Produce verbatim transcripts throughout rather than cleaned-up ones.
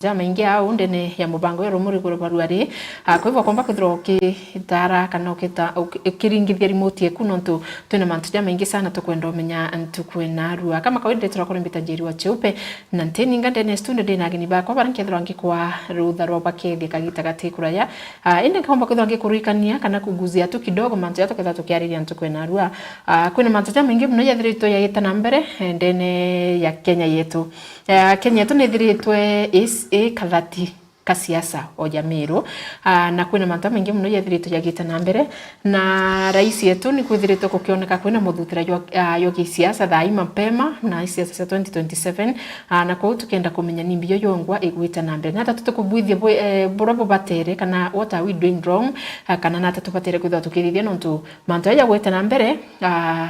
jamaingi au ndene ya mubango ya rumuri rwa barua ri. Ah, kwa hivyo komba kwithirwa ukitara kana ukita-, uki-, ukiringithia remote yeku, nontu twina mantu jamaingi sana tukwenda umenya ntuku ina rua. Kama kawaida, ndetwa kuri mbita Njeri wa Cheupe, na ntininga ndene studio ndina ageni bakwa baria nkethirwa ngikwa rutha rwa bakethia kagita gati kuraya. Ah, indi nkaomba kwithirwa ngikuririkania kana kuguzia tu kidogo mantu jaria tukethirwa tukiariria ntuku ina rua. Ah, kwina mantu jamaingi muno jathiritwe jagita na mbere, eh, ndene ya Kenya yetu. Eh, Kenya yetu nithiritwe is-, i kathati ka siasa o ja Meru. Ah, na kwina mantu jamaingi muno jathiritwe jagita na mbere, na rais yetu ni kwithiritwe gukioneka kwina muthuthira jwa, ah, jwa gisiasa thaa ii mapema na siasa cia twenty twenty-seven. Ah, na kwou tukenda kumenya ni mbio jongwa igwita na mbere. Nata tutikubwithia bwi-, eh, buria bubatere, kana what are we doing wrong, ah, kana nata tubatere kwithirwa tukithithia, nontu mantu jaja jagwita na mbere, ah,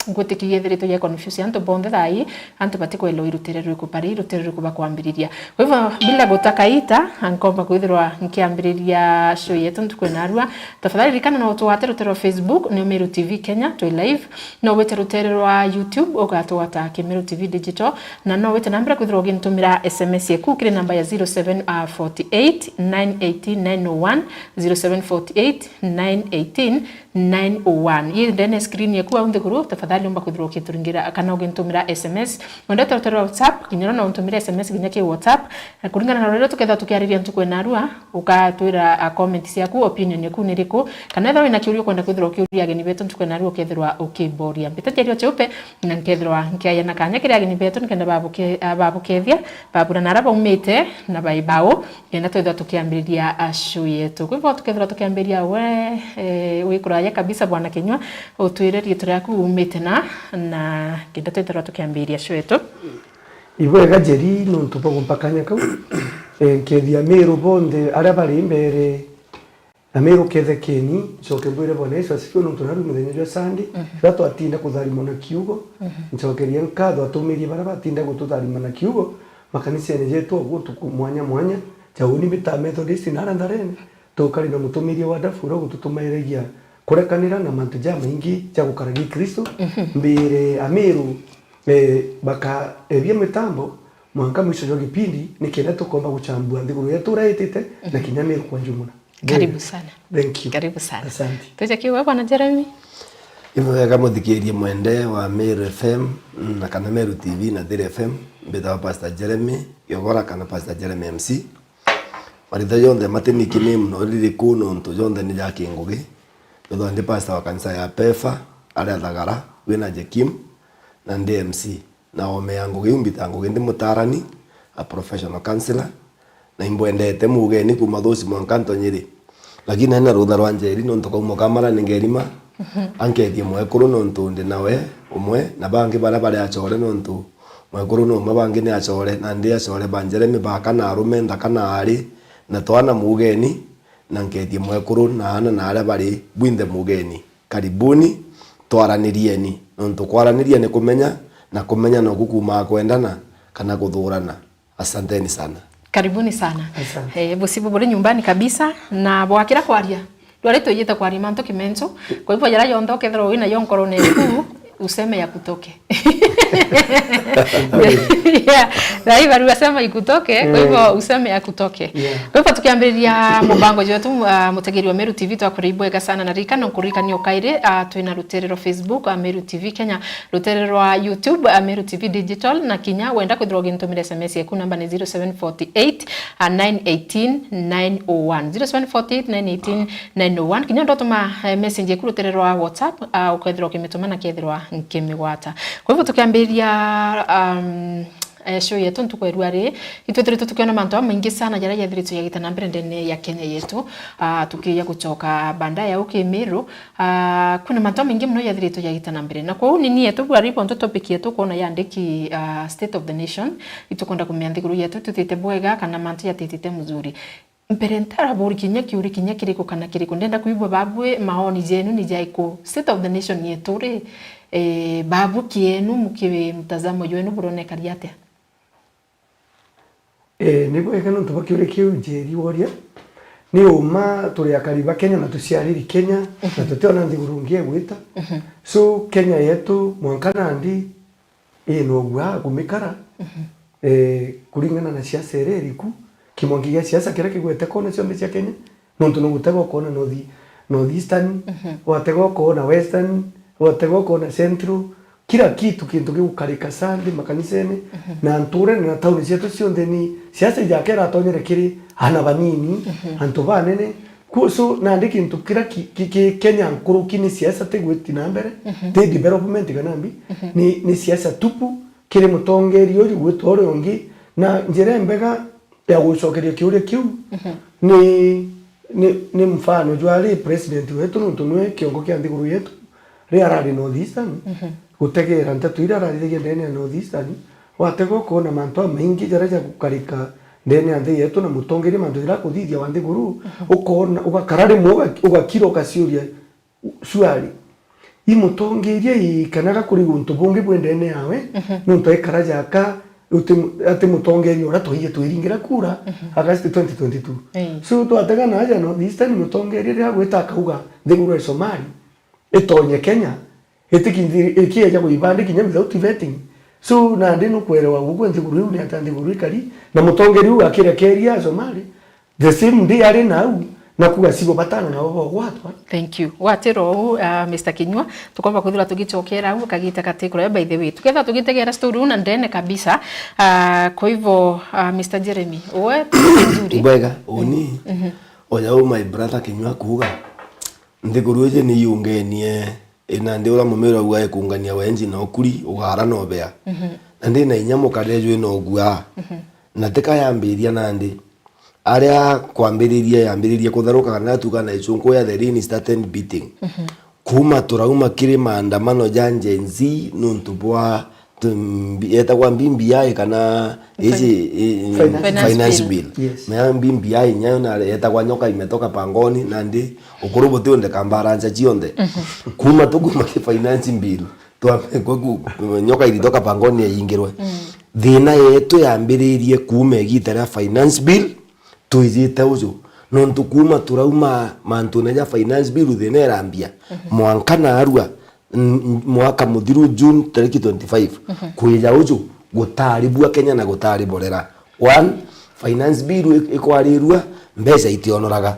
ngwitikiria ethiritwe ja confuse antu bonthe thaa ii, antu batikwelewa i rutere ruriku bari, rutere ruriku bakwambiriria. Kwa hivyo, bila gutaka ita, nkomba kwithirwa nkiambiriria show yetu ntuku ina rua. Tafadhali ririkana no utugwate rutere rwa Facebook, ni Meru T V Kenya, twi live. No wite rutere rwa YouTube, ugatugwata ki Meru T V Digital, na no wite na mbere kwithirwa ugintumira S M S yeku kiri namba ya zero seven forty eight nine eighteen nine oh one, zero seven forty eight nine eighteen nine oh one. Ii ndene screen yeku au nthiguru, tafadhali umba kwithirwa ukituringira kana ugintumira S M S. Wendete rutere rwa WhatsApp, kinya no untumire S M S kinya ki WhatsApp. Na kuringana na uria tukethirwa tukiariria ntuku ina rua, ukatwira, a, comment ciaku, opinion yaku ni iriku, kana ethirwa wina kiuria ukwenda kwithirwa ukiuria ageni betu ntuku ina rua, ukethirwa ukiboria. Mbita Njeri wa Cheupe, na nkethirwa nkiaia na kanya kiri ageni betu nikenda babuke-, a, babukethia, babura na aria baumite na bai bau, kenda twethirwa tukiambiriria, a, show yetu. Kwa hivyo tukethirwa tukiambiriria we, eh, wi kuraya kabisa, Bwana Kinyua, utwire riitwa riaku, umite na, na kenda twethirwa tukiambiriria show yetu. Ibwega Njeri nontu bwa gumpa kanya kau. Eh, nkethia Ameru bonthe aria bari mbere, Ameru kethekeni, ncoke mbwire Bwana Yesu asifiwe nontu naru muthenya jwa Sunday, mhm, riria twatinda kutharimwa na kiugo, mhm, ncokeria nkatho atumirie baria batinda gututharima na kiugo, makanisene jetu o guntu ku-, mwanya mwanya, ja uni mbita Methodist na aria Ntharene, tukari na mutumiria wa Ndabura gututumairagia kurekanira na mantu jamaingi ja gukara Gikristo. Mhm. Mbire Ameru, eh, bakaebia mitambo mwanka mwisho jwa gipindi, nikenda tukomba guchambua nthiguru yetu uria itite, na, mhm, kinya Meru kwa jumla. Karibu sana. Thank you. Karibu sana. Asante. Tuje kiwe, Bwana Jeremy. Ibwega muthikirie mwende wa Meru F M, na kana Meru T V na Thiri F M, mbitawa Pastor Jeremy Giogora kana Pastor Jeremy M C. Maritha jonthe mati nickname no ririku, nontu jonthe ni ja kingugi. Mbithagwa ndi pastor wa kanisa ya Pefa, aria Thagara, wina Jekim, na ndi M C. Na ome ya ngugi iu mbita ngugi ndi mutarani, a professional counselor, na imbwendete mugeni kuma Thuci mwanka Ntonyiri. Lakini nari na rutha rwa Njeri nontu kauma kamara ni ngerima, mhm, ankethie mwekuru nontu ndi nawe umwe, na bangi baria bari achore nontu mwekuru ni umwe, bangi ni achore, na ndi achore ba Jeremy ba kana arume, nthaka na ari, na twana mugeni, na nkethie mwekuru na ana na aria bari bwinthe mugeni. Karibuni, twaranirieni, nontu kwaraniria ni kumenya, na kumenya noku kuumaga kwendana kana kuthurana. Asanteni sana. Karibuni sana. Asante. Eh, busibu buri nyumbani kabisa, na bwakira kwaria. Ndwari twijite kwaria mantu kimentu. Kwa hivyo, jaria jonthe ukethirwa wina yo nkorone yaku, useme ya kutoke. Yeah. Na hii barua sema ikutoke, kwa hivyo, mm, useme ya kutoke. Yeah. Kwa hivyo, tukiambiriria mubango jwetu, ah, mutegeri wa Meru T V, twakuria ibwega sana, na ririkana nkuririkania ukairi, ah, twina rutere rwa Facebook, ah, Meru T V Kenya, rutere rwa YouTube, ah, Meru T V Digital, na kinya wenda kwithirwa ugintumira S M S yaku, namba ni zero seven forty eight, ah, nine eighteen nine oh one, zero seven forty eight nine eighteen nine oh one. Kinya ndotuma, eh, message yaku rutere rwa WhatsApp, ah, ukethirwa ukimituma na kethirwa nkimigwata. Kwa hivyo tukiambiriria, um, eh, show yetu ntuku ya rua ri, itwithiritwe tukiona mantu jamaingi sana jaria jathiritwe jagita na mbere ndene ya Kenya yetu. Ah, tukiija gucoka baadaye au ki Meru, ah, kwina mantu jamaingi mono jathiritwe jagita na mbere. Na kwou ni ni yetu bwari bontu topic yetu kwona yandiki, ah, State of the Nation. Itukwenda kumenya nthiguru yetu itwithite bwega kana mantu jatitite mzuri. Mbere ntaraburi kinya kiuri kinya kiriku kana kiriku, ndenda kwigua babu maoni jenu ni jaiku? State of the nation yetu ri, eh, babu kienu muki mtazamo jwenu buronekari atia? Eh, ni bwega nontu bwa kiuri kiu Njeri woria. Ni uma turi akari ba Kenya na tuciariri Kenya, na tutiona nthiguru ngi egwita. Mhm. So, Kenya yetu mwanka nandi ii no bwa kumikara, mhm, eh, kuringana na siasa iria iriku, kimwanki gia siasa kiria kigwete kona cionthe cia Kenya, nontu no gutega ukona North, North Eastern, mhm, watega ukona Western, watega ukona Central, kila kitu, kintu gigukarika Sunday makanisene, mhm, na nturene na tauni cietu cionthe ni siasa ijake iratonyere kiri ana banini, mhm, antu banene. Ku-, so, nandi kintu kiria ki-, ki-, ki Kenya nkuruki ni siasa tigwiti na mbere, mhm, ti development kana mbi, mhm, ni, ni siasa tupu, kiri mutongeria uju gwita uria ungi, na njira imbega ya gucokeria kiuria kiu, mhm, ni, ni, ni mfano jwa ari president wetu, nontu niwe kiongo kia nthiguru yetu, riria arari North Eastern, mhm, gutegera nteto iria ararithagia ndene ya North Eastern, watega ukona mantu jamaingi jaria jagukarika ndene ya nthi yetu na mutongeria mantu jaria akuthithia wa nthiguru, mhm, ukona, ugakara rimwe uga-, ugakira ugaciuria, Surely, i mutongeria ii kana gakuri guntu bungi bwendene yawe, mhm, nontu aikara jaka uti mu-, ati mutongeria uria twaie twiringira kura, mhm, August twenty twenty-two. Ii. So, twatega na aja North Eastern, mutongeria riria agwita akauga nthiguru ya Somali itonye Kenya, itikinthi-, ikieja kuibandi kinya without vetting. So, nandi nukwerewa ugwe nthiguru iu ni atia nthiguru ikari, na mutongeria uu akirekeria Somali, the same day ari nau, na kuga sibo batano nabo bagwatwa. Thank you. Watira uu, uh, Mister Kinyua, tukomba kwithirwa tugicokera au kagita kati kuria, by the way. Tukethirwa tugitegera story uu na ndene kabisa. Uh, kwa hivyo, uh, Mister Jeremy, we, nzuri. Bwega, uni, mhm, oya u my brother Kinyua kuga, nthiguru iji ni yungenie, ina nthi uria mumera uga ikungania wenji na ukuri, ugara na ubea. Mhm. Na ndi na inya mukare jwi na ugua. Mhm. Na tika yambiria nandi. Aria kwambiririe, yambiririe kutharuka kana tuga na ichunku ya the rain started beating. Mhm. Kuuma turauma kiri maandamano ja Gen Z nuntu bwa tu-, mbi-, yetagwa B B I kana Fin-, iji, i-, i-, finance, finance bill. Bill. Yes. Mea B B I nyayo na yetagwa nyoka imetoka pangoni, nandi ukuru buti unde kambaranca cionthe. Mhm. Kuuma tukuma ki finance bill, twa-, kwe ku-, nyoka iritoka pangoni yaingirwe. Mm. Thina yetu yambiririe kuuma igita ria finance bill, twijite uju. Nontu kuuma turauma mantune ja finance bill thina irambia, mhm, mwanka narua, n-, n-, mwaka muthiru June tariki twenty-five, mhm, kwija uju, gutari bua Kenya na gutari borera. One, finance bill ik-, ikwarirua, mbeca itionoraga.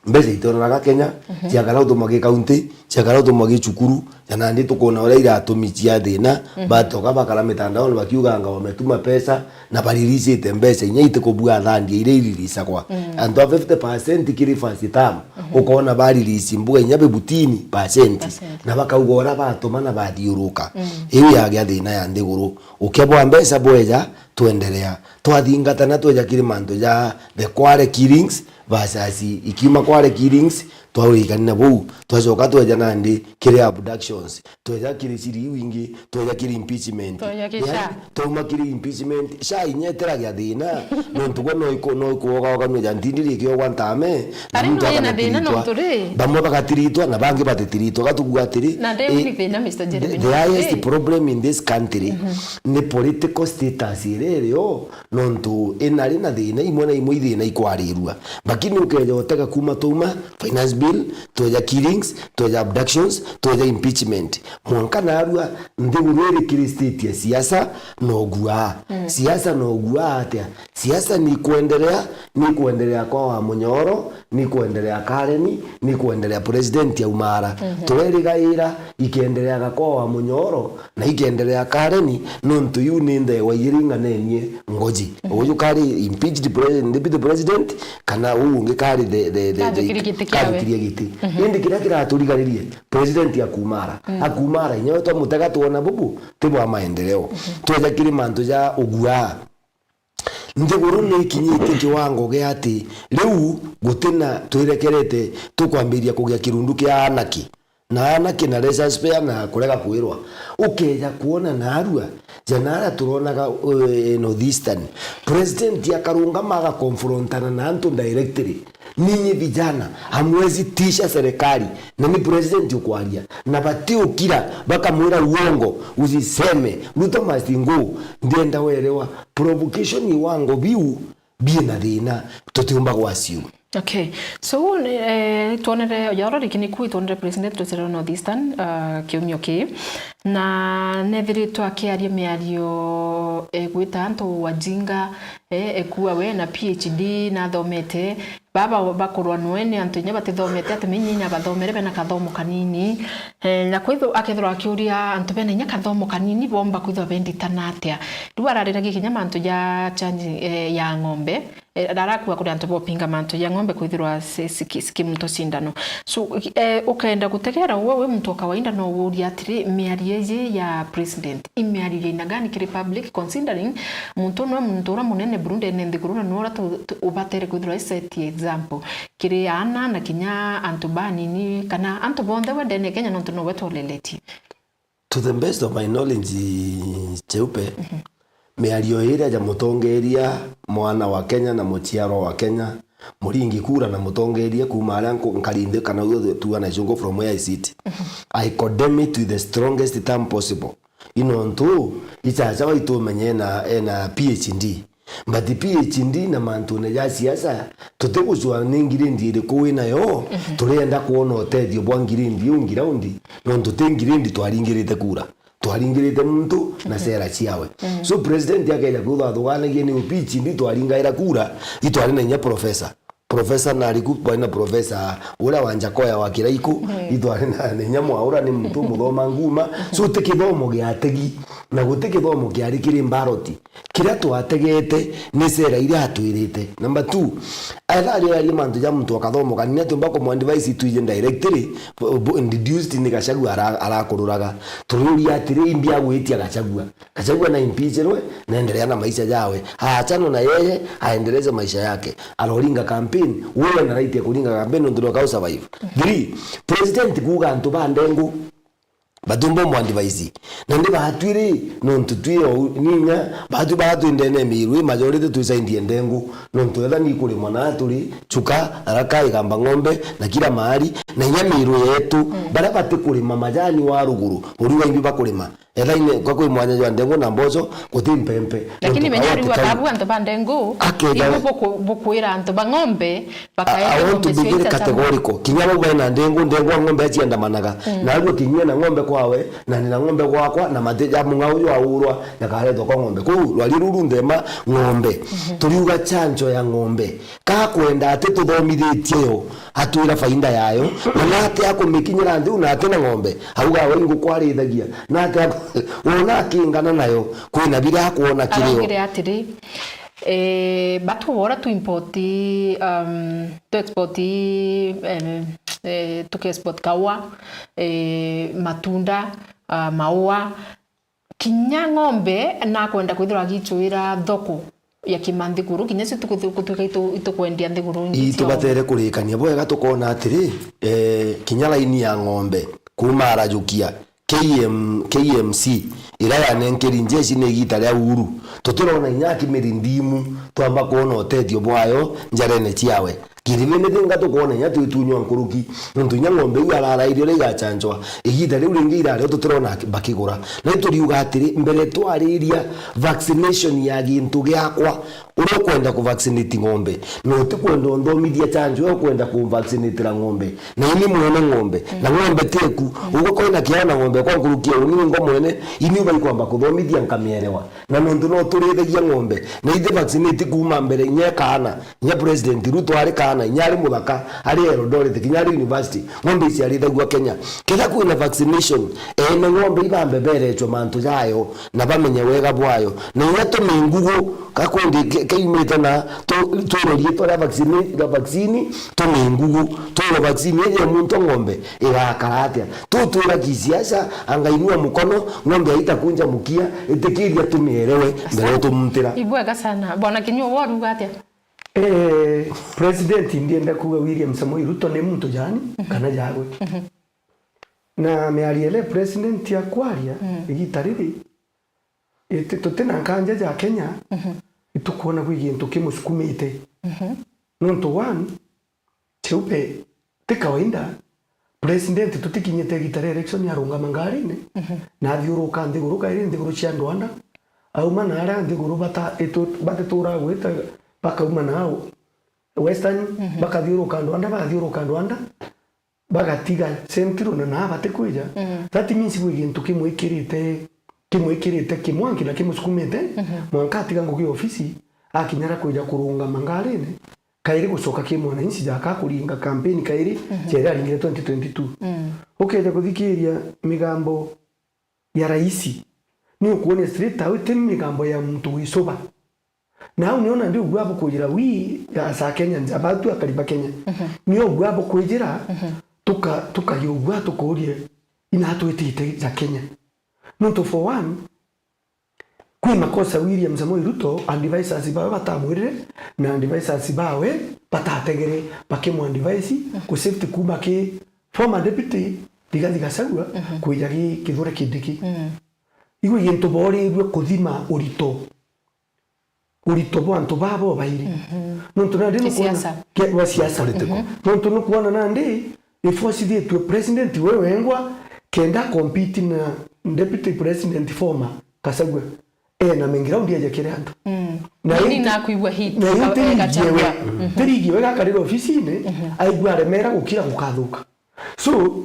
Mbeca itionoraga Kenya, mhm, ciakara utumwa gi kaunti, ciakara utumwa gi cukuru, ja nandi tukona uria iratumi cia thina, mhm, batoka bakara mitandaoni bakiuganga wametuma pesa, na bariricite mbeca inya itikubua thandia iria iririsagwa. Mm. Antu a fifty percent kiri first term, mhm, ukona baririsi mbuga inya fifteen percent. Percent. Na bakauga uria batuma na bathiuruka. Mm. Iu yagia thina ya nthiguru. Ukia bwa mbeca bweja, twendelea. Twathingatana tweja kiri mantu ja the Kware killings, versus ikiuma Kware killings, twaurikania na buu, twacoka tweja nandi kiri abductions, tweja kiri ciri iu ingi, tweja kiri impeachment. Tweja kiri, yaani, sha. Twauma kiri impeachment, sha inya iteragia thina, nontu gwe no iku-, no ikuogaoganua ja ntindi rikiogwa ntame, na ari muntu no yena thina akatiritwa. Nontu ri? Bamwe bagatiritwa, na bangi batitiritwa. Gatugua atiri, na ndeu eh, ni thina, Mister Jeremy, the, the highest problem in this country, mhm, ni political status iria irio, nontu inari na thina, imwe na imwe ithina ikwarirua. Lakini ukeja utega kuuma twauma finance bill, tweja killings, tweja abductions, tweja impeachment. Mwanka narua nthiguru iri kiri state ya siasa na uguaa. Mm. Siasa na uguaa atia? Siasa ni kuendelea, ni kuendelea kwa wa Munyoro, ni kuendelea Karen, ni kuendelea president aumara. Mhm. Turerigaira ikiendeleaga kwa wa Munyoro, na ikiendelea Karen, nontu iu ni nthewa ijiri ing'anenie ngoji. Mhm. Uyu kari impeached pre-, deputy president, kana uu ungi kari the, the, the, the, kajukirie giti kiawe. Kajukirie giti. Mhm. Indi kiria kiraturigaririe, president akumara. Mm. Akumara, inya we twamutega twona bubu, ti bwa maendeleo. Mhm. Tweja kiri mantu ja uguaa. Nthiguru ni ikinyitie kiwango gia ati riu gutina twirekerete tukwambiria kugia kirundu kia anaki. Na anake na Rachel's Fair na kurega kwirwa. Ukeja kuona narua, ja nara turonaga, eh, North Eastern. President akarungama agakonfrontana na antu directly. Ninyi vijana, hamwezi tisha serikali, na ni president ukwaria. Na batiukira, bakamwira uongo, usiseme, Ruto must go. Ndienda werewa, provocation iwango biu, bie na thina, tutiumba gwaciu. Okay. So, eh, twonere, ya rori kiniku, twonere President Ruto North Eastern, uh, kiumio ki. Na nethiritwe akiaria miario, eh, gwita antu wajinga, eh, ekua we na P H D na athomete. Baba bakorwa noe ni antu inya batithomete, ati menye inya bathomere bena kathomo kanini. Eh, na kwithu-, akethirwa akiuria antu bena inya kathomo kanini bomba kwithwa benditana atia. Riu arariragia kinya mantu ja change, eh, ya ng'ombe. Eh, arakua kuri antu bopinga mantu ja ng'ombe kwithirwa si-, siki-, sikimuto cindano. So, eh, ukenda gutegera we wi muntu wa kawaida no wurie atiri, miario iji ya president, i miario ya aina gani kiri public, considering muntu nwe muntu uria munene buru ndene nthiguru na nwe uria tu-, tu-, ubatere kwithirwa i set example kiri aana na kinya antu banini kana antu bonthe we ndene Kenya nontu nowe twoleletie. To the best of my knowledge, Cheupe, miario iria ja mutongeria mwana wa Kenya na muciarwa wa Kenya, muringi kura na mutongeria kuuma aria nku-, nkari nthi kana uyo tuga na icungu from where I sit, I condemn it with the strongest term possible. Inontu ichacha waitu umenye ena, ena P H D. But P H D na mantune ja siasa, tutigucua ni ngirindi iriku winayo, turienda kwona utethio bwa ngirindi iu ngiraundi, nontu ti ngirindi twaringirite kura, twaringirite muntu na sera ciawe. So president akeja kwithwa athugaanagia ni P H D twaringaira kura, itwari na inya professor. Professor nariku, bwana professor uria wa Njakoya wa Kiraiku, itwari na, na inya Mwaura ni muntu muthoma nguma. So ti kithomo gia ategi, na guti kithomo kiari kiri mbaroti. Kiria twategete ni sera iria atwirite. Number two, etha aria aria mantu ja muntu akathomo kanini ati umba kumu advise itwije directly, bu-, bu-, deduced ni Gachagua ara-, arakururaga. Turiuria atiri, imbi agwitia Gachagua? Gachagua na impeachirwe, na endelea na maisha jawe. Aachanwe na yeye, aendeleze maisha yake. Aroringa campaign, we na right ya kuringa campaign nontu ndwaka u survive. Three, president kuuga antu ba ndengu, batumba mu advise. Na ndi baatwi ri, nontu twi o ninya, baatwi baatwi ndene miiru, majority twisaindie ndengu, nontu etha ni kurima na turi, Chuka, Tharaka, Igamba Ng'ombe, na kila mahali, na inya miiru yetu, baria batikurima majani wa ruguru, uriuga imbi bakurima. Ethaine kwa kwi mwanya jwa ndengu na mboco, guti mpempe. Lakini menya riu akabu antu ba ndengu, ibu buku-, bukwira antu ba ng'ombe, bakaenda I want to be very categorical. Kinya bau baina ndengu, ndengu wa ng'ombe aciandamanaga. Na arua kinyia na ng'ombe kwawe, na nina ng'ombe gwakwa, na mati ja mung'au jwa urwa, na karetwa kwa ng'ombe. Kuu, rwari ruru nthema ng'ombe. Turiuga chanjo ya ng'ombe. Kakwenda ati tuthomithitie yo, atwira faida yayo, na nate akumikinyira nthi u nate na ng'ombe, auga we nguku arithagia, nate aku-, wona akingana nayo, kwina biria akwona kirio. Araugire atiri, eh, batu bora tu import, um, tu export, eh, eh, tuke export kaua, eh, matunda, ah, maua, kinya ng'ombe nakwenda kwithirwa agichuira thoko ya kima nthiguru, kinya cio tukwithu-, gutwika itu-, itukwendia nthiguru ingi cia tubatere kurikania bwega, tukona atiri, eh, kinya laini ya ng'ombe kuuma arajukia K M, K M C, ira yanenkeri njeshi ni igita ria Uhuru, tutirona inya akimiri ndimu twamba kwona utethio bwayo njarene ciawe. Kiribini thinga tukwona inya twitunywa nkuruki, nontu inya ng'ombe iu ararairi uria igachanchwa, igita riu ringi irario tutirona aki-, bakigura. Na ituriuga atiri, mbere twariria vaccination ya gintu giakwa, uria ukwenda ku vaccinate ng'ombe, na utikwenda unthomithia chanjo ya ukwenda ku vaccinatira ng'ombe, na ini mwene ng'ombe, na ng'ombe teku, uguo kwina kiao na ng'ombe kwa nkuruki ya uni ngo mwene, ini ubaikwamba kuthomithia nkamierewa. Na nontu no turithagia ng'ombe, na ithe vaccinate kuuma mbere, inya kaana, inya President Ruto ari kaana, inya ari muthaka, ari Eldoret, kinya ari university, ng'ombe iciarithagua Kenya. Ketha kwina vaccination, ene ng'ombe ibambe beretwe mantu jayo, na bamenye wega bwayo. Na inya tumingugu, kakundi ke-, keimite na tu-, twiro riitwa ria vaccine, ria vaccine, tumingugu, twiro vaccine iji ya muntu ng'ombe igakara atia. Tutwira kisiasa, angainua mukono, ng'ombe haitakunja mukia, itikiria tumierewe mbere ya tumuntira. Ibwega sana. Bwana Kinyua, we uruga atia? Eh, President ndienda kuuga William Samoei Ruto ni muntu jani, kana jagwe. Na miario iria President akwaria, igita riri, iti-, tuti na nkanja ja Kenya, itukwona kwi gintu kimusukumite. Nontu one, Cheupe, ti kawaida, President tutikinyite igita ria election arungama ngarine, na athiuruka nthiguru, kairi nthiguru cia andu ana, auma na aria nthiguru bata-, itu-, batituraga gwita, bakauma nao. Western, bakathiuruka andu anda, bathiuruka andu anda, bagatiga Central na naa batikwija. That means gwi gintu kimwikirite, kimwikirite kimwanki na kimusukumite, mwanka atiga ngugi ya ofisi, akinya aria kwija kurungama ngarine, kairi gucoka ki mwananchi jaka kuringa campaign kairi, ceria aringire twenty twenty-two. Ukeja kuthikiria migambo ya raisi, ni ukuonia straight away ti migambo ya muntu wicuba. Na au nio nandi ugua bukujira we as a Kenyans, about akari ba Kenya. Nio ugua bukwijira, tuka-, tukayugua tukurie, ina twitite ja Kenya. Nontu for one, kwi makosa William Samoei Ruto advisors bawe batamwirire, na advisors bawe batategere bakimu advise ku shift kuma ki former deputy Rigathi Gachagua kwija ki Kithure Kindiki. Igwe gintu borirue kuthima urito, urito bwa antu baa bobairi. Nontu nandi nukwona Kisiasa. Ke-, wa siasa. Political. Nontu nukwona nandi ifocithitue president we wengwa kenda compete na deputy president former Gachagua. Ena main ground ajakire antu. Na Nini iti-, nakwigua hit, na ika-, iti ligi ewe. Gachagua. Ti ligi ewe gakarira ofisine, aigua aremera gukira gukathuka. So,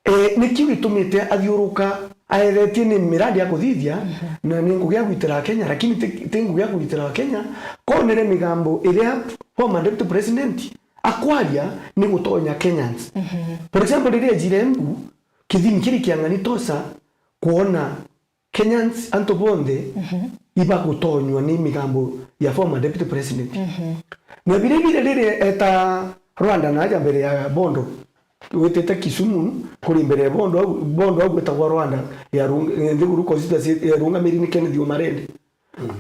eh, nikiu gitumite athiuruka aethetie ni miradi ya kuthithia, na ni ngugi ya gwitira Kenya, lakini ti, ti ngugi ya kugitira Kenya. Konere migambo iria former deputy president akwaria ni gutonya Kenyans. For example, riria ejire Embu, kithimi kiri kiang'ani tosa kuona Kenyans antu bonthe ibagutonywa ni migambo ya former deputy president. Na vile vile riria eta Rwanda na aja mbere ya Bondo, witite Kisumu kuri mbere ya Bondo, au, Bondo au gwitagwa Rwanda ya rung-, nthiguru constituency yarungamiri ni Kenneth Omarende.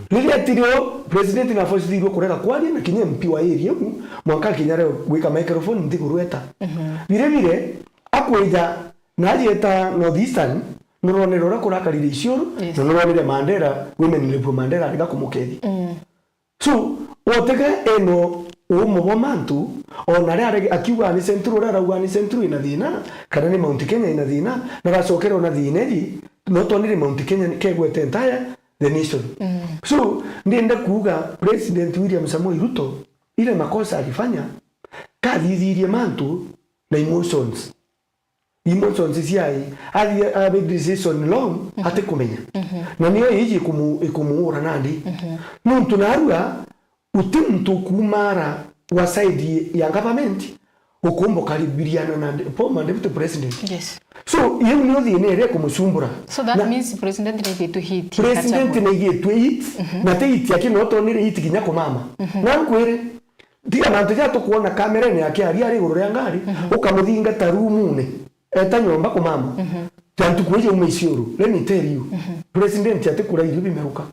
Riria etirio president na forcithirwe kurega kwaria na kinya M P wa area iu, mwanka akinya aria gwika microphone nthiguru eta. Vile vile akwija na ajieta North Eastern, nuronere uria kurakarire Isiolo, Yes. na nuronere Mandera, women rep wa Mandera arega kumukethia. So, wotega eno umo bwa mantu, ona aria arege-, akiuga ni Central, uria arauga ni Central ina thina, kana ni Mount Kenya ina thina, na gacokere ona thina iji, no twonire Mount Kenya ni kegwete entire the nation. So, ndienda kuuga President William Samoei Ruto, ile makosa alifanya, kathithirie mantu na emotions. Emotions ciai, athi-, abe decision long, atikumenya. Na niyo iji ikumu-, ikumuura nandi. Nuntu narua, uti muntu ukumara wa side ya government, ukumba ukaribiriana na de-, former deputy president. Yes. So, iu niyo thina iria ikumucumbura. So that Na means president naigitwe hit, president Gachagua. Naigitwe hit, na ti hit yake no tonire hit kinya kumama. Na nkwire, tiga mantu ja tukwona kamerene yake ari, ari iguru ria ngari, ukamuthingata rumune, eta nyomba kumama. Ja ntuku iji uma Isiolo, let me tell you, president atikura irio bimeruka.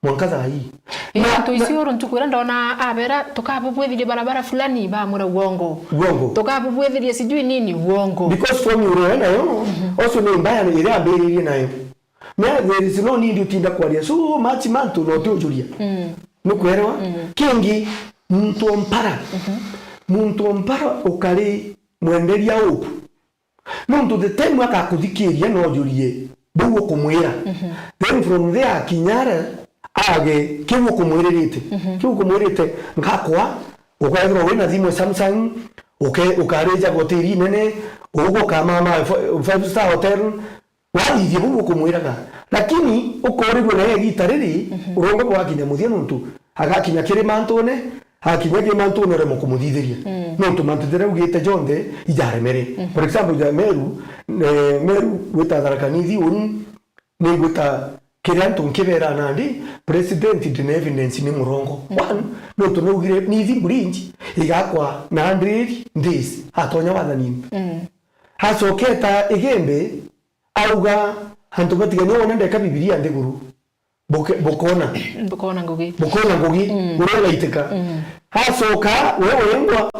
Mwanka thaa hii. Ii, Na, antu na Isiolo ntuku iria ndona abera, "Tukabubwithirie barabara fulani," bamwira, "Uongo." Uongo. "Tukabubwithirie sijui nini," uongo. Because formula uria nayo, also ni mbaya ni iria ambiririe nayo. Na there is no need utinda kwaria so much mantu na utiujuria. Nukwelewa? Kingi, muntu o mpara. Muntu o mpara ukari mwenderia hope. Nontu the time akakuthikiria no ujurie bau ukumwira. Then from there akinya aria age kiu ukumwiririte. Kiu ukumwirite, ngakwa, ukaethirwa wina thimu Samsung, uke-, ukarija hoteli nene, uguo ukamama fi-, five star hotel, wathithia bau ukumwiraga. Lakini ukorirua naye igita riri, urongo bwakinya muthia nontu agakinya kiri mantune, akinya kiri mantune uremwa kumuthithiria. Nontu mantu jaria augite jonthe ijaremere. For example, ja Meru, eh, Meru gwita Tharaka Nithi uni, ni gwita kiria antu nkibera nandi, president ndina evidence ni murongo. One, nontu naugire Nithi bridge igakwa na hundred days atonya wathanini. Acoketa Igembe, auga antu batigania wona ndeka Bibilia nthiguru. Buke-, bukona. Bukona ngugi. Bukona ngugi, uria igaitika. Acoka, we wengwa,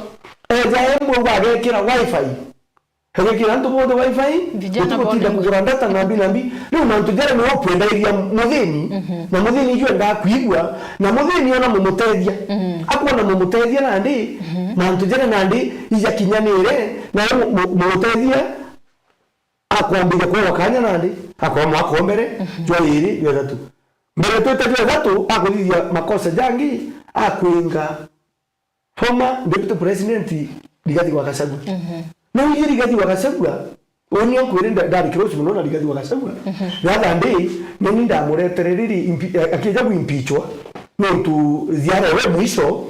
eja embwe ugagekira wifi. Egekira antu bonthe wifi, Vijana uti gutinda boarding. Kugura data nambi nambi. Riu mantu jaria ni ukwendairia muthini, na muthini ju endaa kwigua, na muthini ona mumutethia. Akwona mumutethia nandi, mantu jaria nandi ijakinyanire, na we mu-, mu-, mumutethia, akwambiria kwewa kanya nandi, akoa mwaka o mbere, jwa iri, jwa ithatu. Mbere twite jwa ithatu, akuthithia makosa jangi, akwinga former deputy president Rigathi wa Gachagua. Mhm. Na iji Rigathi wa Gachagua, uni nkwire nda-, ndarikira ucio muno na Rigathi wa Gachagua. Mhm. The other day, nini ndamuretere riri impi-, a-, akija gwimpichwa, nontu ziara we mwisho,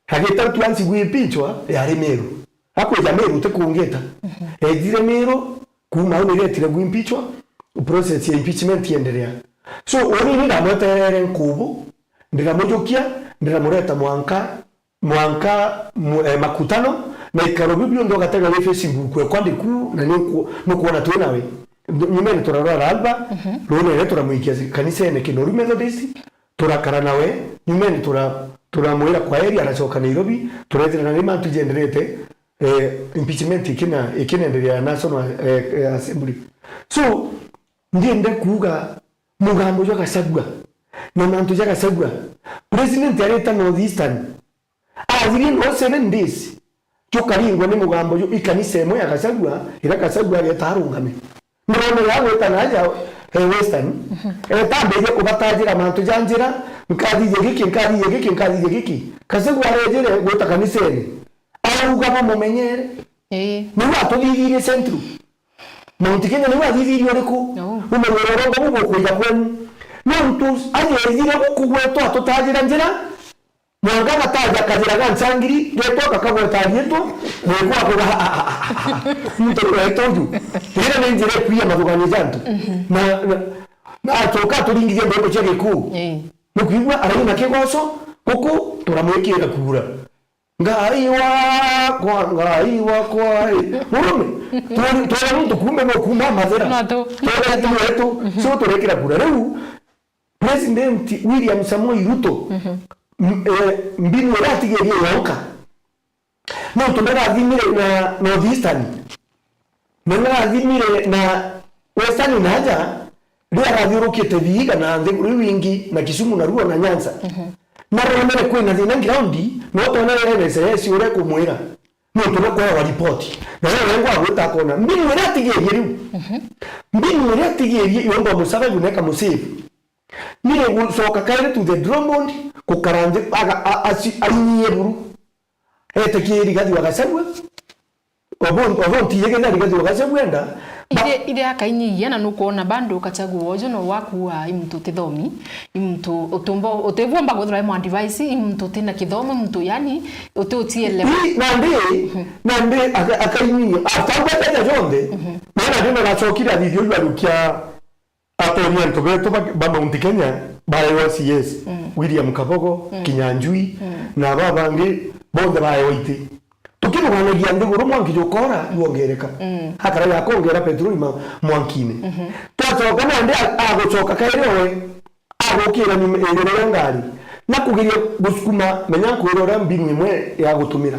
agita tu ansi gwimpichwa, yari Meru. Akwija Meru ti kungita. Mhm. Ejire Meru, kuma au niretire gwimpichwa, process ya impeachment iendelea. So, uni ni ndamweterere nkubu, ndiramujukia, ndiramureta mwanka, mwanka mu-, eh, makutano, na ikaro biu bionthe ugatega wi Facebook ekwa ndiku, na ni uku-, nukwona twi nawe. Nyumene turarwara Alba, mhm, runene turamwikia kanisene Kinoru Methodist, turakara nawe, nyumene tura-, turamwira kwaheri, aracoka Nairobi, turethira na ni mantu jenderete, eh, impeachment ikina-, ikinenderea National, eh, eh, Assembly. So, ndiende kuuga mugambo jwa Gachagua na mantu ja Gachagua. President areta North Eastern, athirie no seven days, jukaringwa ni mugambo ju ikanisa imwe ya Gachagua, ira Gachagua ageta arungame. Ndonere agwita na aja, eh, Western, mhm, eta ambiririe kubatajira mantu ja njira, nkathithia giki, nkathithia giki, nkathithia giki. Gachagua arejire gwita kanisene, auga bamumenyere. Ii. Niu atuthithirie Central. Mount Kenya niu athithirie uriku? No. Umenyere urongo bu bukwija kwenu. Nontu ajeethire guku gwetu atutajira njira, mwanka agataja kajira ga ncangiri, getwa gakagweta riitwa, mwekwa akuga, "Ah, ah, ah, ah, ah, muntu ni wetu uju." Ira ni njira ikuia mathuganio ja antu. Mhm. Na, na, na acoka aturingithia mbembe cia gikuu. Ii. Nukwigua araina kigoco, guku turamwikira kura. Ngai wakwa, Ngai wakwa, ii. Murume, twari, twari muntu kumbe no kuma mathira. Matu. Twari wetu, mhm, so turekira kura. Riu, President William Samoei Ruto, mhm, m-, eh, mbinu iria atigerie yonka. Nontu ndarathimire na North Eastern. Na narathimire na Western na aja, riria arathiurukite Vihiga na nthiguru iu ingi, na Kisumu na Ruo na Nyanza. Mhm. Na ronere kwina thina ground, no twonere N S S uria kumwira. Nontu no kwewa report. Na we wengwa agwita akona. Mbinu iria atigerie riu. Mhm. Mbinu iria atigerie yongo musaba yuneka musave. Ni gucoka kairi to the drawing board, gukara nthi, aga-, a-, aci-, ainyie buru. Ete ki Rigathi wa Gachagua. Obo, obo ntiyegena Rigathi wa Gachagua enda. Ba- Ithe, ithe akainyia na nukwona bado Gachagua uju no wakua i muntu utithomi, i muntu utumbo, utibwomba kwithirwa i mwa device, i muntu utina kithomo, i muntu yani uti utielewa. Ii, nandi, mhm, nandi aka-, akainyia. After gwetanya jonthe, mhm, na nandi no nacokire athithio iu arukia Atonya antu betu ba, ba Mount Kenya baewa C S, mm, William Kabogo, mm, Kinyanjui, mm, na aba bangi bonthe baewa iti. Tukiruganagia nthiguru mwanki jukora, mm, juongereka. Mm. Akara yakongera petroli ma, mwankine. Mhm. Twacoka nandi a-, agucoka kairi owe, agukira nyuma iguru ria ngari. Na kugeria gusukuma, menya nkwira uria mbinu imwe ya gutumira.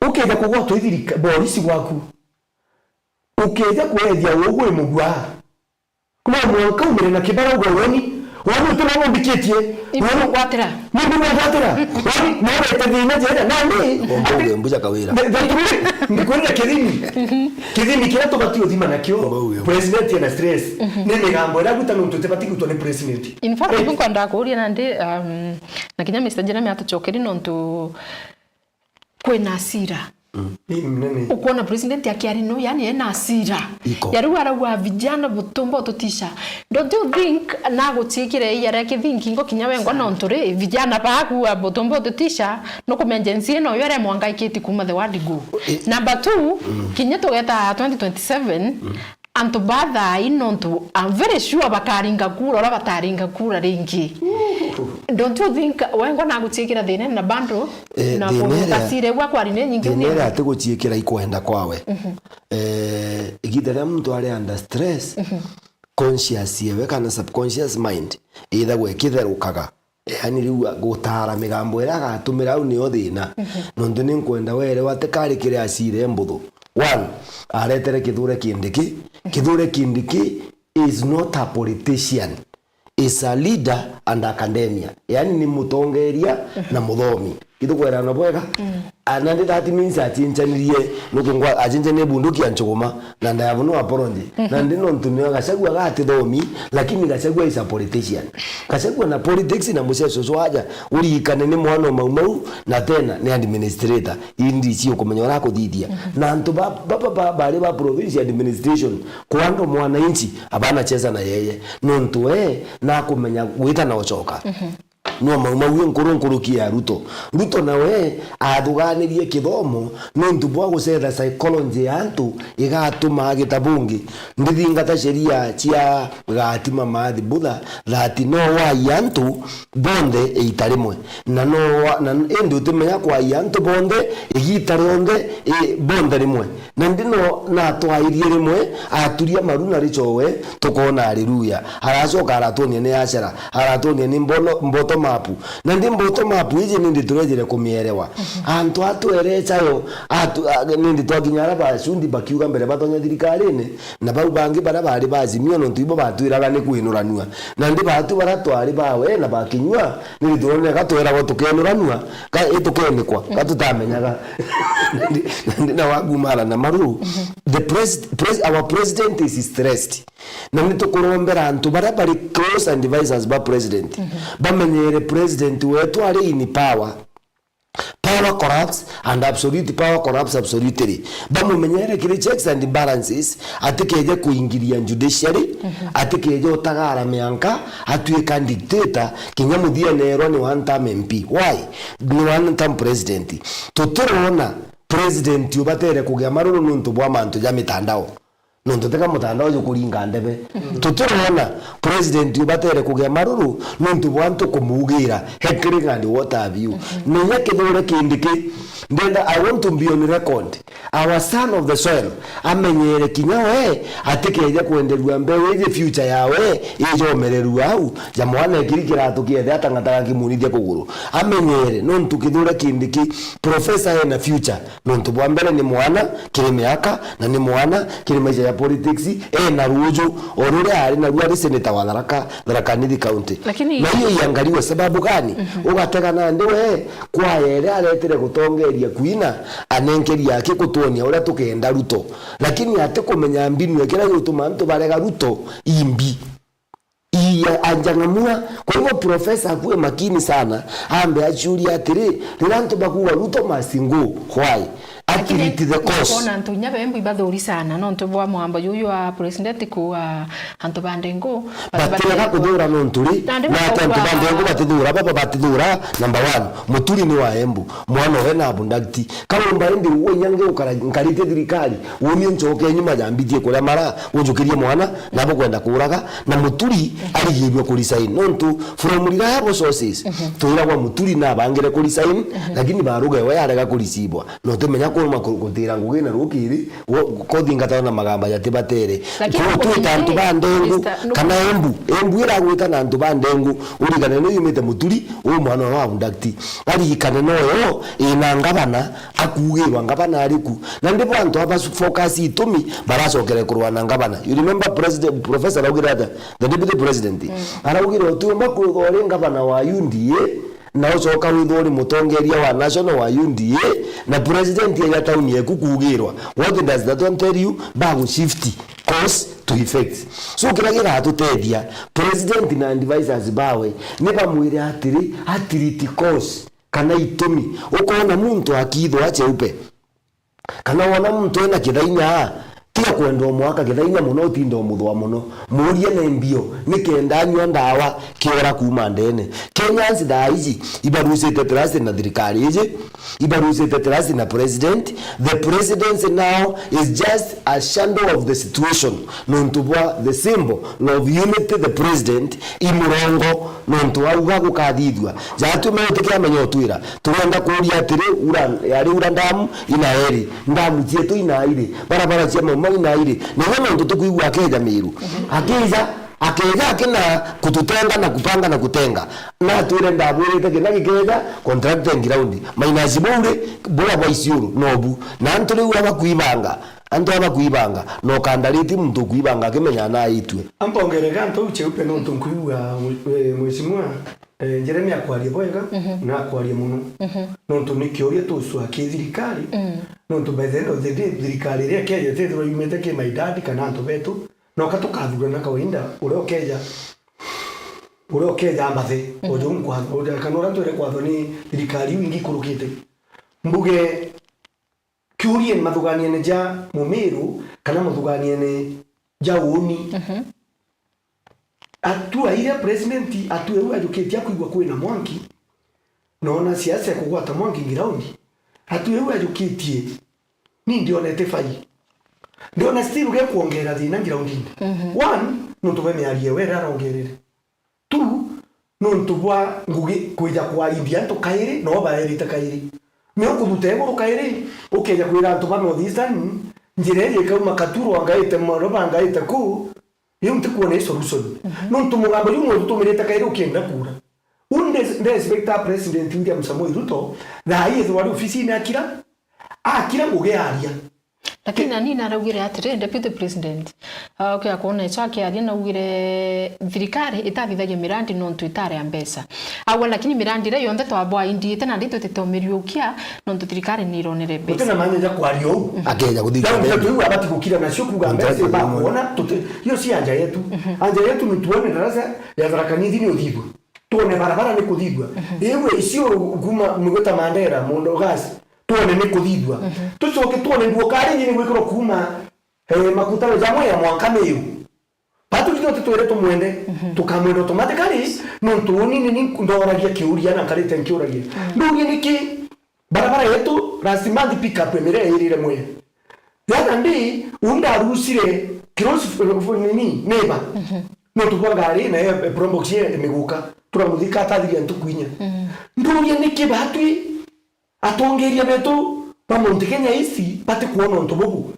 Ukija kugwatwa ithirika, borisi gwaku. Ukija kwethia uguo i mugwaa. No mwanka umire na kibara uga woni, woni uti na umbikitie. Ibu gwatira. Ni ibu gwatira. Woni, no wete thina jera, na ni. Omba uge mbuja kawira. The, the truth, ndikwenda kithimi. Kithimi kiria tubati uthima nakio. Omba uge. President ena stress. Mhm. Ni migambo iria guta nuntu tibati gutwa ni president. In fact, right, ibu nkwenda kuuria nandi, um, na kinya Mister Jeremy atucokeri nontu kwina asira. Mm. Ni mnene. Ukwona president akiari no, yani ena asira. Iko. Ya riu arauga vijana butumba ututisha. Don't you think na guchikire ya reke thinking go kinya wengwa no nturi vijana baku butumba ututisha no kumenja nsi ino yo ere mwangaikiti kuma the word go. Eh. Number two, mm, kinya tugeta twenty twenty-seven, mm. Antu ba thaa ii nontu, I'm very sure bakaringa kura uria bataringa kura ringi. Don't you think wengwa na guchiikira thina na bando, eh, na thina iria, kugasire gwa kwari ni nyingi thina iria ati guchiikira ikwenda kwawe. Mhm. Eh, igita ria muntu ari under stress, mhm, conscious yewe kana subconscious mind ithagwa ikitherukaga. Yaani riu gutaara migambo iria agatumira au nio thina. Mhm. Nontu ni nkwenda werewa ati kari kiri acira e mbuthu. One, aretere Kithure Kindiki. Mhm. Kithure Kindiki is not a politician. Is a leader and academia. Yaani ni mutongeria, mhm, na muthomi. Ithukwirana bwega. Mm. Ah, nandi that means achinchanirie, nukungwa achinchanirie bunduki ya nchuguma, na ndayabo no apology. Mhm. Nandi nontu nio Gachagua gatithomi, lakini Gachagua is a politician. Gachagua na politics na muceco jwaja, urikane ni mwana o Mau Mau, na tena ni administrator. Indi si ukumenya uria akuthithia. Mhm. Na antu ba, ba, ba, ba, bari ba provincial administration, kwando mwananchi, abana cheza na yeye. Nontu we, nakumenya gwita na ucoka. Mhm. No Mau Mau nkuru nkuruki ya Ruto. Ruto nawe athuganirie kithomo nontu bwa gucetha psychology ya antu igatuma agita bungi. Ndithingata sheria cia Gatima Maathi Butha that no wai antu bonthe iita rimwe. Na no wa-, na indi utimenya kwai antu bonthe igiita rionthe, i, bonthe rimwe. Na ndino natwairie rimwe, aturia maru na richowe, tukoona haleluya. Aracoka aratuonia ni ashera, aratuonia ni mbono, bottom up. Na ndi bottom up iji nindi turejire kumierewa. Mhm. Antu atwerecayo, atu-, a-, nindi twakinya ara bacundi bakiuga mbere batonya thirikarine, na bau bangi bara bari ba Azimio nontu ibo batwiraga ni kwinuranua. Na ndi batu bara twari bawe na bakinyua, nindi turoneka tweragwa tukenuranua, ka, i tukenikwa, ka tutamenyaga. Nandi, nandi na wagumara na maru. Mhm. The pres-, pres-, our president is stressed. Na ni tukurombera antu baria bari close advisors ba president. Mhm. Bamenyere president wetu ari in power. Power corrupts and absolute power corrupts absolutely. Bamumenyere kiri checks and balances, atikeje kuingiria judiciary, mhm, atikeje utagara mianka, atuika dictator, kinya muthia neerwa ni one term M P. Why? Ni one term president. Tutirona president ubatere kugia maruru nontu bwa mantu ja mitandao. Nontu teka mutandao jukuringa ndebe. Mm. Tutirona president ubatere kugia maruru nontu bwa antu kumuugira, heckling and what have you. Mm-hmm. Na inya kithure Kindiki, ndenda, I want to be on record. Our son of the soil, amenyere kinya we, atikeje kwenderua mbeu iji future yawe, ijomererua au, ja mwana ekiri kiratu kiethe atang'ataga kimunithia kuguru. Amenyere, nontu kithure Kindiki, professor ena future, nontu bwa mbere ni mwana kiri miaka, na ni mwana kiri maisha ya politics, ena ruuju, o ruria ari naruo ari senator wa Tharaka, Tharaka Nithi County. Lakini na hiyo iangaliwe sababu gani? Mhm. Ugatega nandi we, kwaya iria aretire gutongeria kuina, anenkeri yake gutuonia uria tukenda Ruto. Lakini atikumenya mbinu ikira yutuma antu barega Ruto imbi. Iya, anjang'amua. Kwa hivyo profesa akuwe makini sana, ambe aciuria atiri, riria antu bakuuga Ruto must go, why? Lakini atreat the cause. Kwona antu inya bembu ibathuri sana, nontu bwa mwambo juju wa president kuuga antu ba Ndengu, batirega kuthura nontu ri, na ati antu ba Ndengu batithura, baba batithura, number one, Muturi ni wa Embu, mwana owe na abundakti. Kaumba indi uwe inya ngiukara nkarite thirikari, uumie ncoke nyuma jambitie kuria mara, unjukirie mwana, nabo kwenda kuuraga, na Muturi arigirwe ku resign. Nontu from reliable sources, mhm, twiragwa Muturi nabangire ku resign, mhm, lakini baruga we arega ku receive-wa. Na utimenya kuma ku-, gutira ngugi na rukiri, wo-, kothingata na magamba jatibatere. Lakini kwou twita antu ba Ndengu, Mister, no kana Embu, Embu iragwita na antu ba Ndengu, urigane ni yumite Muturi, u mwana wa abundakti. Arigane noyo ina ngavana, akuugirwa ngavana ariku. Na ndibo antu aba focus itumi baracokere kurwa na ngavana. You remember president, professor araugire atia? The deputy president. Mm. Araugire utiumba kwithwa uri ngavana wa U D A, na ucoka withwa uri mutongeria wa national wa U D A, na president eja town yeku kuugirwa. What does that one tell you? Bagu shift cause to effect. So kiria gigatutethia, president na advisors bawe ni bamwire atiri, atreat cause. Kana itumi. Ukona muntu akithwa cheupe, kana wona muntu ena kithainya, tiga kwenda umwaka kithainya muno, utinda umuthwa muno. Muurie na mbio, nikenda anyua ndawa, kiora kuuma ndene. Kenyans thaa iji, ibarucite trust na thirikari iji, ibarucite trust na president. The presidency now is just a shadow of the situation. Nontu bwa the symbol of unity, the president, i murongo, nontu auga gukathithua. Jatwi mauti kia menya utwira, turenda kuuria atiri, ura, yari ura ndamu ina eri, ndamu cietu ina iri, barabara cia Mau Mau ina iri, na inya nontu tukwigua akeja Miru. Akeja, akeja akina kututenga na kupanga na kutenga. Na twire ndabwirite kina gikeja, contracting ground. Minus bure, bura bwa Isiolo, nobu. Na antu riu abakwibanga. Antu aba kwibanga, na ukandariti muntu ukwibanga akimenya anaitue. Ampongerega antu au cheupe nontu nkwigua mwe-, eh, mheshimiwa, Eh, Jeremia akwaria bwega, mhm, na akwaria mono. Mhm. Nontu ni kiuria tucua ki thirikari, mm, nontu by the end of the day, thirikari iria Kenya itethirwa yumite ki my dad kana antu betu, noka tukathurana kawaida, uria ukeja, uria ukeja ambathe, mhm, uju nkwathwa, uria, kana uria twere kwathwa ni thirikari iu ingi ikurukite. Mbuge, kiuria ni mathuganiene ja Mumiru kana mathuganiene ja uuni. Mhm. Atua iria president, atua iu ajukitie akwigua kwina mwanki, noona siasa ya kugwata mwanki ground, atua iu ajukitie, ni ndionete fai. Ndiona still ge kuongera thina groundini. Mhm. One, nontu bwe miario ewe ira arongerere. Two, nontu bwa ngugi kwija kwarindia antu kairi, no baerite kairi. Ni ukuthuta iguru kairi, ukeja kwira antu ba North Eastern, njira iri ikauma Katuro angaite Maroba angaite ku, iu ntikuona i solution. Mhm. Nontu mugambo juu no tutumirite kairi ukienda kura. U nde, nde expect a President William Samoei Ruto, thaa ii ethirwa ari ofisini akira, akira ngugi aria. Lakini nani naraugire atiri, Deputy President, ah, ukia kwona ico akiaria naugire thirikari itathithagia mirandi nontu itari ya mbeca. Auga lakini mirandi iria yonthe twabwaindiite nandi tutitomirukia nontu thirikari ni ironere mbeca. Gutina maana ja kwaria uu. Akeja kuthithia. Damu tatu iu abati gukira nacio kuga mbeca ibakuona, tuti-, iyo si anja yetu. Mhm. Anja yetu ni tuone darasa ya Tharaka Nithi ni uthithua. Tuone barabara ni kuthithua. Mhm. Iu icio kuma Mugweta Mandera, Mondo Gas, tuone ni kuthithua. Mhm. Tucoke tuone nduo kari ingi ni gwikirwo kuma, eh, makutano ja Mwea mwanka Miu. Batu kinya tutwire tumwende, mhm, tukamwenda automatically, nontu uni ni ni ndoragia kiuria na nkarite nkiuragia. Mhm. Ndurie niki barabara yetu last month pick up emire irire Mwea. The other day, u ndarucire kirosi f-, f-, nini, neighbor. Mhm. Nontu bwa ngari na ye, eh, probox ye miguka. Turamuthika atathiria ntuku inya. Mhm. Ndurie niki batwi atongeria betu ba Mount Kenya East bati kuona untu bubu.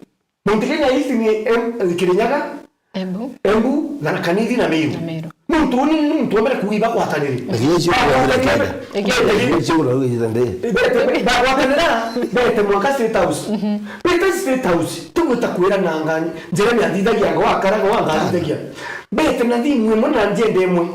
Mount Kenya East ni em-, Kirinyaga, Embu. Embu, Tharaka Nithi na Meru. Na Meru. Nontu uni ni nontu omere kuuga ibagwatanire. Lakini icio bagwatanire, Kenya. Bete, icio urauga icio nde. Bete, bagwatanira, bete mwanka State House. Mhm. Bete State House, tugwita kwira na ngani, Jeremia athithagia ngo akaraga wa ngani athithagia. Bete na thimu imwe na njende imwe.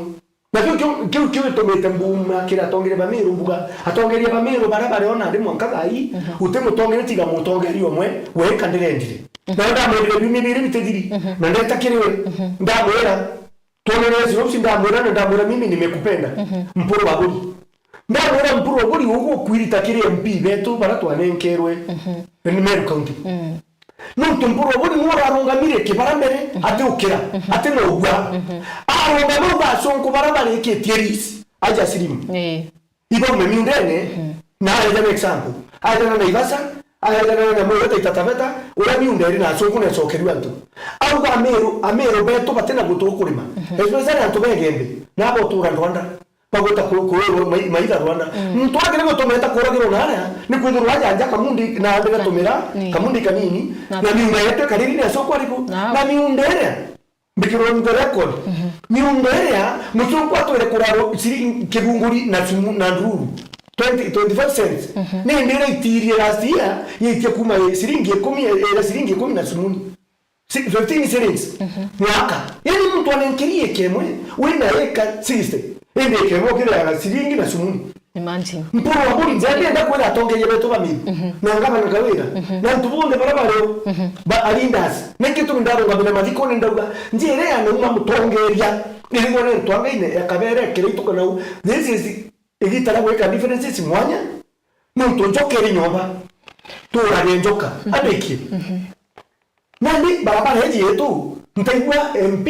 Na kiu, kiu, kiu, kiu gitumite mbuma kira atongeria ba Meru mbuga. Atongeria ba Meru baria bari ona ndi mwanka thaa ii, mhm, guti mutongeria tiga mutongeria umwe, we kandirendire. Mhm. Na ndamwendire biumia biiri bitithiri, mhm, na ndeta kiri we, mhm, ndamwira, twonere Nairobi, ndamwira, na ndamwira, "Mimi nimekupenda." Mhm. Mpuru wa Buri. Ndamwira Mpuru wa Buri, ugu kwirita kiri M P betu bara twanenkerwe, mhm, ni Meru County. Mm. Nontu Mpuru wa Buri niwe urarungamire kibara mbere, mhm, ati ukira, mhm, ati no ugwa. Mhm. Arungama uga acunku bara barikitie risi, aja silimu. Ii. Ibaume miundene, mhm, na aeja na example. Aeja na Naivasha, aeja na nyamu iyo ta Taita Taveta, uria miunda iri na acunku na icokerua antu. Auga Ameru, Ameru betu batina gutu kurima. Mhm. Especially antu ba Igembe, na abo utura Ndwanda. Bagwita ku-, ku-, mai-, maitha Rwanda. Mm. Muntu aria kiri gutumeta kuragirwo naria, ni kwithirwa aja nja kamundi, na andi gatumira, mm, kamundi kanini, na, na miunda yetu ikariri ni acunku ariku. Na. Na miunda iria, mbikirwe on the record, mhm, miunda iria, mucunku atwire kurarwo ciringi kibunguri na sumu na ndururu, twenty, twenty-five cents. Mhm. Ni indi iria itirie last year, yiitie kuma ciringi ikumi, ira ciringi ikumi na sumuni. Si-, fifteen shillings. Mhm. Mwaka. Yaani muntu anenkerie eka imwe, wina eka sixty. Indi eka imwe ukirega ciringi na sumuni. Imagine. Mpuru wa Buri, nja ndienda kwira atongeria betu ba Meru. Mhm. Na ngavana Kawira. Mhm. Na antu bonthe bara bari o, mhm, ba, a leaders. Niki tumi ndarungamira mathikone ndauga, njira ya nauma mutongeria. Irigwa ni antu angaine ya kabere kira ituka nau. This is Igita ria gwika differences mwanya, nontu njoka iri nyomba, tuurage njoka, mhm, andikie. Mhm. Nandi barabara iji yetu, ntaigua M P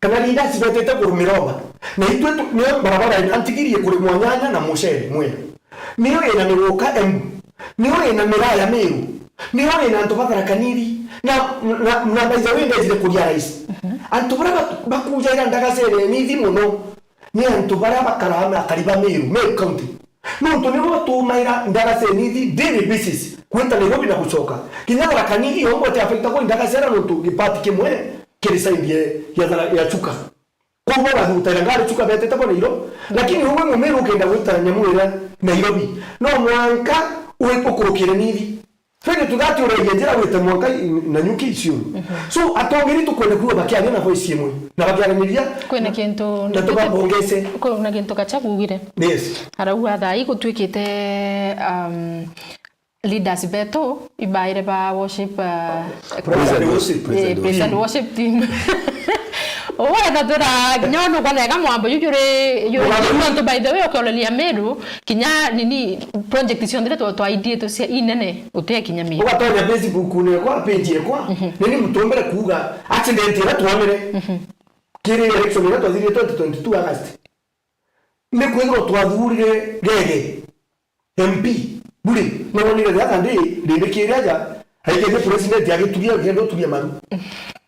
kana leaders betete kurumira oba. Na itwe tu, niyo barabara ina ntigirie kurimwa nyanya na mucere Mwea. Niyo ina miguka Embu. Niyo ina miraa ya Meru. Niyo ina antu ba Tharaka Nithi. Na, na, na by the way, ndejire kuria rais. Mhm. Antu baria ba-, bakujaira ndagacene nithi mono. Ni antu baria bakaraa na akari ba Meru, Meru County. Nontu nibo batumaira ndagacene ithi daily basis, gwita Nairobi na gucoka. Kinya Tharaka Nithi yo ngwete affectagwa i ndagacene nontu gipati kimwe kiri side ya, ya Thara-, ya Chuka. Koguo bathutaira ngari Chuka betete bo Nairobi. Lakini ugwe Mumiru ukenda gwita nyamu iria Nairobi, no mwanka wi-, ukurukire Nithi. Failure to that uregia njira wite mwanka i-, na nyuki icio. So, atongeri tukwenda kuuga bakiaria na voice imwe, na bakiaraniria, Kwina kintu na tubabongece. Kwina kintu gacha kuugire. Yes. Arauga thaa ii gutwikite, um, leaders betu ibaire ba worship, uh, Praise and worship. Eh, praise and worship team. Wetha twira kinya nukwona ega mwambo ju juri, juri, Mwambo ju- nontu by the way ukioreria Meru, kinya nini project cionthe iria twa-, twaithiritwe cia inene, uti kinya Meru. Ugatonya Facebook-ini ekwa, page ekwa, nini mutumbire kuuga accident iria twonire kiri election iria twathirire twenty twenty-two August. Ni kwithirwa twathurire Gege M P, buri, no wonire the other day, rindikire aja, aikethia president agituria, agenda uturia maru.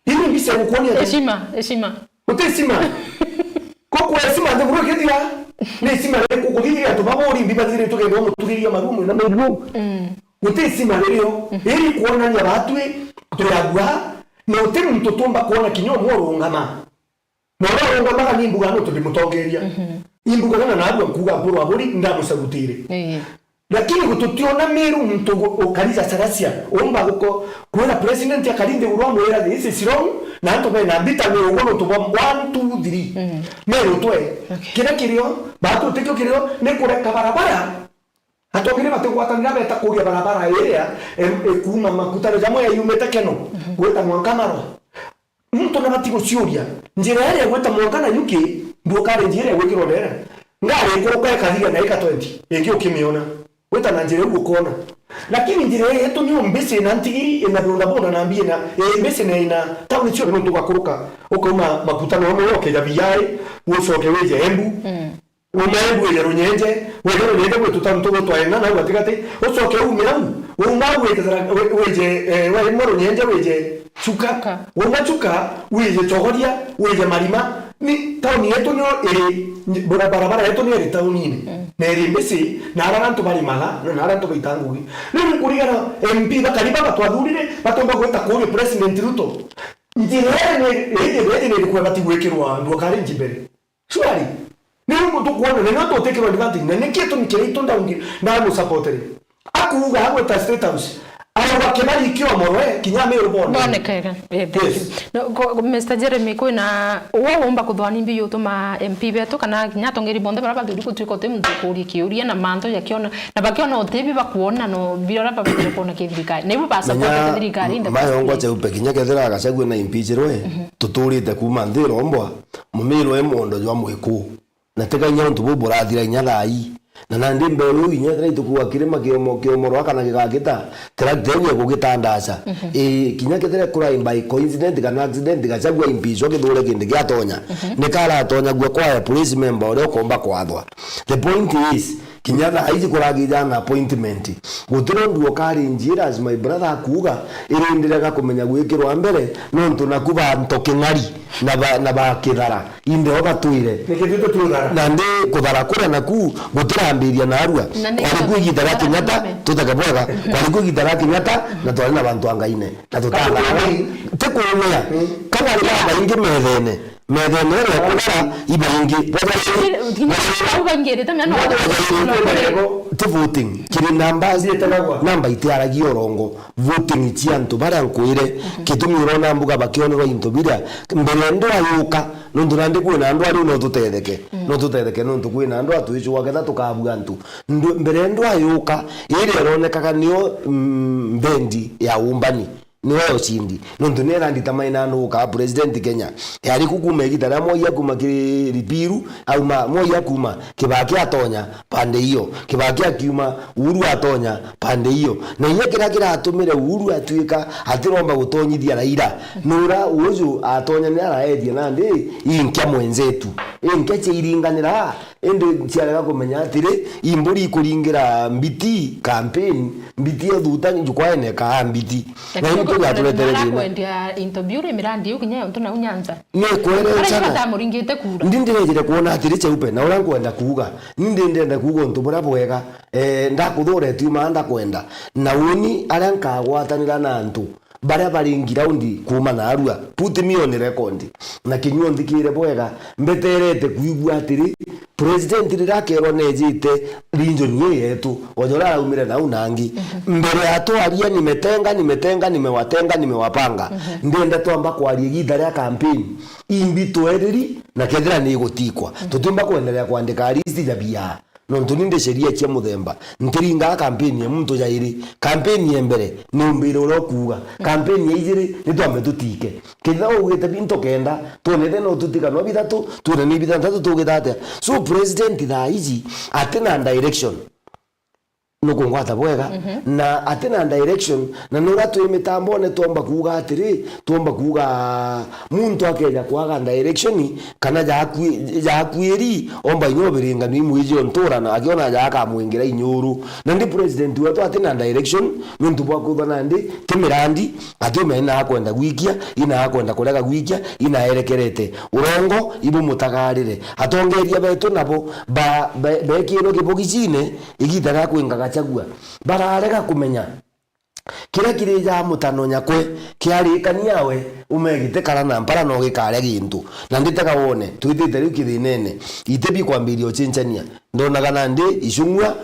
Ini mbica gukuonia ati Heshima, heshima. Guti heshima. Koko heshima nthiguru ikithira, ni heshima ririku kuthithiria antu baba uri mbi bathithiritwe kenda umuturiria maru mwe na mairu? Guti heshima ririo. Iri kuonania batwi twiragua, na uti muntu tumba kuona kinya umwe urungama. Na uria urungamaga ni mbuga nontu ndi mutongeria. Imbugaga na narua nkuga mpuru aburi ndamucagutire. Ii. Lakini gututiona Meru muntu gu-, ukari jacaracia, umba guko-, kwira president akari nthiguru amwira, "This is wrong," na antu bena mbita ni uguo nontu bwa one, two, three. Meru twe. Okay. Kiria kirio, batu tikio kirio, ni kureka barabara. Atongeri batigwatanira beta kuria barabara iria, em, ikuuma makutano jamwe yumite Keno, gwita mwanka Marwa. Muntu nabati guciuria, njira iria igwita mwanka Nanyuki, ndukari njira igwikirwa ndere. Ngari ikuruka ikathiria na ika twenty, ingi ukimiona. Gwita na njira iu ukona. Lakini njira ii yetu niyo mbisi na ntigiri, ina bodaboda na mbi ina, ii mbisi na ina tauni cionthe nontu ugakuruka, ukauma makutano amwe, ukeja Biyai, ucoke wije Embu. Uma Embu wije Runyenje, wije Runyenje gwitu tauni tugu twaena nau gatigati, ucoke ume au, uma au wije Thara-, wi-, wije, eh, wauma Runyenje wije Chuka. Chuka. Wauma Chuka, wije Chogoria, wije Marima. Ni tauni yetu niyo iri, bara-, barabara yetu niyo iri taunine. Na iri mbisi, na aria antu barimaga, na aria antu baitaga ngugi. Riu nkurigana M P bakari baba twathurire, batomba gwita kuria President Ruto. Njira iria ni, iri, iri, iri, iri kwebati gwikirwa ndwakari njimbere. Surely, ni untu tukwona, na nio tutikirwa advantage, na niki gitumi kiria itu ndaungi, ndamusapotere. Akuuga agweta State House, arauga Kibaki kiomorwe, kinya Meru bone. Bonekega. Eh, thank you. Yes. No, ko, ko, Mister Jeremy, kwina, uwe womba kuthwa ni mbi yutuma M P betu, kana kinya atongeri bonthe baria bathuri gutuika uti muntu ukuria kiuria, na mantu jakiona, na bakiona uti bi bakwona, no, biria babathire kwona ki thirikari. Na ibu ba support thirikari in the first place. Mayongo Cheupe, kinya kethira Gachagua na impeachirwe, tuturite kuuma nthi irombwa, Mumiru e mondo jwa mwiku. Na tiga inya untu buu burathira inya thaa ii. Na nandi mberu iu inya ethira itukua kirima kiomo-, kiomorwa kana gigagita, tractor iu igugitandaca. Ii, kinya kethira kura by coincident kana accident, Gachagua impeachwa kithure kindi giatonya. Ni karatonyagua kwa police member uria ukomba kwathwa. The point is, kinya thaa iji kuragija na appointment. Gutiri undu ukari njira, as my brother akuuga, irindire gakumenya gwikirwa mbere, nontu naku banto king'ari na ba, na ba kithara, inde o batwire. Niki tu tuthara? Na ndi kuthara kuria naku gutirambiria narua. Na ni kwari ku igita ria Kenyatta, tuteke bwega, kwari ku igita ria Kenyatta, na twari na bantu angaine, na tutathara. Ti kuumia. Kana ari babaingi methene. Methene iria ikuthara ibaingi. Nginya bau baingirite mena. Ti voting. Kiri namba, namba itiaragia urongo. Voting cia antu baria nkwire. Gitumi urona mbuga bakionerwa into biria. Mbere ndwa yuka, nontu nandi kwina ndwa riu no tutetheke. No tutetheke nontu kwina ndwa twicua ketha tukabua antu. Ndu-, mbere ndwa yuka, iria ironekaga nio, mm, mbendi ya umbani. Niwe ucindi. Nontu ni arandita maina nuka president Kenya. Yari ku kuma igita ria Moi akuma kiri Lipiru, auma, Moi akuma, Kibaki atonya pande iyo. Kibaki akiuma, Uhuru atonya pande iyo. Na inya kiria kiratumire Uhuru atuika atiromba gutonyithia Raila. Nura uju atonya ni araethia nandi, inkia mwenzetu. Inkia ciairinganira. Indi ciarega kumenya atiri, imburi ikuringira mbiti campaign, mbiti ya thuta njukwaene kaa mbiti. Na ini tugaturetere thina. Kwendia into biure mirandi iu kinya yontu nau Nyanza. Ni kwere sana. Batamuringite kura. Ndi ndirejire kuona atiri Cheupe, na uria nkwenda kuuga, ni ndi ndenda kuuga untu buria bwega, eh, ndakuthure tiuma ndakwenda. Na uni aria nkagwatanira na antu, baria bari ngiraundi kuuma narua, put me on record. Na kinyua nthikire bwega, mbeterete kwigua atiri, President riria akerwa nejite region ii yetu, oja uria araumire nau nangi. Mbere ya twaria, "Nimetenga, nimetenga, nimewatenga, nimewapanga." Ndienda twamba kwaria igita ria campaign. Imbi tweriri, na kethira ni igutikwa. Tutiumba kwenderea kwandika list ja biaa. Nontu ni ndi sheria cia muthemba. Ntiringaa campaign ya muntu jairi. Campaign ya mbere, ni umbire uria ukuuga. Campaign ya ijiri, ni twambe tutike. Kethira ugite bintu kenda, twone ethira no tutika no bithatu, twone ni bithantatu tugita atia. So president thaa iji, atina direction. Nukungwata bwega, na atina direction, na nuria twi mitambone twomba kuuga atiri, twomba kuuga muntu akeja kwaga direction, kana jakui-, jakuiri, omba inya ubiringanu imwiji ontura na akiona jaka amwingira inyuru. Na ndi president wetu atina direction, nontu bwa kwithwa nandi ti mirandi, ati ume ina akwenda gwikia, ina akwenda kurega gwikia, ina erekerete. Urongo, ibumutagarire. Atongeria betu nabo ba-, be-, bekirwe kibogicine, igita ria kwinga Gachagua. Bararega kumenya kiria kirija mutano nyakwe kiarikania we, umegite kara na mpara no gikaria gintu. Na nditega wone, twitite riu kithinene. Iti bikwambiria ucinchania. Ndonaga nandi icung'ua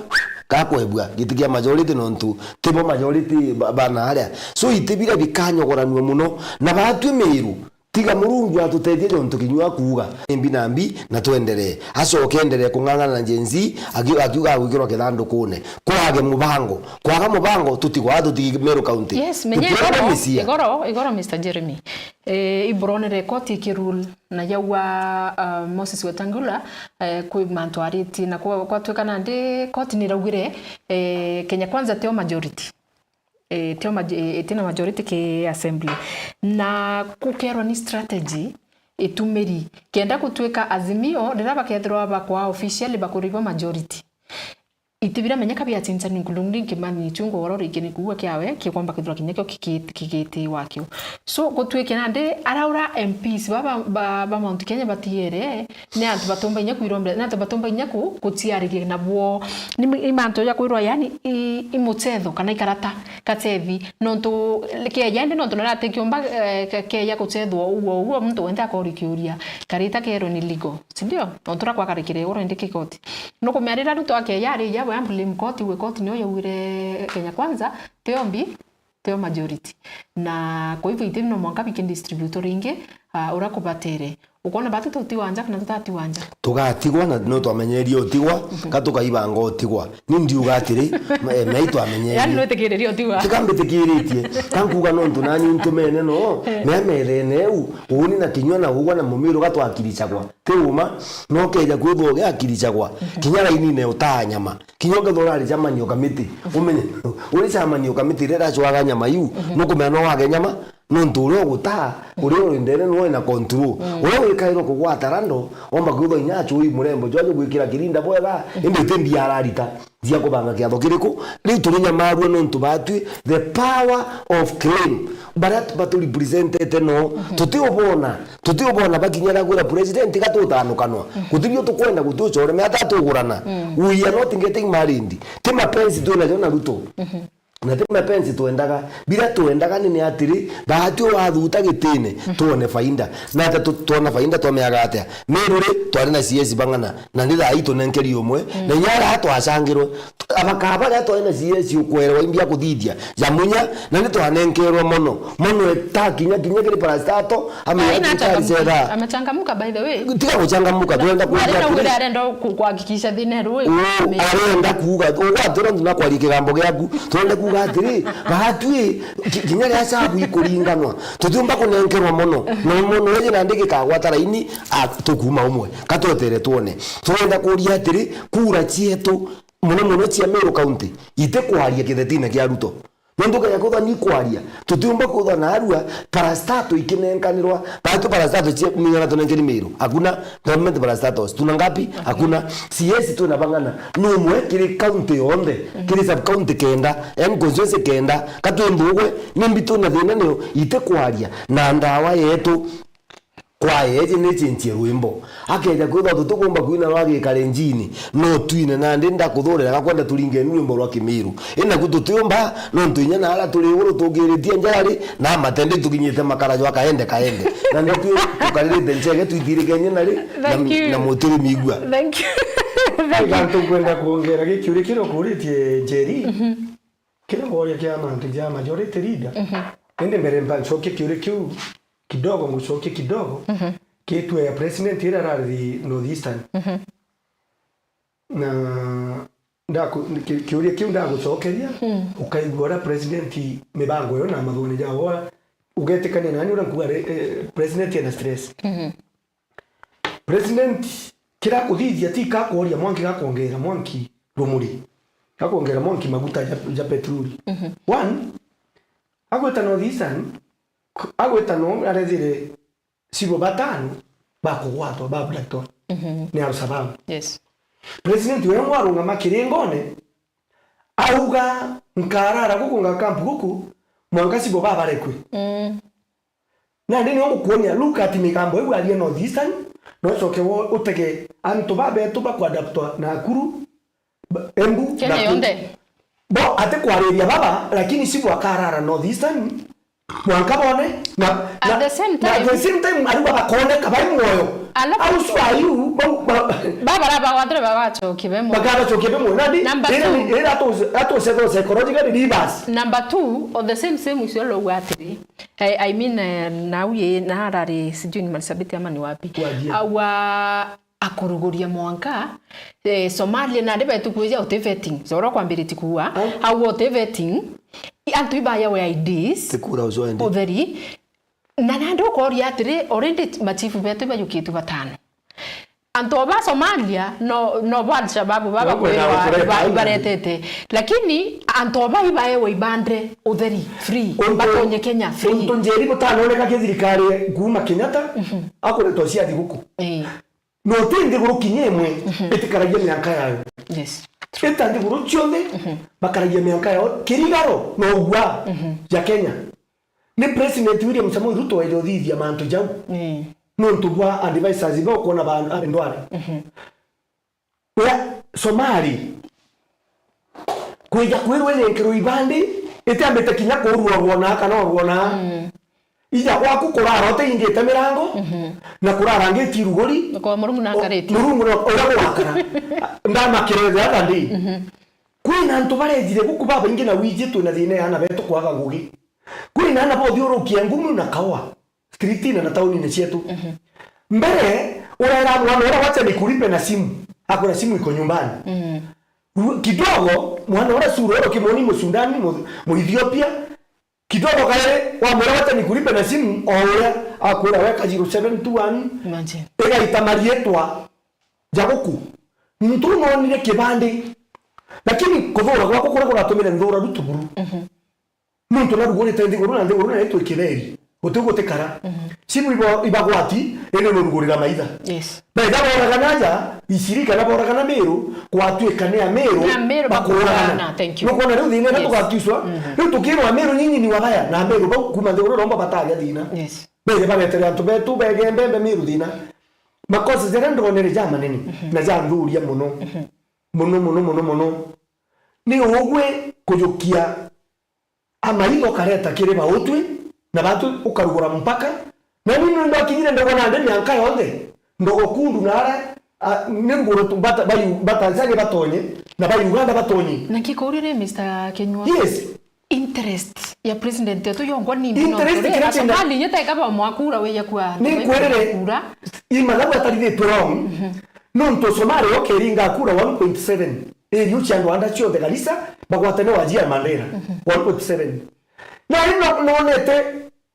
gakwebua giti kia majority nontu tibo majority ba-, bana aria. So iti biria bikanyogoranua muno. Na batwi Miru, tiga Murungu atutethie jontu kinyua kuuga. Imbi na mbi na twenderee. Acoke enderee kung'ang'ana na Gen Z, aki-, akiuga agwikirwa kithandukune. Kwage mubango. Kwaga mubango, tutigwa tutigi Meru County. Yes, menya Tutigwa igoro, misia. igoro, igoro, Mister Jeremy. Eh, iburonere koti ikirule na yaua, uh, Moses Wetangula, eh, kwi mantu aritie na kwa, kwatuika nandi koti niraugire, eh, Kenya Kwanza tio majority. Eh, tio maj-, eh, itina majority ki assembly. Na kukerwa ni strategy itumiri. Kenda gutuika Azimio, riria bakethirwa bakwa officially bakuribwa majority. Iti biramenyeka biacincanua, including Kimani Ichung'wah, oro riki ni kuuga kiawe, kikwamba kwithirwa kinya kio kiki-, kigiti wakio. So, gutuike nandi, araura M Ps baba ba, ba Mount Kenya batiere, ni antu batumba inya kwirombera, ni antu batumba inya ku-, guciariria nabo. Ni mi-, i mantu ja kwirwa, yani, i, i mucetho kana ikarata, kachethi. Nontu, keja indi nontu naratikiumba, eh, ke-, keja gucethwa uguo, uguo muntu wenthe akori kiuria. Karita kerwe ni legal. Sindio? Nontu uria kwakarikire igoro indi ki koti. Nukumea riria Ruto akeja arija we blame koti, we koti nio yaugire Kenya Kwanza, tio mbi, tio majority. Na kwa hivyo iti no mwanka bikidistributwa ringi, ah, uria kubatere. Ukwona batu tutiwa nja kana tutatiwa nja? Tugatigwa na no twamenyerie utigwa, ka tukaibanga utigwa. Ni ndiuga atiri, ma-, eh, mei twamenyerie. Yani, nwitikiririe utigwa? Tika mbitikiritie. Ka nkuga nontu nani ntumene no, mea methene eu, uuni na kinyua na ugwa na mumiru gatwakirichagwa. Ti uma, no keja kwithwa ugiakirichagwa. Kinya rainine utaa nyama. Kinya ukethwa uraricha manio kamiti. Umenye, uricha manio kamiti riria irachwaga nyama iu, nukumenya no wage nyama, nontu uria ugutaa, uria uri ndene niwe wina control. Uria wikairwe kugwata rando, omba kwithwa inya achui murembo, jwaje gwikira kirinda bwega, indi uti mbia ararita cia kubanga kiatho kiriku. Riu turinyamarua nontu batwi, the power of claim. Baria baturepresentete no, tutiubona, tutiubona bakinya na kwira president gatuutanukanwa. Gutibio tukwenda gutuchore, me ata tugurana. We are not getting married. Ti mapenzi twinajo na Ruto. Na ti mapenzi twendaga. Biria twendaga ni, ni atiri, baatwi wathuta gitine, twone faida. Na ata tu-, twona faida, twameaga atia? Meru ri, twari na C S bang'ana, na ni thaa ii tunenkeri umwe, na inya aria twacangirwe. Abakaba baria twari na C S ukwerwa imbia kuthithia, ja munya, na ni twanenkerwe mono, mono eta kinya, kinya kiri parastato, amenya Ai, na ati itari achangamuka. Cera. Amechangamuka, by the way. Tiga guchangamuka, twenda kuria atiri. Arenda ku-, kuhakikisha thina rui. Uu, arenda kuuga, ugwatira ntu na kwaria kigambo giaku. Twende kuuga atiri, baatwi, ki-, kinya ria chabu ikuringanwa. Tutiumba kunenkerwa mono. Na mono eje nandi gikagwata raini, a, tukuma umwe. Katwetere twone. Turenda kuria atiri, kura cietu, mono mono cia Meru County, itikwaria kithetine kia Ruto. Nontu kenya kwithwa ni kwaria, tutiumba kwithwa na arua parastato ikinenkanirwa, batu parastato cia migana tunenkeri Meru. Hakuna government parastatos. Tuna ngapi? Hakuna. C S twina bang'ana. Numwe kiri county yonthe, kiri sub county kenda, yani constituency kenda. Katwi nthugwe, nimbi twina thina nio itikwaria. Na ndawa yetu, Kwaya iji ni cincie rwimbo. Akeja kwithwa tutikumba kwina rwa gikarenjini, no twine nandi ndakuthurira gakwenda turinge rwimbo rwa Kimiru. Inaku tutiumba, nontu inya na aria turi iguru tugiritie njara ri, na matende tukinyite makara jwa kaende kaende. Na nitwi tukaririte nchege twithirikenye na ri, na, Thank you. na muti ri migua. Thank you. Thank you. Gantu nkwenda kuongera gikiuria kiria ukuritie Njeri. Kiria ngoria kia mantu ja majority leader. Indi mbere mba ncokie kiuria kiu kidogo, ngucokie kidogo. Kitue ya president iria arari North Eastern. Na ndaku-, ki-, kiuria kiu ndagucokeria, ukaigua uria president mibango yo na mathuguni jawe, ugetikania nani uria nkuga ri, eh, president ena stress. President kira kuthithia ti ka kuoria Mwanki, gakwongera Mwanki rumuri, gakwongera Mwanki maguta ja, ja petroli. One, agwita North Eastern, agwita no arethire cibo batano bakugwatwa, ba abductwa ni Al-Shabaab. Yes. President we ngo arungama kiringone, auga, "Nkarara guku, ngakampu guku, mwanka cibo babarekwe." Mm. Nandi nio ngukuonia, look at migambo iu aria North Eastern, no ucoke wo-, utege antu babetu bakuadaptwa Nakuru, Ba-, Embu, Kenya Nakuru. Yonthe. Bo ati kwariria baba, lakini cibo akarara North Eastern, mwanka bone, na, At na, the same na at time the same time, ariu baba koneka bai mwoyo. Alafu Au sure are you, bau, ba-, Baba raba watire baba bacokie be mwoyo. Bakara bacokie be mwoyo. Nandi, Number ira two. ni, ira atu-, atusethe psychologically reverse. Number two, on the same, same issue, lo atiri. I, I mean, eh, nau ye, na arari, sijui ni Marsabit ama ni wapi. Wajia. Awa, akuruguria mwanka, eh, Somalia, nandi betu kwija uti vetting. Zoro kwambiritie kuua, Ah. au uti vetting, i antu ibayawe I Ds, Ti kura uzo ende. utheri. Na nandi ukoria atiri, already machifu betu ibajukitu batano. Antu oba Somalia, no, no bo Al-Shabaab baba Bakwenda kwirwa gukureta iba-, au ibaretete. Lakini antu oba ibaewe ibande utheri, free, Untu, batonye Kenya, free. untu Njeri butanoneka ki thirikari kuuma Kenyatta, akuretwa ciathi guku. Eh. No ti nthiguru kinya imwe itikaragia mianka yayo. Yes. Ita nthiguru cionthe bakaragia mianka yao kirigaro na ugwa ya Kenya. Ni President William Samoei Ruto weja uthithia mantu jau. Mm. Nontu bwa advisors ba ukona ba andware. Uria Somali kwija kwirwa inenkerwe ibandi, itiambite kinya kurua rwona kana rwona. Mm. Ija gwaku kurara utiingite mirango, na kurara ngiti ruguri. Kwa Murungu na O-, akarite. Murungu na uria gwakara. Ndamakirire the other day. Kwina antu barejire guku babaingi na wiji twina thina ya ana betu kwaga ngugi. Kwina ana bothiurukia ngumu na kawa. Streetine na taunine cietu. Mbere, urera mwana uria, "Wacha nikulipe na simu." Akwira, "Simu iko nyumbani." Ru-, kidogo, mwana uria sura uria ukimwoni Musudani, Mu-, Muethiopia, kidogo kairi, wamwira, "Wacha nikulipe na simu," o uria akwira, "Weka zero seven two one." Imagine. Igaita marietwa ja guku. Muntu nonire kibandi. Lakini kuthura gwakwa kuria kuratumire nthura Ruto buru. Nontu narugurite nthiguru, na nthiguru nayo itwi kiberi. Guti gutikara. Simu ibo-, ibagwati, indi nurugurira maitha. Yes. Maitha boragana aja, Isiri kana boragana Miru, gwatuika ni Amiru Ni Amiru bakuragana. bakuragana, thank you. Nukwona riu thina iria Yes. tugakiuswa, riu tukirwa Amiru nyinyi ni wabaya, na Amiru bau kuma nthiguru romba bataria thina. Yes. Bere baretere antu betu bege mbembe Miru thina. Makosa jaria ndonere ja manene, na ja nthuria muno. Muno, muno, muno, muno. Ni ugwe kujukia amaitho kareta kiri bautwi, na batu ukarugura mpaka. Na ni nontu akinyire ndogwa nandi mianka yonthe, ndogo kundu na ara, a, ni nguru tu bata, bayu, bata Tanzania batonye, na ba Uganda batonye. Na ngikuria ri, Mister Kinyua? Yes. Interest ya president yetu yongwa ni Interest nontu ri, kira kintu Asomali nyete kaba mwakura weya kwa Ni kura. kwirire, i mathabu atarithitwe wrong. Nontu Somali yo keringa kura one point seven. Iriu cia andu anda ciothe Garissa, bagwatane Wajir Mandera, one point seven. Na ino nonete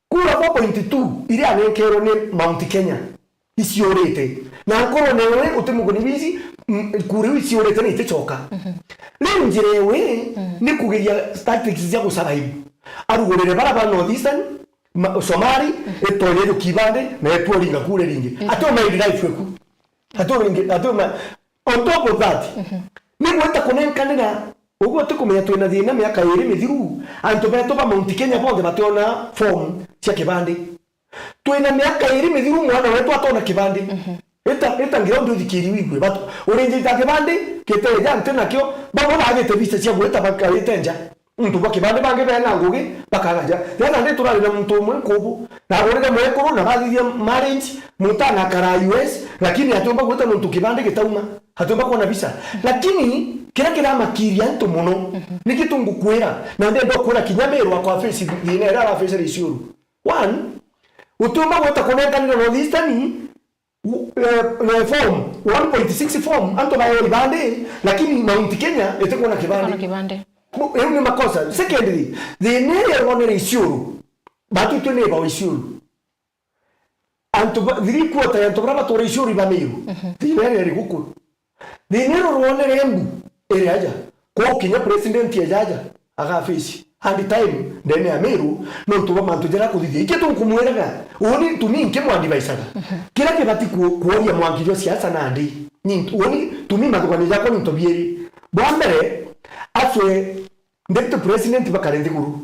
kura four point two iria anenkerwe ni Mount Kenya, iciurite. Na nkorwo newe uti muguni wici, mm, kura iu iciurite na iticoka. Riu njira ewe ni kugeria tactics cia gusurvive. Arugurire bara ba North Eastern, ma-, Somali, itonye ijo kibande, na etwe ringa kura ringi. Ati o mind life eku. Ati o ringi, ati o ma-, On top of that, ni gwita kunenkanira, uguo ti kumenya twina thina miaka iri mithiru, antu betu ba Mount Kenya bonthe bationa form cia kibandi. Twina miaka iri mithiru mwana wetu atona kibandi. Mhm. Ita, ita ngira undi uthikiri wigue. But urinjita kibandi, giteja nti nakio, bamwe bagite visa cia gwita bakarite nja. Ntu bwa kibandi bangi bena ngugi, bakaga nja. Jana ndi turari na muntu umwe nkubu, na agurire mwekuru, na bathithia marriage, muntu anakara U S, lakini atiumba gwita nontu kibandi gitauma. Atiumba kwona visa. Lakini, kiria kiramakiria antu muno, mhm, ni kitu ngukwira, na ndenda kwira kinya Miru akwa face thina iria arafacera Isiolo. One, utiumba gwita kunenkanira North Eastern, u-, eh, eh, form, one point six form, antu bayo ibandi, lakini Mount Kenya itikwona kibandi. Kibandi. Bu-, iu ni makosa. Secondly, thina iria ironere Isiolo, batu itwe ni bao Isiolo. Antu ba, three quarter ya antu baria batura Isiolo iba Miru. Mhm. Thina iria iri guku. Thina iria uronere Embu iri aja. Kwou kinya president eja aja, agafeci. And time, ndene ya Miru, nontu bwa mantu jaria akuthithia. Iki tu nkumwiraga, uni tumi nkimu advisaga. Mhm. Kiria kibati ku-, kuoria mwanki jwa siasa nandi. Ni, uni tumi mathuganio jakwa ni nto bieri. Bwa mbere, acwe deputy president bakare nthiguru.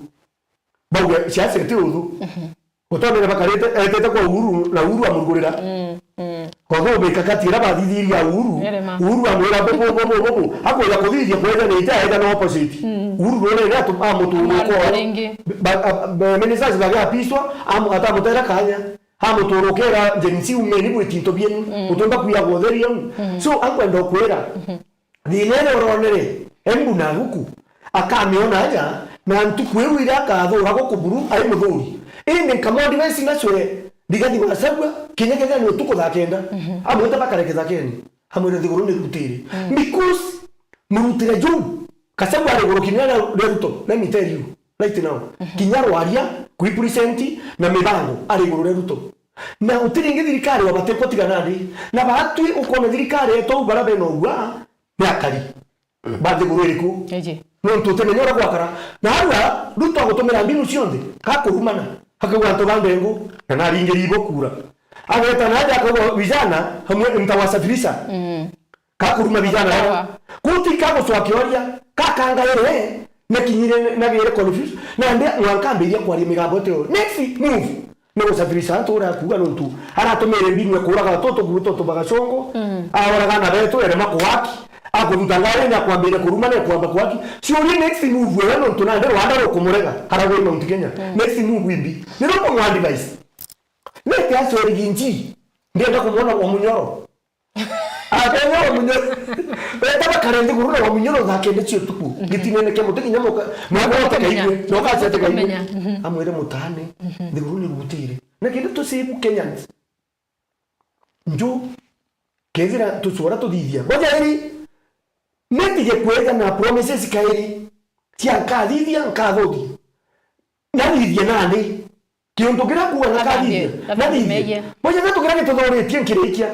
Bauge, siasa iti uthu. Mhm. Utonere bakarite, etete kwa Uhuru, na Uhuru amurugurira. Mm, mm. Kothuu mikakati iria bathithirie ya Uhuru, Ere ma. Uhuru amwira bubu, bubu, bubu, akwira kuthithia kweja ni ita, eja na opposite. Mm. Uhuru none ni atu-, amuturuka. Amwarita ringi. Ba-, a-, ba-, ministers bage apiswa, amu-, atamutera kanya. Amuturukira Gen Z umeni bwiti into bienu. Mm. Utumba kuya gwotheria u. Mm. So, ankwenda ukwira, mhm. Thina iria uronere, Embu na guku, akamiona aja, na ntuku iu iria akathura guku buru, ari muthuri. Indi nkamwandivesi nacwe, Rigathi wa Gachagua, kinya kethira ni utuku thaa kenda, mhm, amwite bakare kithakeni, amwire nthiguru ni rutiri. Mm. Because murutire juu, Gachagua ari iguru kinya ria, ria Ruto, let me tell you, right now. Mhm. Kinya rwaria, kwi present, na mibango, ari iguru ria Ruto. Na utiri ingi thirikari wabatikwa tiga nandi. Na batwi ukona thirikari yetu au bara bena ugwa, ni akari. Mm. Ba nthiguru iriku? Eje. Nontu utimenya uria gwakara. Na arua, Ruto agutumira mbinu cionthe, gakurumana, akauga antu ba ndengu, na naringiri ibo kura. Ageta na aja akauga vijana, hamwe ntawasafirisha. Mm. Gakuruma vijana. Sawa. Bara. Kuti kagucwa kioria, kakangaire, nakinyire, nagire confused, na ndi mwanka ambiria kwaria migambo itio. Next move. Ni gusafirisha antu uria akuuga nontu aratumire mbinu ya kuuraga tutu gutu tubaga congo, mm, aoraga na betu ere makuaki, akuthuta ngari ni akwambire kuruma ni akwamba kuaki. Ciuria next move ewe nontu nandi Rwanda rukumurega, aragwe Mount Kenya. Mm. Next move imbi. Ni rukumwa advice. Nete acio rigi nji, ndienda kumwona wa munyoro. Akenya wa munyoro. Beta bakare nthiguru na wa munyoro thaa kenda cia utuku. Mhm. Gitinene kia muti kinya moka. Mwana wote kaigwe. Noka cia te kaigwe. Tukamenya. Mhm. Amwire mutane. Mhm. Nthiguru ni rutire. Na kenda tusibu Kenyans. Nju. Kethira tucora tuthithia. Boja iri. Netige kwega na promises kairi. Cia nkathithia, nkathuthia. Nathithia nandi. Kiuntu kiria kuuga na kathithia, nathithia. Nathithia. Boja gatu kiria gituthuritie nkirikia.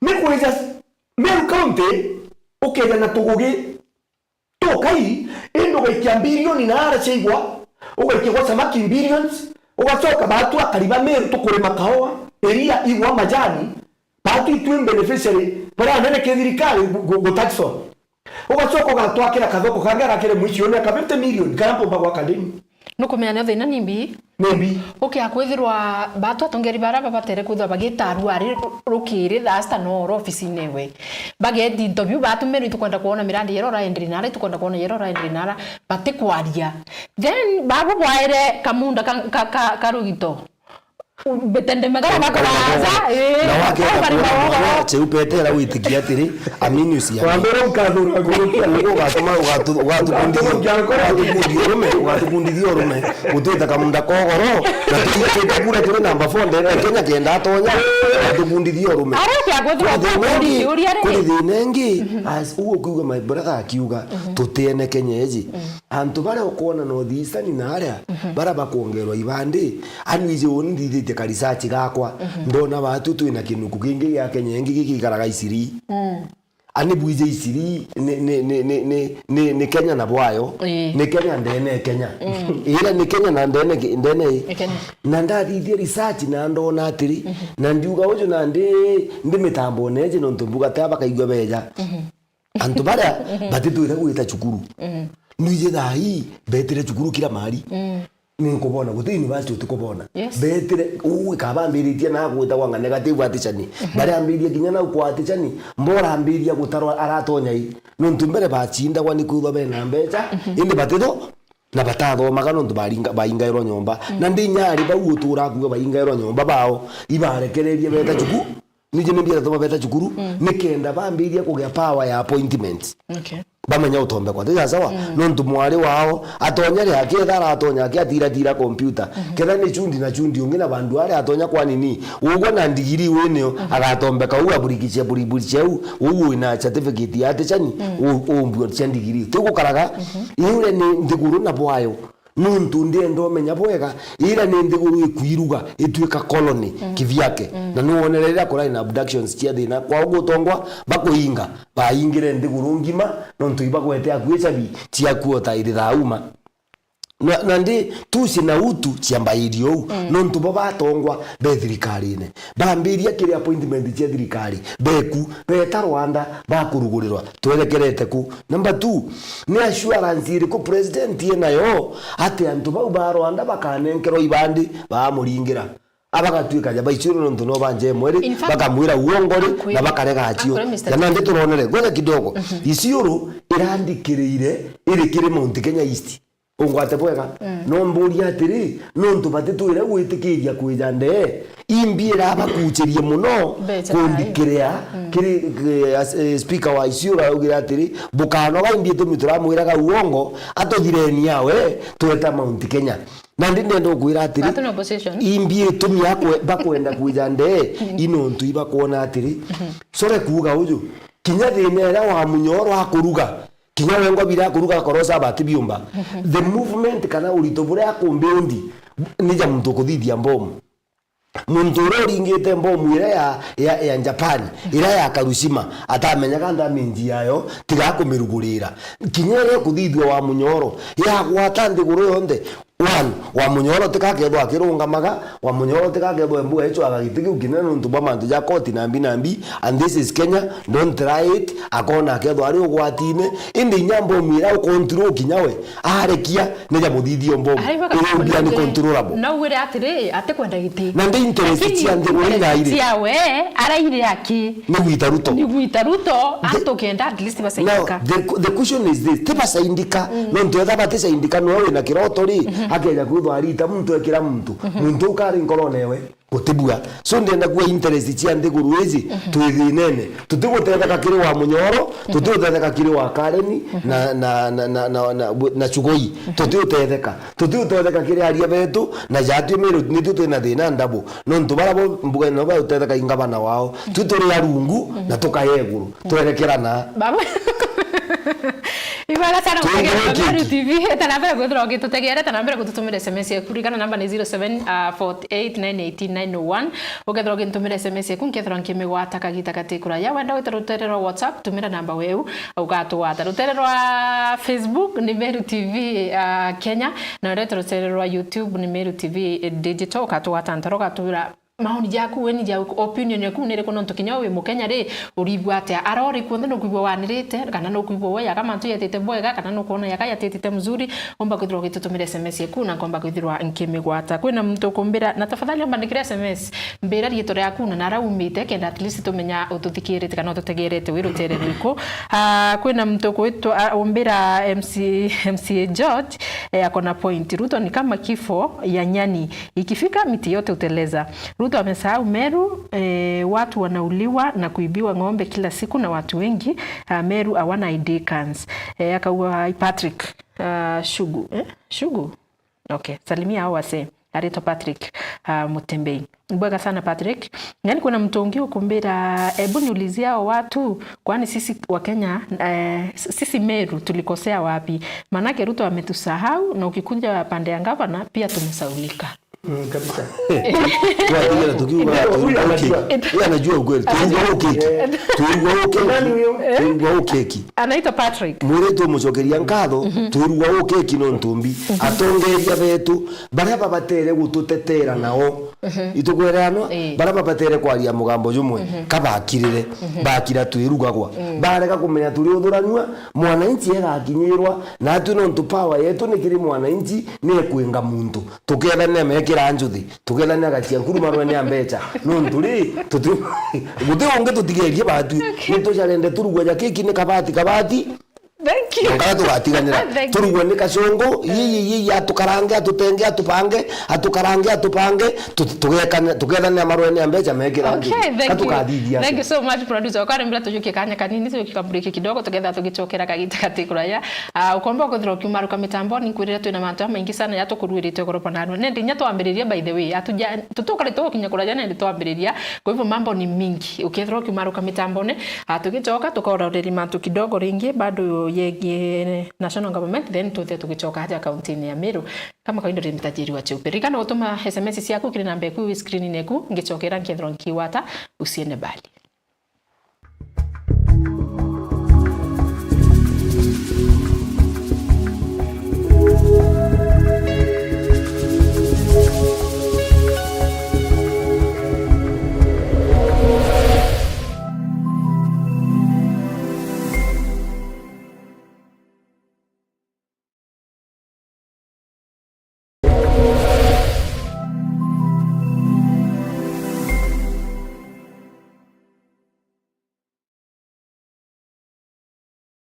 Ni kwija Meru County, ukeja na tugugi tukai, indi ugaikia bilioni na ara ciaigwa, ugaikia gwa samaki billions, ugacoka batu akari ba Meru tukurima kaua, iria, igwa, majani, batu itwi beneficiary, baria anene ki thirikari gu-, gu-, gutaxwa. Ugacoka ugatwakira kathoko kangi arakire mwici, une aka fifty million, kana mpumba gwaka ndeni. Nukumenya nio thina ni mbi? Ni mbi. Ukia kwithirwa batu atongeri baria babatere kwithirwa bagitarua ari ru-, rukiri thaa sita nooro ofisine iwe. Bageti into biu batumirwe, itukwenda kwona mirandi yera uraendere nara, itukwenda kwona yera uraendere nara, batikwaria. Then, babu bwaire kamunda ka, ka, ka, ka rugito. Betende magara bakuraza, eh, na wake au bari mawogo. Cheu petera witikia atiri, amini usiamini. Wambere ukathura ngurukia. Ugo ugatuma ugatu-, ugatubundithia, ugatubundithia urume, ugatubundithia urume. Gutwita kamunda kogoro, na tuikite kura turi namba four ndene Kenya kenda atonya, ugatubundithia urume. Ara kia gutwa kundi uria kuri thina ingi, as ugo kuuga my brother akiuga, tutiene Kenya eji. Antu baria ukwona North Eastern na aria, baria bakwongerwa ibandi, ani iji uni nthithitie ka research gakwa, ndona batu twina kinuku kingi gia Kenya ingi gikikaraga Isiri. Ani bwije Isiri ni, ni, ni Kenya na bwayo, ni Kenya ndene Kenya. Ira ni Kenya na ndene ki-, ndene i. Na ndathithia research na ndona atiri, na ndiuga uju na ndi, ndi mitambone iji nontu mbuga ta bakaigua beja. Antu baria batitwire gwita cukuru. Nwiji thaa ii betire cukuru kila mahali. Ni nkubona, guti university utikubona. Yes. Betire, uu ikabambiritie na gwitagwa nga negative aticiani. Baria ambiririe kinya nau kwa aticiani, mbora ambiriria gutarwa aratonya i. Nontu mbere bacindagwa ni kwithwa bena mbeca, indi batitho, na batathomaga nontu baringa-, baingairwa nyomba. Na ndi inya ari bau utura akuga baingairwa nyomba bao, ibarekererie beta cukuru. Nije ni mbira tuma beta cukuru, nikenda bambiria kugia power ya appointments. Okay. Bamenya utombekwa. Ti sawa? Nontu mwari wao, atonya ri aketha aratonya aki atiratira computer. Ketha ni chundi na chundi ungi na bandu aria atonya kwa nini. Ugwa na ndigiri winio, agatombeka u aburikicia buriburicia u, u wina certificate ya aticiani, u, u mbua cia ndigiri. Tigukaraga, iu ni nthiguru na bwayo. Nontu ndienda umenya bwega, ira ni nthiguru ikwiruga, ituika colony kivyake. Na nuonere riria kurari na abductions cia thina, kwao gutongwa bakuinga, baingire nthiguru ngima, nontu ibagwete akui chabi ciakuo ta iri thauma. Na, na ndi tuci na utu ciambairie uu, nontu bo batongwa be thirikarine. Bambiria kiri appointment cia thirikari, beku, beta Rwanda, bakurugurirwa, twerekerete ku. Number two, ni assurance iriku president enayo ati antu bau ba Rwanda bakanenkerwa ibandi, baamuringira? Abagatuika ja baiciuru nontu no banje mweri, in fact, bakamwira uongo ri, akwire, na bakarega acio. Akwire, Mister Ja nandi turonere, ngoja kidogo, Isiolo irandikirire iri kiri Mount Kenya East. Ungwate bwega. No mburie atiri, nontu batitwire gwitikiria kwija ndee, imbi irabakuchirie muno. Mbeca kundikiria nayo. Kiri, eh, as-, eh, speaker wa Isiolo augire atiri, bukanoga imbi itumi turamwiraga uongo, atuthireni awe, tweta Mount Kenya. Na ndi ndenda ukwira atiri, Atuna opposition. Imbi itumi akwe-, bakwenda kwija ndee, i nontu ibakwona atiri, sore kuuga uju, kinya thina iria wa munyoro akuruga, kinya wengwa bira kuruga korosa bati biumba. The movement kana urito buria akumbundi ni ja muntu kuthithia mbomu. Muntu uria uringite mbomu iria ya, ya, ya Japan, iria ya Karushima, atamenyaga damage yayo, tiga akumirugurira. Kinya iria ikuthithua wa munyoro, yagwata nthiguru yonthe, One, wa munyoro tikakethwa akirungamaga, wa munyoro tikakethwa embuga icwaga giti kiu kinene nontu bwa mantu ja koti nambi nambi, and this is Kenya, don't try it, akona akethwa ari ugwatine, indi inya mbomu iria ukontirwo kinya we, arekia, ni ja muthithio mbomu. Ari baka iria mbia ni control-able. Control-able. Na ugwire atiri, atikwenda giti. Na ndi interest cia nthiguru ina iri. Lakini interest cia we, araire aki. Ni gwita Ruto. Ni gwita Ruto, antu kenda at least basaidika. Now, the, the question is this, ti basaidika, nontu etha batisaidika, nwe wina kiroto ri, akeja kwithwa arita muntu ekira muntu, muntu ukari nkorone we, gutibua. So, ndenda kuwa interest cia nthiguru iji, twi thinene. Tutigutetheka kiri wa Munyoro, tutigutetheka kiri wa Kareni, na, na, na Chugoi. Tutiutetheka. Tutiutetheka kiri aria betu, na jatwi Meru nitwi twina thina ndabu. Nontu bara bo mbuga ino bautetheka i ngavana wao. Twi turi arungu, na tukaya iguru. Twerekerana. Baba. Ibara sana gutegerera Meru T V. Eta na mbere kwithira ugitutegerera, eta na mbere gututumira S M S yaku. Ririkana namba ni zero seven, uh, four eight nine eighteen nine oh one. Ukethira ugintumira S M S yaku, nkethira nkimigwata kagita gati kuraya. Wenda gwita rutere rwa WhatsApp, tumira namba weu, ugatugwata. Rutere rwa Facebook ni Meru T V, uh, Kenya, na urete rutere rwa YouTube ni Meru T V Digital, ugatugwata ntoro, ugatwira maoni jaku, weni ja opinion yaku ni iriku, nontu kinya wi Mukenya ri, urigua atia? Ara uri kuonthe nukwigua wanirite, kana nukwigua we yaga mantu yatite bwega, kana nukwona yaga yatitite mzuri, omba kwithirwa ugitutumira S M S yaku, na nkomba kwithirwa nkimigwata. Kwina muntu ukumbira, na tafadhali omba ndikira S M S, mbira riitwa riaku na nara umite, kenda at least tumenya ututhikirite kana ututegerete wi rutere rwiku. Ah, kwina muntu ukwitwa, ah, umbira M C, M C A George, eh, akona point. Ruto ni kama kifo ya nyani. Ikifika miti yote uteleza. Ruto amesahau Meru, eh, watu wanauliwa na kuibiwa ng'ombe kila siku na watu wengi, ah, Meru hawana I D cards. Eh, akauga Patrick, ah, Shugu, eh? Shugu? Okay, salimia hao wasee. Aretwa Patrick, ah, Mutembei. Bwega sana Patrick. Yaani kuna mtu ungi ukumbira, ebu niulizie hao watu, kwani sisi wa Kenya, eh, s-, sisi Meru tulikosea wapi? Manake Ruto ametusahau na ukikuja pande ya gavana pia tumesaulika. Mm, kabisa. Twatigana tukiuga, ndio, huyu anajua. Yeye anajua ukweli. Anajua. Tuigua ukeki. Eh. Tuigua ukeki. Nani huyo? Tuigua ukeki. Anaitwa Patrick. Mwiritu umucokeria nkatho, mhm, tuigua ukeki no ntumbi. Mhm. Atongeria betu, baria babatere gututetera nao. Mhm. Itukweranwa, eh, baria babatere kwaria mugambo jumwe, mhm, kabakirire, mhm, bakira twirugagwa. Mm. Barega kumenya turi uthuranua, mwananchi egakinyirwa, na atwi nontu power yetu ni kiri mwananchi, ni ekwinga muntu. Tukethania mekira njuthi, tukethania gacia nkuru marwene ya mbecha. Nontu ri, tuti-, guti ungi tutigerie batwi. Okay. Ni tujarende turugwa ja keki ni kabati, kabati. Thank you. Nkara tugatiganira. Thank you. Turugwe ni kachongo, yi, yi, yi, yi, atukarange, atutenge, atupange, atukarange, atupange, tu-, tugekane-, tukethania marwene ya mbecha mekira njuthi. Okay, thank you. Katukathithia. Thank you so much, producer. Ukari mbira tujukie kanya kanini, tujukie ka break kidogo, tugetha tugicokera kagita gati kuraya. Ah, ukomba kwithirwa ukiumaruka mitamboni, nkwirire twina mantu jamaingi sana ja tukuruirite ugoro bwa narua. Nende inya twambiriria, by the way, atuja-, tutukari tugukinya kuraja nende twambiriria. Kwa hivyo mambo ni mingi. Ukethirwa ukiumaruka mitamboni, ah, tugicoka tukauroreri mantu kidogo ringi, bado yegie national government, then tuthe tugicoka aja kauntini ya Meru. Kama kawaida, uri mtajiri wa cheupe. Ririkana gutuma S M S ciaku kiri namba eku screen-ini eku, ngicokera nkethirwa nkiwata, usiende mbali.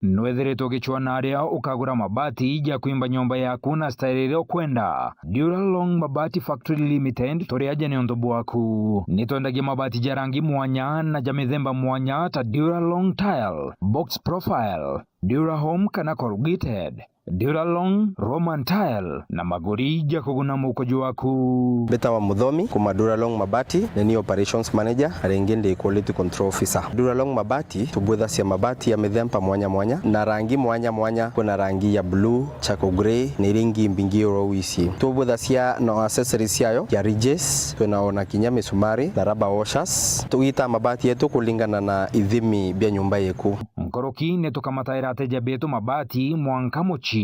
Nwethiritwe ugicwaa na aria ukagura mabati ja kwimba nyomba yaku na style iria ukwenda? Duralong Mabati Factory Limited, turi aja ni untu bwaku. Ni twendagia mabati ja rangi mwanya na ja mithemba mwanya, ta Duralong Tile, Box Profile, Durahome kana Corrugated, Duralong, Roman Tile, na maguri ja kuguna mukojo waku. Mbitawa Muthomi, kuma Duralong Mabati, ni ni operations manager, na ringi ndi quality control officer. Duralong Mabati, tubwithacia mabati ya mithemba mwanya mwanya, na rangi mwanya mwanya. Kwina rangi ya blue, charcoal grey, na iria ingi mbingi uro wisi. Tubwithacia na accessories ciayo, ya ridges, twina ona kinya misumari, na rubber washers. Tugitaa mabati yetu kulingana na ithimi bia nyumba yeku. Nkuruki ni tukamataira ateja betu mabati mwanka mucii.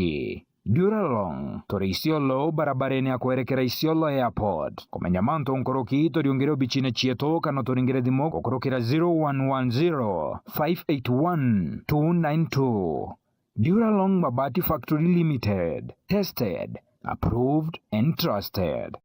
Duralong, turi Isiolo, barabarene ya kwerekera Isiolo Airport. Kumenya mantu nkuruki, turiungire obichine cietu kana turingire thimu gukurukira zero one one zero, five eight one, two nine two. Duralong Mabati Factory Limited. Tested, approved and trusted.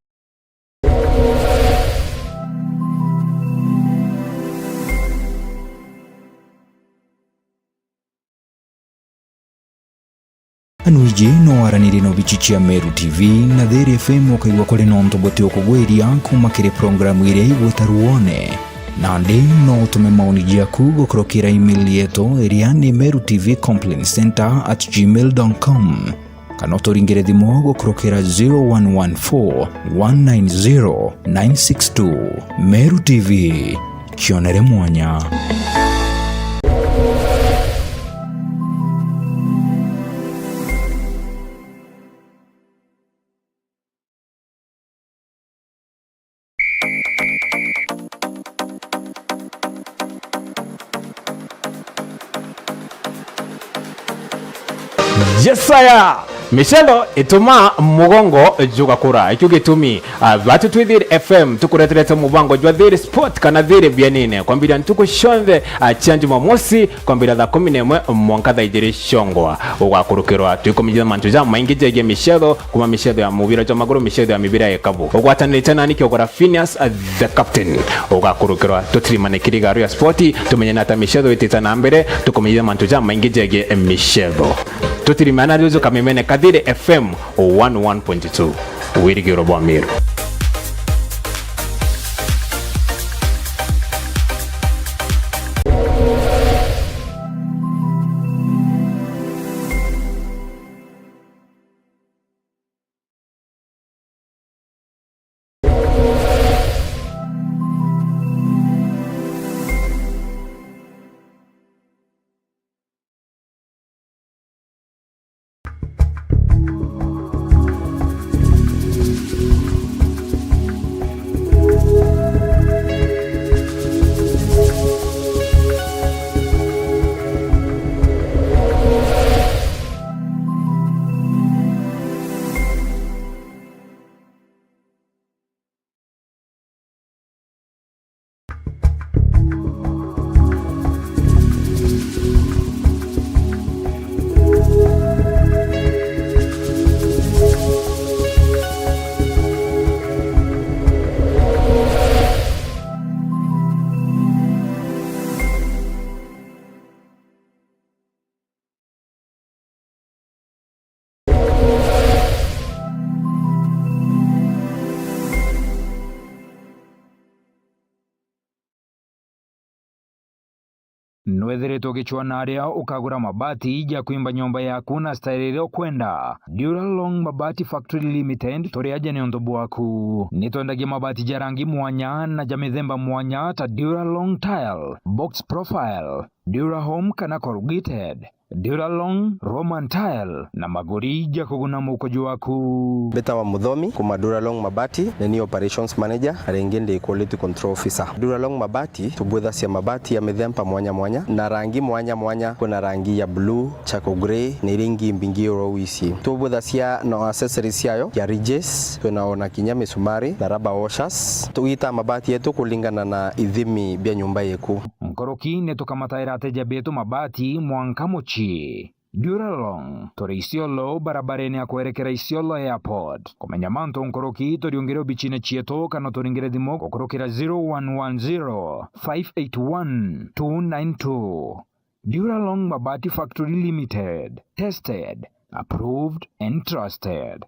Anu iji no waranirie na obichi cia Meru T V na Thiri F M, ukaigua kuri na untu buti ukugwiria kuma kiri programu iria igwita Ruone. Nandi no utume maoni jaku gukurukira email yetu iria ni meru T V complaint center at gmail dot com. Kana uturingire thimu gukurukira zero one one four, one nine zero, nine six two. Meru T V, kionere mwanya. Jesaya! Micetho ituma mugongo jugakura. Ikio gitumi, ah, batu twi Thiri F M tukureterete mubango jwa Thiri Sport kana Thiri Bienine, kwambiria ntuku cionthe, ah, cia Jumamosi, kwambiria thaa kumi na imwe mwanka thaa ijiri ciongwa. Ugakurukirwa twikumenyithia mantu jamaingi jegie micetho, kuma micetho ya mubira jwa maguru, micetho ya mibira ya ikabu. Ugwatanirite nani kiogora Phineas, uh, the captain. Ugakurukirwa tutirimane kiri garu ya spoti, tumenye nata micetho itite na mbere, tukumenyithia mantu jamaingi jegie micetho. Tutirimane na Juju Kamemene, Kathiri F M one one point two. Wirigiro bwa Meru. Nwethiritwe ugicwaa na aria ukagura mabati ja kwimba nyomba yaku na style iria ukwenda. Duralong Mabati Factory Limited, turi aja niuntu bwaku. Nitwendagia mabati ja rangi mwanya na ja mithemba mwanya ta Duralong Tile, Box Profile, Durahome kana Corrugated, Duralong, Roman Tile na maguri ja kuguna mukuju waku. Mbitawa Muthomi, kuma Duralong Mabati, ni ni operations manager, na ringi ndi quality control officer. Duralong Mabati, tubwithacia mabati ya mithemba mwanya mwanya, na rangi mwanya mwanya. Kwina rangi ya blue, charcoal grey, na iria ingi mbingi oro wisi. Tubwithacia na accessories ciayo, ya ridges, twina ona kinya misumari, na rubber washers. Tugitaa mabati yetu kulingana na ithimi bia nyumba yeku. Nkuruki ni tukamataira ateja betu mabati mwanka mucii. Duralong, turi Isiolo, barabarene ya kwerekera Isiolo Airport. Kumenya mantu nkuruki, turiungire obicine cietu kana turingire thimu gukurukira zero one one zero, five eight one, two nine two. Duralong Mabati Factory Limited. Tested, approved and trusted.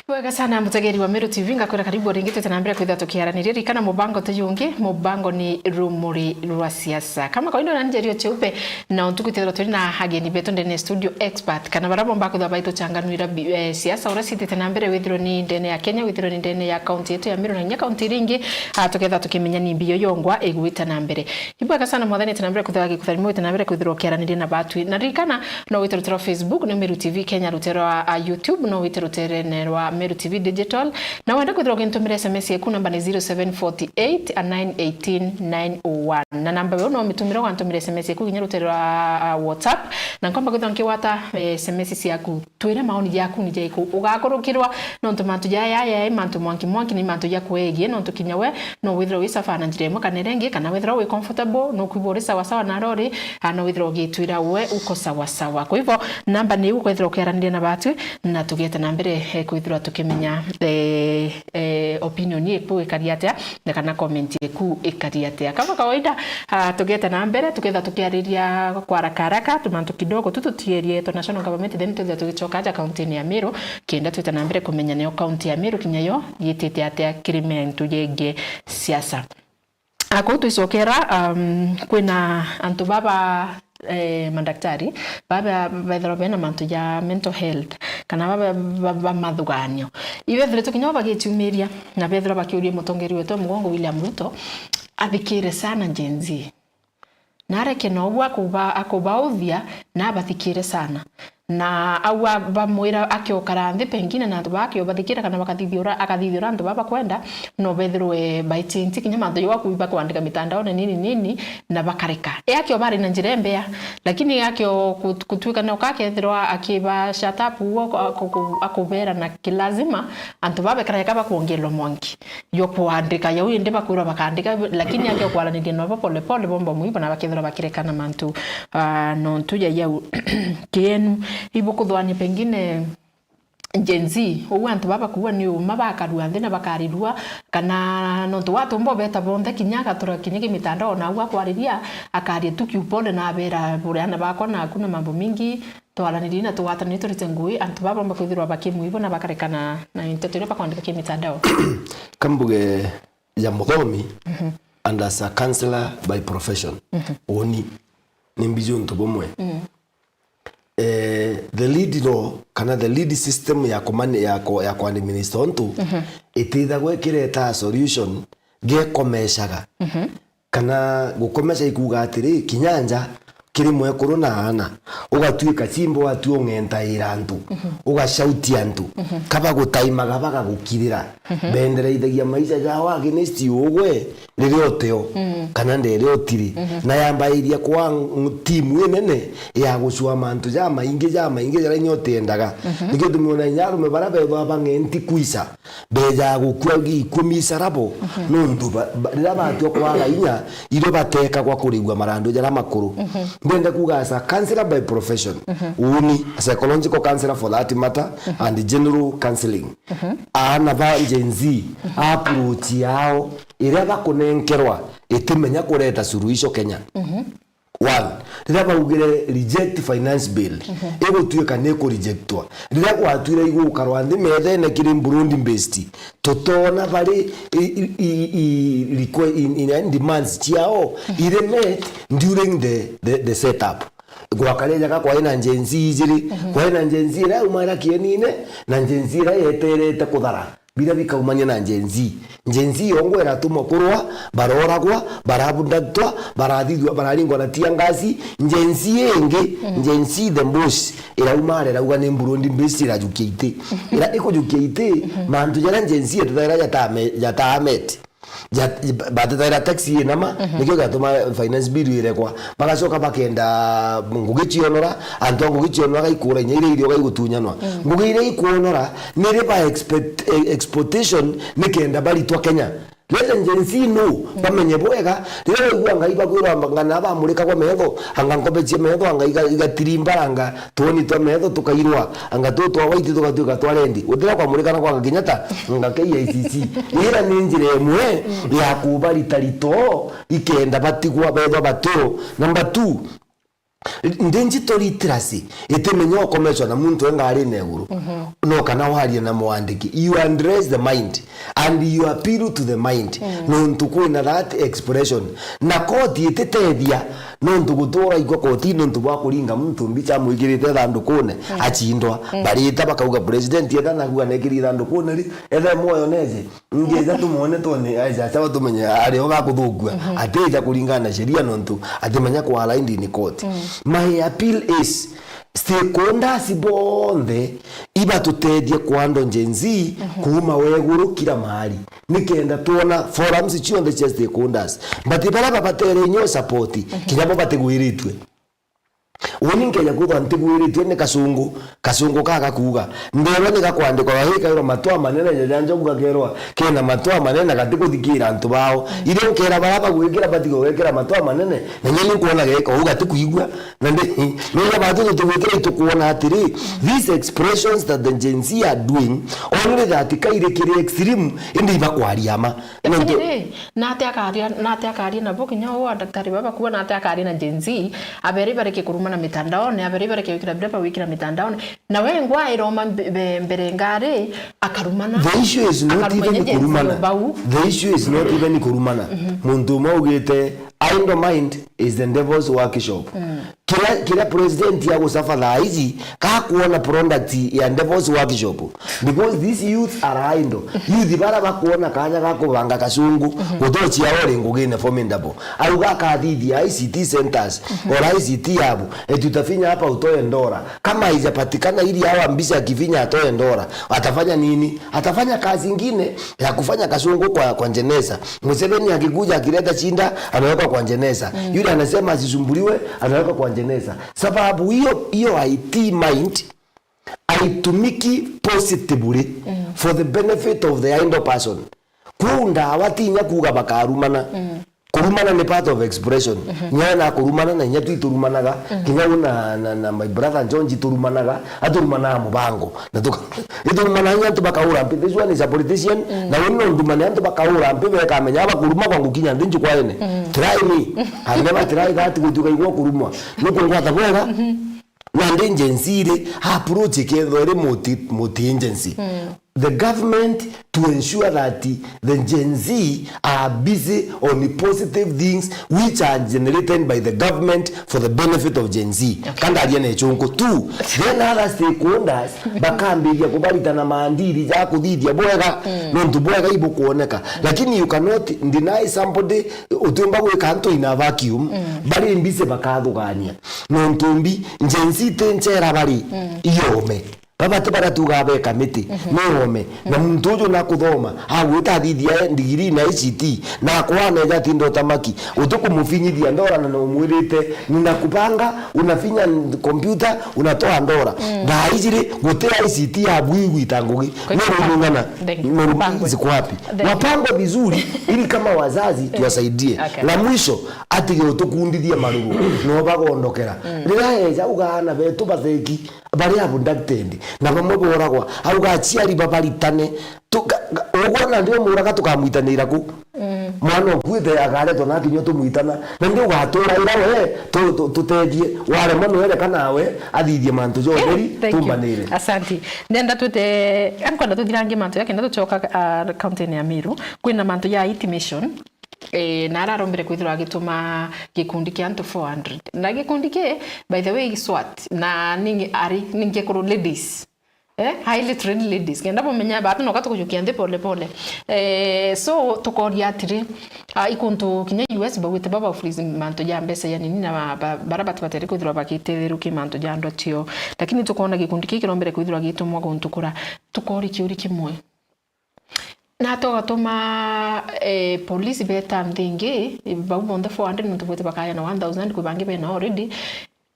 Bwega sana, mutegeri wa Meru T V, ngakwira karibu ringi, twite na mbere kwithira tukiaraniria. Ririkana, mubango ti jungi, mubango ni Rumuri rwa Siasa. Kama kawaida, nani Njeri Ocheupe, na untuku twithirwa turi na ageni betu ndene ya studio expert, kana baria bomba kwithirwa baituchanganuira bi-, eh, siasa uria citite na mbere, withirwe ni ndene ya Kenya, withirwe ni ndene ya kaunti yetu ya Meru, na kinya kaunti iria ingi, ah, tukethirwa tukimenya ni mbi yo yongwa igwite na mbere. Ibwega sana, Mwathani ite na mbere kwithirwa agikutharimia, ite na mbere kwithirwa ukiaraniria na batwi. Na ririkana, no wite rutere rwa Facebook, ni Meru T V Kenya, rutere rwa, ah, YouTube, no wite ruterene rwa Meru T V Digital. Na wenda kwithirwa ugintumira S M S yeku, namba ni zero seven forty eight nine eighteen nine oh one. Na namba iyo no umitumire ugantumira S M S yeku kinya rutere rwa, ah, WhatsApp. Na nkomba kwithirwa nkigwata, eh, S M S ciaku. Twire maoni jaku ni jaiku. Ugakurukirwa nontu mantu jaya, jaya, i mantu mwanki mwanki, ni mantu jakwegie, nontu kinya we no withirwa wi sawa na njira imwe kana iria ingi, kana withirwa wi comfortable, no kwigua uri sawa sawa na aria uri, ah, no withirwa ugitwira we uko sawa sawa. Kwa hivyo, namba ni iu ukwithirwa ukiaraniria na batwi, na tugete na mbere, eh, kwithirwa tukimenya, eh, eh, opinion yeku ikari atia, na kana comment yeku ikari atia. Kama kawaida, ah, tugete na mbere, tuketha tukiariria kwa haraka haraka, tumantu kidogo tu tutierie twa national government, then twethe tugicoka aja kaunti-ini ya Meru, kenda twite na mbere kumenya niyo kaunti ya Meru kinya yo yitite atia kiri mantu jegie siasa. Ah, kuu twicokera, um, kwina antu baba, eh, madaktari, baba bethirwa bena mantu ja mental health, kana baba, ba, ba mathuganio. Ibethiritwe kinya bagiciumiria, na bethirwa bakiuria mutongeri wetu wa mugongo William Ruto, athikire sana Gen Z. Na areke na uguo akuba-, akubauthia, na abathikire sana. Na au a-, bamwira akiokara nthi pengine na antu baa akiobathikira kana bakathithia ura-, akathithia ura antu baa bakwenda, no bethirwe by chance kinya mantu jau akuiba kwandika mitandaone nini nini, na bakareka. E akio bari na njira imbea, lakini akio kut-, kutuika no kakethirwa akiba shut up uguo, aku-, aku-, akubera na kilazima, antu baa bekara eka bakwongerwa mwanki. Yo kwandika, jau indi bakwirwa bakandika, lakini akio kwaraniria nabo pole pole, bomba mwibo na bakethirwa bakirekana mantu, ah, nontu ja jau kienu. Ibukuthwania pengine Gen Z, uu antu baa bakuua ni uma bakarua nthi na bakarirua, kana nontu watumba ubeta bonthe, kinya agatura kinya ki mitandao na au akwariria, akaria tu kiupole na abera, "Buriana bakwa, na hakuna mambo mingi, twaranirie na tugwatanire turite ngui." Antu baa bomba kwithirwa bakimwibo na bakarekana na nteto iria bakwandika ki mitandao. Kambuge ya muthomi, mhm, and as a counselor by profession, mhm, uni ni mbiji untu bumwe. Mm. Eh, the lead law kana the lead system ya kumane-, ya ku-, ya ku administer untu, mhm, itithagwa ikireta solution gekomeshaga. Mhm. Kana gukomesha ikuuga atiri, kinya nja kiri mwekuru na aana, ugatuika chimbo, watua ung'entaira antu, mhm, ugashautia antu, mhm, kabagutaimaga bagagukirira. Mhm. Bendereithagia maisha jao against ugwe riria utio, mm, kana nderia utiri. Mhm. Na yambairia kwa ng-, timu inene ya gucua mantu jamaingi, jamaingi jaria inya utiendaga. Mhm. Nikio tumiona inya arume baria bethwa bang'enti kwisa, bejaga gukua gi-, ikua miserable, mhm, nontu ba-, ba-, riria batua kwaga inya, irio batekagwa kurigua marandu jaria makuru. Mhm. Ndenda kuuga as a counselor by profession, uuni, a psychological counselor for that matter, and general counseling. Aana ba Gen Z, approach yao iria bakunenkerwa itimenya kureta suluhisho Kenya. One, riria baugire reject finance bill, igutuika ni kurejectwa. Riria gwatuire igukarwa nthi methene kiri broad based, tutona bari i, i, i, i, requ-, in, in, in demands ciao iri met during the, the, the setup. Gwakarejaga kwai na Gen Z ijiri, kwai na Gen Z iria yauma ira kienine, na Gen Z iria yeterete kuthara. Biria bikaumania na Gen Z. Gen Z yongwa iratumwa kurwa, baroragwa, barabundatwa, barathithua, bararingwa na tear gas. Gen Z ingi, Gen Z the boss, irauma ara irauga ni broad based irajukia iti. Ira ikujukia iti, mantu jaria Gen Z yatetagira jatame-, jataamete. Ja-, ba-, batetagira taxi inama, nikio giatuma finance bill irekwa. Bagacoka bakenda ngugi cionora, antu a ngugi cionora gaikura inya iria irio gaigutunyanwa. Ngugi iria ikwonora, niri ba expect-, e-, exportation nikenda baritwa Kenya. Let the Gen Z know, bamenye bwega, riria waigua Ngai bakwirwa anga na bamurikagwa metho, anga nkobe cia metho, anga iga-, igatirimba, anga twoni twa metho tukairwa, anga tu twa white tugatuika twa red. Gutira kwamurikana kwa Kenyatta, anga K I C C. Ira ni njira imwe ya kubarita rito, ikenda batigwa bethwa batio. Number two, nthi njito literacy, itimenya ukomecwa na muntu e ngarine iguru. No kana warie na mwandiki, you address the mind and you appeal to the mind. Nontu kwina that expression. Na koti ititethia, nontu gutura ikwa koti nontu bwa kuringa muntu mbicha amwikirite thandukune, achindwa. Barita bakauga president etha nakuga nekiri thandukune ri, ethe mwoyo neje. Ngeja tumwone twone, aija acha tumenye ari o gakuthukua. Atija kuringana na sheria nontu atimenya kwa aligned in court. My appeal is, stakeholders bonthe ibatutethie kwandwa Gen Z kuuma weguru kila mahali. Nikenda twona forums cionthe cia stakeholders. But baria babatere inyo support, kinya bo batigwiritue. Uni nkeja kwithwa ntigwiritue ni kacungu, kacungu ka gakuuga. Ndeerwa ni gakwandikwa, gagikairwa matwa manene, jaja njogu gakeerwa kena matwa manene na gatikuthikira antu bao. Irio nkeera baria bagwikira batiga gwikira matwa manene, na nyeni nkwona geka uu gatikwigua. Na ndi, nontu batu tutigwikira itukwona atiri, these expressions that the Gen Z are doing, only that kairi kiri extreme, indi ibakwaria ma. Lakini ri, nate akaria, nate akaria nabo kinya uu a daktari baba kuwa nate akaria na Gen Z, abere bareke kurumana mitandaone, abere bareke gwikira biria bagwikira mitandaone. Na we ngwa iroma mbe-, mbe-, mbere ngari, akarumana. The issue is not akarumana even Gen Z kurumana. Bau. The issue is not even kurumana. Muntu umwe augite, idle mind is the devil's workshop. Kiria, kiria president agucafa thaa iji, kakwona product ya devil's workshop. Because these youths are idle. Youth bara bakwona kanya ga kubanga kacungu, gutochia ore ngugine formidable. Auga akathithia I C T centers, or I C T hub, eti utafinya hapa utoe ndora. Kama haijapatikana ili hawa mbisha akifinya atoe ndora, atafanya nini? Atafanya kazi ingine ya kufanya kacungu kwa, kwa jeneza. Museveni akikuja akileta shida, anawekwa kwa jeneza. Yule anasema asisumbuliwe, anawekwa kwa jeneza. Sababu hiyo, hiyo I T mind haitumiki positively for the benefit of the idle person. Kuu ndawa ti inya kuuga bakarumana. Kurumana ni part of expression. Inya na kurumana na inya twiturumanaga. Kinya u na, na, na my brother John turumanaga, aturumanaga mubango. Na tuka-, iturumanaga inya antu bakaura mpi. This one is a politician. Na we no ndumane antu bakaura mpi, bekamenya abakuruma kwa ngukinya nthi njukwaene. Try me. I never try that, gutuka igwa kurumwa. Nuku ngwata bwega. Nandi Gen Z ri, approach ikethwa iri multi, multi agency. The government to ensure that the Gen Z are busy on positive things which are generated by the government for the benefit of Gen Z. Okay. Kandaria na ichunku. Two, then other stakeholders bakambiria kubaritana maandiri ja kuthithia bwega, nontu bwega ibukuoneka. Lakini you cannot deny somebody utiumba gwika antu in a vacuum, bari busy bakathugania. Nontu mbi, Gen Z ti nchera bari, iome. Baba ti baria tuugaa be kamiti, ni ome. Na muntu uju nakuthoma, agwita athithia ndigiri na I C T, na akwana eja atinda utamaki, utikumufinyithia ndora na numwirite, ninakupanga, unafinya kompyuta, unatoa ndora. Thaa iji ri, guti I C T ya bwigwita ngugi. Kwa hivyo, ni rumung'ana, thank you. Ni ru-, ziko wapi? Thank you. Wapangwe vizuri, ili kama wazazi tuwasaidie. Okay. Na mwisho, atige utukundithia maruru, no bagondokera. Riria eja ugaana betu batheki, baria abducted, na bamwe boragwa, auga aciari babaritane. Tu-, ga-, ga-, ugwa na ndio muraga tukamwitanira ku? Mwana ukuite akaretwa na kinyua tumwitana, na ndio ugatura ira we, tu-, tu-, tutethie, waremwa nwere kana we, athithie mantu jonthe. Thank you. Tumbanire. Asanti. Ndenda twite, ankwenda tuthirangie mantu ya kenda tucoka, ah, county ya Meru, kwina mantu ya Haiti Mission. Eh, na ararombire kwithirwa agituma gikundi kia antu four hundred. Na gikundi ki, by the way, SWAT, na ningi ari, ningi kuru ladies. Eh, highly trained ladies. Kenda bumenya, batu noka tukujukia nthi pole pole. Eh, so, tukoria atiri, ah, ikuntu kinya U S baugite baba freeze mantu ja mbeca ya nini na ba-, ba-, bara batu bateri kwithirwa bagitithiruki mantu ja ndotio. Lakini tukona gikundi kii kirombire kwithirwa gitumwa guntu kura. Tukori kiuri kimwe. Na tugatuma, eh, polisi beta nthi ingi, bau bonthe four hundred nontu bwite bakaya na one thousand kwi bangi bena already.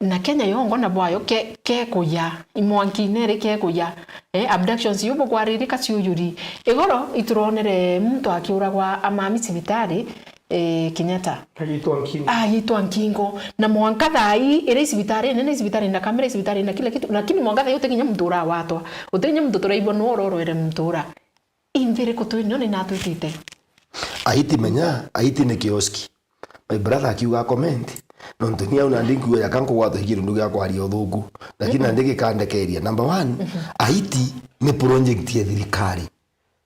Na Kenya yongo na bwayo ke, ke kuya, imwankine ri ke kuya. Eh, abductions iu bukwaririka ciuyuri. Igoro ituronere muntu akiuragwa amami cibitari, eh, Kenyatta. Agitwa nkingo. Agitwa nkingo. Na mwanka thaa ii, iri cibitari nene, cibitari na kamera, cibitari na kila kitu. Lakini mwanka thaa ii uti kinya muntu urawatwa. Uti kinya muntu turaigua nuu urorwere muntu ura. Imbi iriku twi nio ni natwitite? Haiti menya, Haiti ni kioski. My brother akiuga comment, nontu ni au nandi nkiuga jaka nkugwatwa kirundu gia kwaria uthuku. Lakini nandi gikandekeria. Number one, Haiti ni project ya thirikari.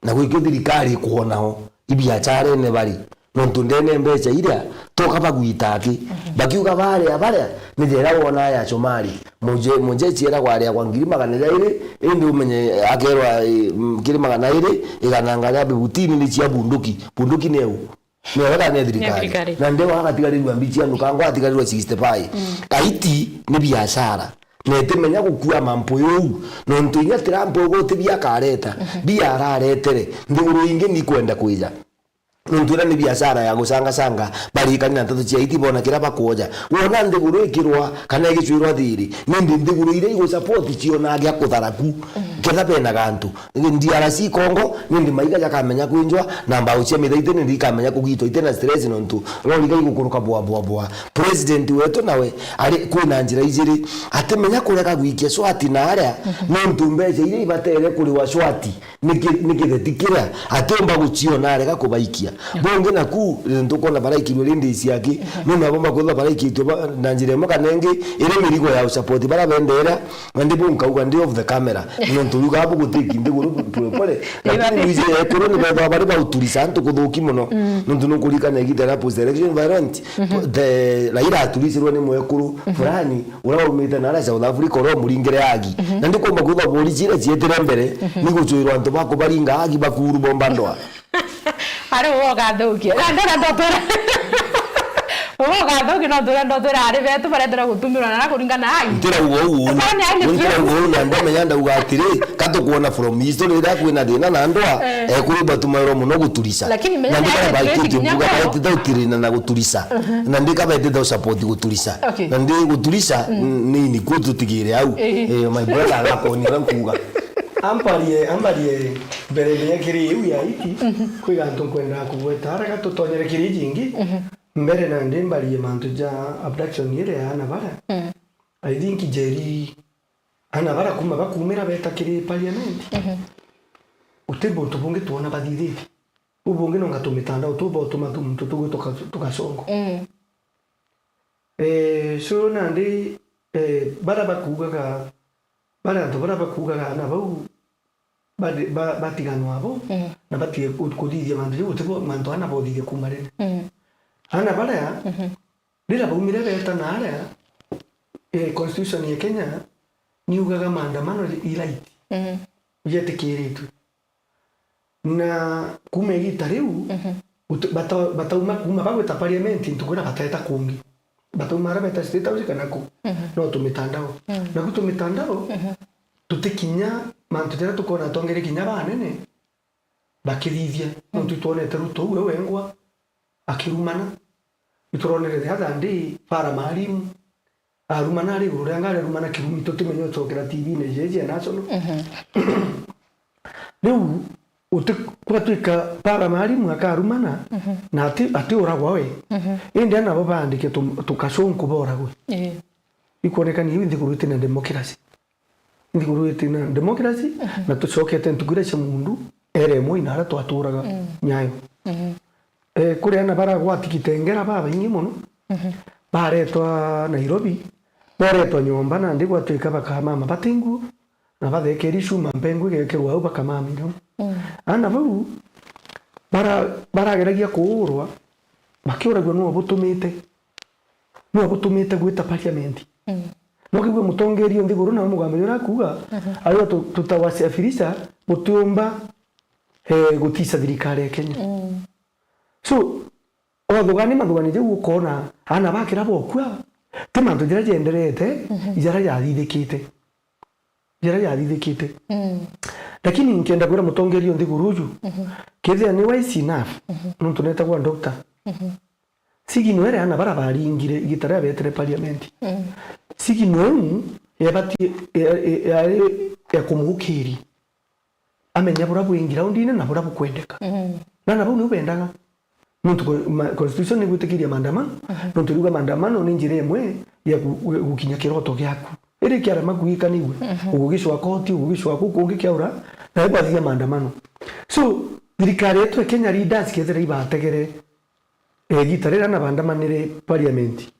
Na gwikio thirikari ikwonao, ibiacharene bari. Nontu ndene mbeca iria, toka bagwita aki. Bakiuga baria, baria, ni jera wona ya Shomari. Muje-, mujeshi eragwa aria kwa ngiri magana jairi, indi umenye akerwa, eh, mm, ngiri magana iri, igana ngana bibutini ni cia bunduki. Bunduki ni eu. Ni wega ni thirikari. Ni thirikari. Na ndio agatigarirwa mbichi ya nukango atigarirwa sixty-five. Haiti ni biashara. Na itimenya gukua mambo yuu. Nontu inya Trump uguti bia akareta. Bia araretere. Nthiguru ingi ni kwenda kwija. Nontu iria ni biashara ya gucangacanga, barikani na nteto cia Haiti bona kiria bakwoja. Wona nthiguru ikirwa kana igicwirwa thiri, nindi nthiguru iria igusupport cionaa gia kuthara ku, ketha bena gantu. D R C Congo, nindi maiga jakamenya kwinjwa, na mbau cia mithaiti nindi ikamenya kugitwa ite na stress nontu rori iga igukuruka bwa, bwa, bwa. President wetu nawe, ari, kwina njira ijiri, atimenya kurega gwikia swati na aria, nontu mbeca iria ibatere kuriwa swati, Niki, niki theti kiria atiumba guciona arega kubaikia. Bungi naku, ntukwona baraikirwe rindi ciaki, no nabo makwithwa baraikitwe ba-, na njira imwe kana ingi, iri mirigo ya usupport bara bendera, na ndi bunkauga ndi off the camera. Nontu riuga abu gutiki nthiguru pole pole. Lakini mwiji ekuru ni bethwa bari bauturisa antu kuthuki muno. Nontu nukurikana igita ria post election violent. The, Raila aturisirwe ni mwekuru fulani, uria waumite na aria South Africa, uria umuringire agi. Na ndikumba kwithwa borici iria cietire mbere, ni gucwirwa antu ba kubaringa agi bakuru bomba ndwa. Ari uwe ugathukia. Na ndona ndotwira. Uwe ugathukia, no ndona ndotwira ari betu baretera gutumirwa na kuringana agi. Ntirauga uu. Kwani ai ni ntirauga uu, na ndamenya ndauga atiri, katukwona from history riria kwina thina na ndwa, ekuru batumairwa muno guturisa. Lakini menya na ndikara ni baitite kinya mbuga kwao. Baitite utirina na guturisa. Na ndika baitite usupport guturisa. Okay. Na ndi guturisa, n-, ni, ni kuo tutigire au. Eh. Eh, my brother agakonia uria nkuuga. Ambarie, ambarie mbere nginya kiri iu ya Haiti, kwi gantu nkwenda kugweta. Arega tutonyere kiri iji ingi. Mbere nandi mbarie mantu ja abduction iria ya ana bara. I think Njeri, ana bara kuma bakumira beta kiri parliament. Guti buntu bungi twona bathithite. Bubungi nonga tumitandao tu botuma tu muntu tugwi tuka-, tukacongwa. Eh, so nandi, eh, bara bakugaga, bara antu bara bakugaga ana bau bari-, ba-, batiganwa abo, na batige ku-, kuthithia mantu jau, utibo mantu ana bothithia kuma rene. Ana baria, rira baumire beta na aria, eh, constitution ya Kenya niugaga maandamano i right, jetikiritwe. Na kuma igita riu, guti-, bata-, batauma kuma bagwita parliament ntuku na bateta kungi. Batauma aria beta State House kana ku. No tumitandao. Naku tumitandao, tutikinya mantu jaria tukona atongeria kinya banene bakithithia. Nontu itwonete Ruto uwe wengwa akirumana. Ituronere the other day, Para Maalim arumana ari iguru ria ngari, arumana kirumi, tutimenya ucokera T V-ini jeje ya National. Riu uti-, gwatuika Para Maalim akarumana, na ati, atiuragwa we. Indi ana bo baandike tu-, tukacunku boragwe. Ii. Ikwonekania iu nthiguru itina democracy. Nthiguru itina democracy, na tucokete ntuku iria cia mundu eremwe inaria twaturaga nyayo. Eh, kuri ana baragwati Kitengela babaingi mono, baretwa Nairobi, boretwa nyomba, nandi gwatuika bakamama bati nguo, na bathekeri cuma mpengu igekirwa au bakamamira au. Ana bau bara-, barageragia kuurwa, bakiuragua nuu butumite, nuu butumite gwita parliament. No kiugue mutongeria o nthiguru nawe mugambo juria akuuga, ariwa tu-, tutawasafirisha, butiumba, eh, gutisa thirikari ya Kenya. So, Othugani mathugani jau ukona ana bakira bokua, ti mantu jaria jenderete, jaria jathithikite. Jaria jathithikite. Lakini nkenda kwira mutongeria o nthiguru uju, kethira ni wise enough, nontu netagwa doctor. Signal iria ana bara baringire igita riria beetire parliament. Signal iu yebati-, ya-, ya-, yari ya kumukiria. Amenya buria bwi ground-ini na buria bukwendeka. Na, na bau niu bendaga. Nontu co-, ma-, constitution ni gwitikiria maandamano, nontu iriuga maandamano ni njira imwe ya gu-, gu-, gukinya kiroto giaku. Iri kiarema kugikanigua, ugugicwa koti, ugugicwa kuu kungi kiaura, na igwathithia maandamano. So, thirikari yetu ya Kenya leaders kethira ibategere, eh, igita riria na baandamanire parliament.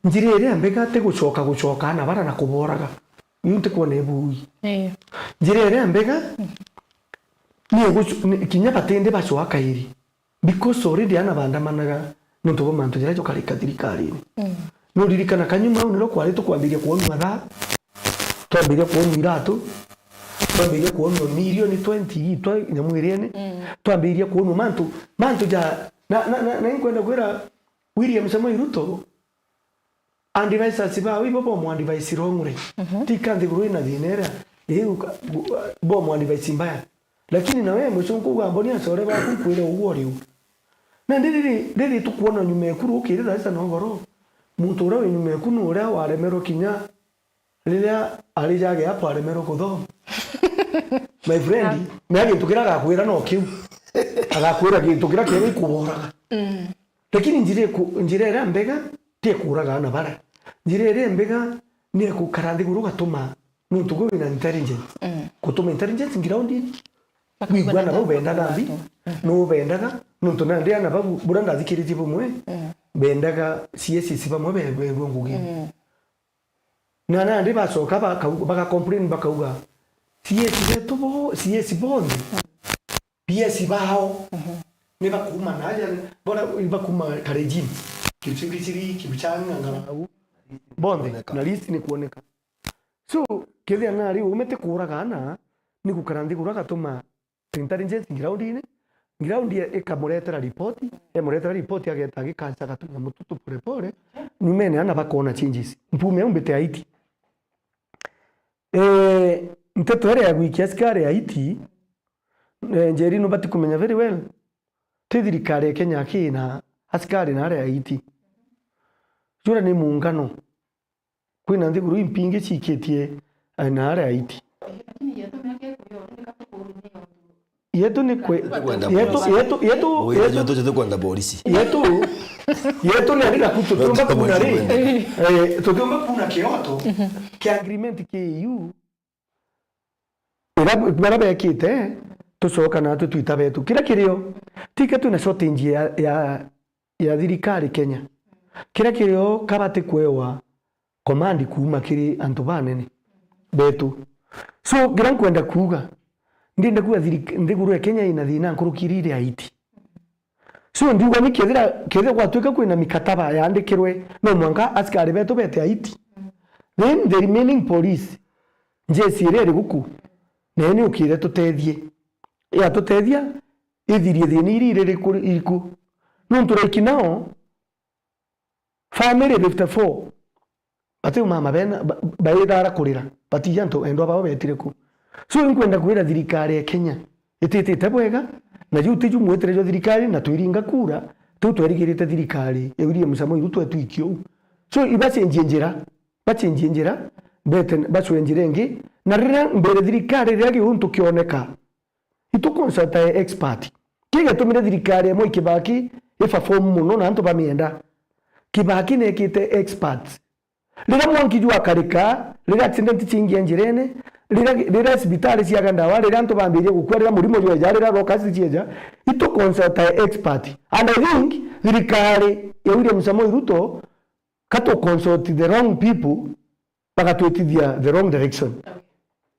Njira iria mbega ti gucoka, gucoka ana bara na kuboraga. Iu ntikwona ibui. Ii. Njira iria mbega ni gucu-, ni kinya batindi bacoa kairi. Because already ana baandamanaga nontu bwa mantu jaria jukarika thirikarini. Nuririkana kanyuma au niro kwari tukwambiria kwonua thaa, twambiria kwonua iratu, twambiria kwonua milioni twenty itwa nyamu iriene, twambiria kwonua mantu, mantu ja, na, na, na, na inkwenda kwira William Samoei Ruto, advisors bao ibo bomu advise wrongly. Tika nthiguru ina thina iria, iu ka-, bu-, bomu advise mbaya. Lakini nawe mwico nkuuga mboni acore baku nkwire uguo uri u. Na ndiri, ndiri tukwona nyuma ekuru ukirira isa na ugoro. Muntu uria wi nyuma eku ni uria waremerwe kinya riria ari jage hapo aremerwe kuthoma. My friend, mea gintu kiria agakwira no kiu. Agakwira gintu kiria kiega ikuboraga. Lakini njira iku-, njira iria mbega ti ya kuuraga ana bara. Njira iria mbega ni ya gukara nthiguru ugatuma nuntu gwe wina intelligence. Gutuma intelligence ground-ini. Wigua ana bau bendaga mbi, nubendaga, nuntu nandi ana bau, buria ndathikiritie bumwe, bendaga C S S bamwe be-, bethwe ngugi. Na nandi bacoka bakau-, baga complain bakauga, C S betu bo-, C S bonthe, P S bao, ni bakuuma naaja, bona ibakuuma Kalenjin, Kipchirchir, Kipchang, Angalau, bonthe, na list ni kuoneka. So, kethira nari ume ti kuuraga ana, ni gukara nthiguru agatuma intelligence ground-ini, ground ye-, ikamuretera ripoti, emuretera ripoti ageta agikanca gatunyamu tutu pole pole, nyumene ana bakona changes. Mpume au mbite Haiti. Eh, nteto iria ya gwikia askari Haiti, eh, Njeri nubati kumenya very well, ti thirikari ya Kenya kina askari na aria Haiti. Jura ni muungano. Kwina nthiguru impingi ciikitie, eh, na aria Haiti. Yetu ni kwe-, yetu, yetu, yetu, yetu, yetu, yetu ni arira ku tutiumba kuna ri. Eh, tutiumba kuna kioto kia agreement kiu. Ira, bara bekite, tucoka natwe twita betu. Kira kirio, tika twina shortage ya, ya, ya thirikari Kenya. Kira kirio kabati kwewa command kuuma kiri antu banene betu. So, kira nkwenda kuuga, ndienda kuuga thirik-, nthiguru ya Kenya ina thina nkurukiri iria Haiti. So, ndiuga ni kethira, kethira gwatuika kwina mikataba yaandikirwe, no mwanka askari betu bete Haiti. Then the remaining police, njeci iria iri guku, nayo ni ukire tutethie. Yatutethia, ithirie thina iria iri iriku, iriku. Nontu like now, family fifty-four Batiumama bena, ba-, baithara kurira. Batija antu endwa bao betire ku. So, inkwenda kwira thirikari ya Kenya ititite bwega, na jiu tiju mwitire jwa thirikari, na twiringa kura, tiu twerigirite thirikari ya William Samoei Ruto etwikie uu. So, ibacenjie njira, bacenjie njira, bete, bacwe njira ingi, na riria mbere thirikari riria giuntu kioneka, itu consult a expert. Kigetumire thirikari ya Mwai Kibaki iperform muno na antu bamienda. Kibaki nekite experts. Riria mwanki jwakarika, riria accident ciingia njirene, riria, riria cibitari ciaga ndawa, riria antu bambirie gukua, riria murimo jweja, riria rokas cieja, itu consult a expert. And I think thirikari ya William Samoei Ruto, katu consult the wrong people, bagatwitithia the wrong direction.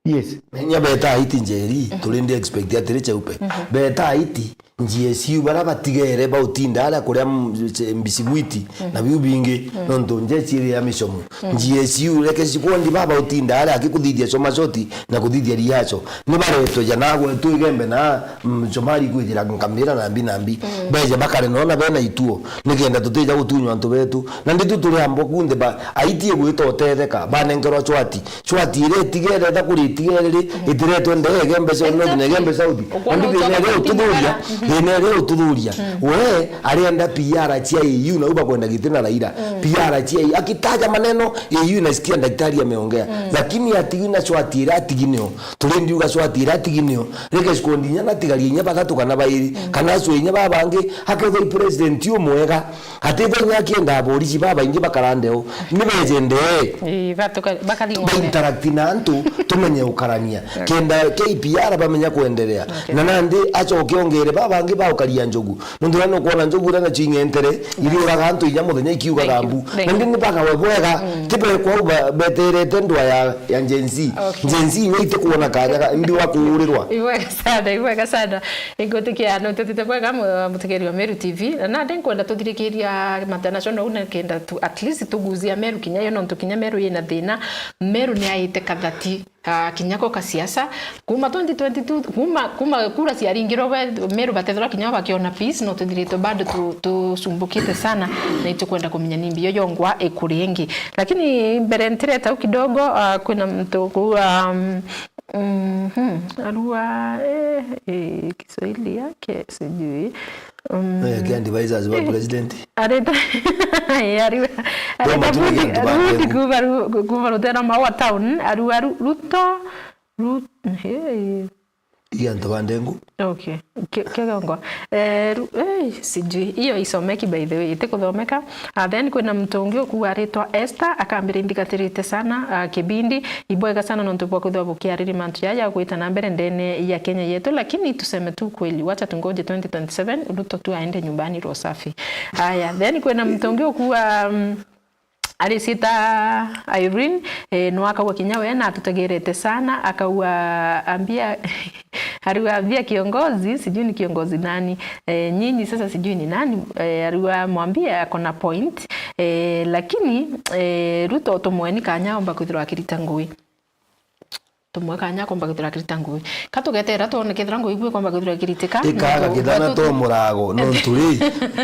Yes. Menya beta aiti Njeri, turi ndi expect atiri Cheupe. Beta aiti, G S U bara batigere bautinda aria kuria m-, che-, mbisiguiti na biu bingi, nontu njeci iri ya micomo. G S U, reke sikuondi baba utinda aria akikuthithia coma coti na kuthithia riaco. Ni baretwe ja nagwe tu igembe na, mm, comari kwithira nkamira nambi nambi. Beja bakare nona bena ituo, nikenda tutija gutunywa antu betu. Na nditu turi ambo kunthe ba, aiti igwita utetheka, banenkerwa chwati. Chwati iria itigere, etha kuri itigere ri, itiretwe ndege mbeca, no nginya igembe South. Na ndi thina iria ututhuria, thina iria ututhuria. We, arienda P R cia A U, na uba kwenda giti na Raila. P R cia A U, akitaja maneno, A U inasikia daktari ameongea. Lakini atigi na chwati iria atigi nio. Turi ndiuga chwati iria atigi nio. Reke sikondi inya na tigaria inya bathatu kana bairi, kana acio inya babangi, akethwa i president umwega. Ati inya akienda aborisi babaingi bakara ndeo, ni beje ndee. Ii, batuka-, bakathing'o ba interact na antu, tumenye ukarania. Kenda K P R bamenya kwenderea. Na nandi acoke ongere babangi baukaria njogu. Nontu na nukwona njogu iria nacio ing'entere, iriuraga antu inya muthenya ikiugaga mbu. Nandi ni bagawe bwega, ti bekwa u ba-, beterete ndwa ya, ya Gen Z. Gen Z inya itikuona kanya ka, ndi wa kuurirwa. Ibwega sana, ibwega sana. Ingutikia no tutite bwega mu-, mutegeri wa Meru T V. Na nandi nkwenda tuthirikiria matanaco no na kenda tu, at least tuguzia Meru kinya yo nontu kinya Meru yina thina. Meru ni aite kathati, ah, kinya ko ka siasa. Kuma twenty twenty-two, kuma, kuma kura ciaringirwe we, Meru batethirwa kinya bakiona peace, no tuthiritwe bado tu-, tusumbukite sana na itukwenda kumenya ni mbio yongwa ikuri ingi. Lakini mbere ntireta u kidogo, ah, kwina mtu ku, um, Mhm. Arua, eh, eh, Kiswahili yake sijui. Mm. Eh, ki advisors wa president. Areta, eh, arua, areta Roma tu ni Ruthi, antu ba Ruthi Ndengu. Kuma Ru-, kuma Rutera Maua Town, arua Ru-, Ruto, Ru-, hey. Ii antu ba Ndengu. Okay. Ki-, kigongwa. Eh, ru-, eh, sijui. Iyo isomeki, by the way, itikuthomeka. Ah, then kwina muntu ungi ukuuga aritwa Esther, akambira, "Inthigatirite sana, ah, kibindi. Ibwega sana nontu bwa kwithirwa bukiariria mantu jaya gwita na mbere ndene ya Kenya yetu, lakini tuseme tu kweli, wacha tungoje twenty twenty-seven, Ruto tu aende nyumbani roho safi." Aya, then kwina muntu ungi ukuuga, mm, aricita Irene, eh, no akauga kinya we na atutegerete sana, akauga, "Ambia, ariwa ambia kiongozi, sijui ni kiongozi nani, eh, nyinyi sasa sijui ni nani," eh, ariwa mwambie ako na point, eh, lakini, eh, Ruto tumweni kanya omba kwithirwa akirita ngui. Tumwe kanya akomba kwithirwa akirita ngui. Ka tugetera twone kethira ngui ibu ikomba kwithirwa ikiritika. Ikaga nontu kithana batu to murago, nontu ri,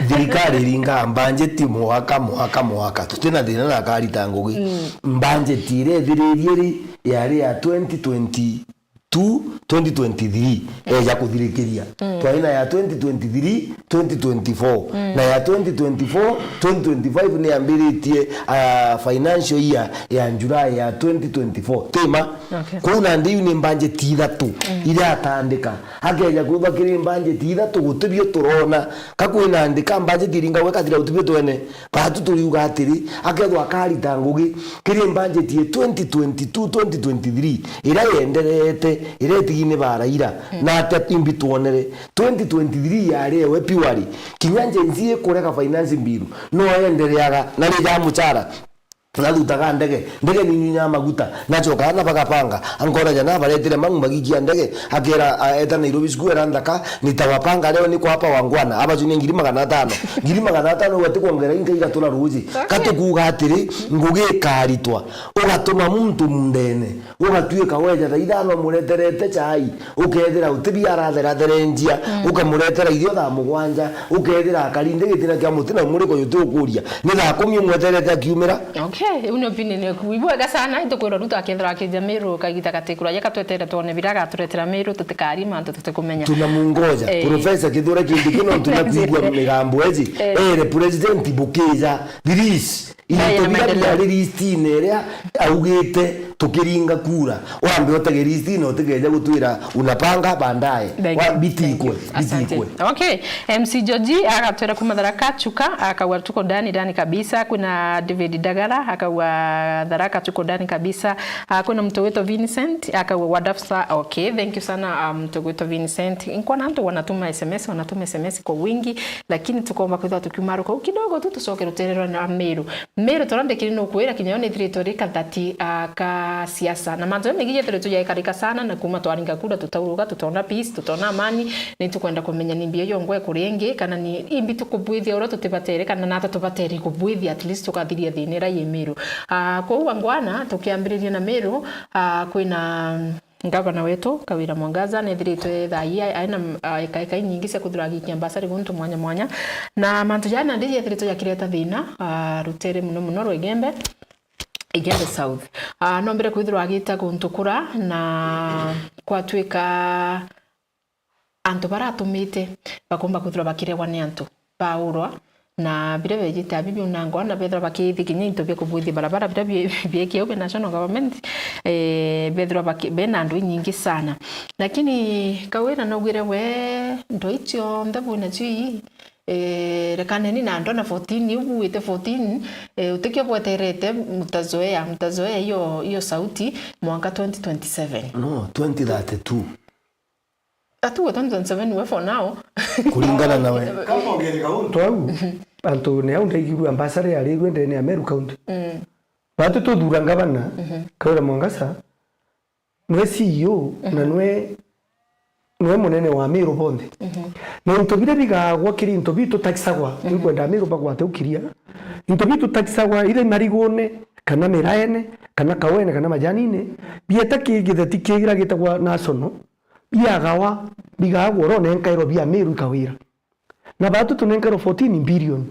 thirikari iringa mbanjeti mwaka, mwaka, mwaka. Tutina thina na akarita ngugi. Mm. Mbanjeti iria ithiririe ri, yari ya twenty twenty-two, twenty twenty-three, eja kuthirikiria. Mm. Twari na ya twenty twenty-three, twenty twenty-four. Mm. Na ya twenty twenty-four, twenty twenty-five ni yambiritie, ah, financial year ya July ya twenty twenty-four. Tima? Okay. Kuu nandi iu ni mbanjeti ithatu iratandika. Akeja kwithwa kiri mbanjeti ithatu gutibio turona. Ka kwina ndika mbanjeti iringa gwekathira gutibio twene. Batu turiuga atiri, akethwa akarita ngugi kiri mbanjeti ya twenty twenty-two, twenty twenty-three, iria yenderete, iria itigi ni ba Raila, na atia imbi twonere. Twenty twenty-three yari ewe purely. Kinya Gen Z ikurega finance bill, no endereaga na ni ja muchara. Narutaga ndege, ndege ni nyunya maguta, nachoka na bagapanga, ankora jana baretire mangu magikia ndege, akera, a, eta Nairobi siku era nthaka, nitawapanga leo niko hapa Wangwana, abachunia ngiri magana atano. Ngiri magana atano ugati kwongera inka igatura ruji. Okay. Katukuga atiri, ngugi ikaritwa, ugatuma muntu mundene, ugatuika weja thaa ithano mureterete chai, ukethira utibia aratheratherenjia, ukamuretera irio thaa mugwanja, ukethira akarinde gitina kia muti na muriko juti ukuria. Ni thaa kumi umweterete akiumira. Okay. Eh, uu ni opinion yaku. Ibwega sana, itukwirwa Ruto akethirwa akija Meru kagita gatikuraja, katwetere twone bira agaturetera Meru, tutikari mantu tutikumenya. Tunamungoja. Eh. Professor Kithure Kindiki no tunakwigua migambo eji. Eh. Ere president bukija, please. Into biria biari listine iria augite tukiringa kura. Wambe utege listine utikeja gutwira unapanga baadaye. Thank you. Bitikwe, bitikwe. Okay. M C George agatwira kuma Tharaka Chuka, akauga tuko ndani, ndani kabisa. Kwina David Dagara, akauga Tharaka tuko ndani kabisa. Ah, kwina mtu witwa Vincent, akauga wadafsa. Okay, thank you sana, um, mtu witwa Vincent. Nkona antu wanatuma S M S, wanatuma S M S kwa wingi, lakini tukomba kwithirwa tukiumaruka u kidogo tu, tucoke rutere rwa na Meru. Meru, tondũ ndikiri nukwira kinya yo nithiritwe ri kathati, ah, ka siasa. Na mantu jamegi jethiritwe jaikarika sana, na kuma twaringa kura tutauruga, tutona peace, tutona amani, ni tukwenda kumenya ni mbia yongwe kuri ingi, kana ni imbi tukubwithia uria tutibatere, kana nata tubatere kubwithia, at least tukathiria thina ira yi Meru. Ah, kwou angwana, tukiambiriria na Meru, ah, kwina Ngavana wetu Kawira Mwangaza nethiritwe thaa ii aina, ah, ikaika inyingi cia kwithirwa agikia mbasari guntu mwanya mwanya, na mantu jaa nandi jethiritwe jakireta thina, ah, rutere muno muno rwa Igembe, Igembe South. Ah, nombire kwithirwa agita guntu kura na kwatwika antu baratumite bakomba kwithirwa bakiregwa ni antu baurwa, na biria bejite abibi unangwa na bethirwa bakiithia kinya into bia kubwithia barabara biria bie-, biekie au bi national government, eh, bethirwa baki-, bena ndwi nyingi sana. Lakini Kawira naugire we ndwi cionthe bwina cio ii, eh, rekaneni na andona fourteen, iu buite fourteen, eh, utikio bweterete mtazoea, mtazoea hiyo, hiyo sauti mwanka twenty twenty-seven. No, twenty thirty-two. Atuwe twenty twenty-seven we for now. Kuringana nawe. Kama ongereka untu au, antu ni au ndaigirue ambassador yarirue ndene ya Meru County. Mm. Batu tuthura ngavana, mhm, Kawira Mwangaza, nwe C E O, mhm, na nwe, nwe munene wa Meru bonthe. Mhm. Na into biria bigagwa kiri into biu tutaxagwa, mhm, ni kwenda Meru bagwate ukiria. Into biu tutaxagwa, ire marigune, kana miraene, kana kawene, kana majanine, bieta ki githeti kigira gitagwa national, biagawa, bigagwa uronenkairwa bia Meru ikawira. Na batu tunenkairwa fourteen billion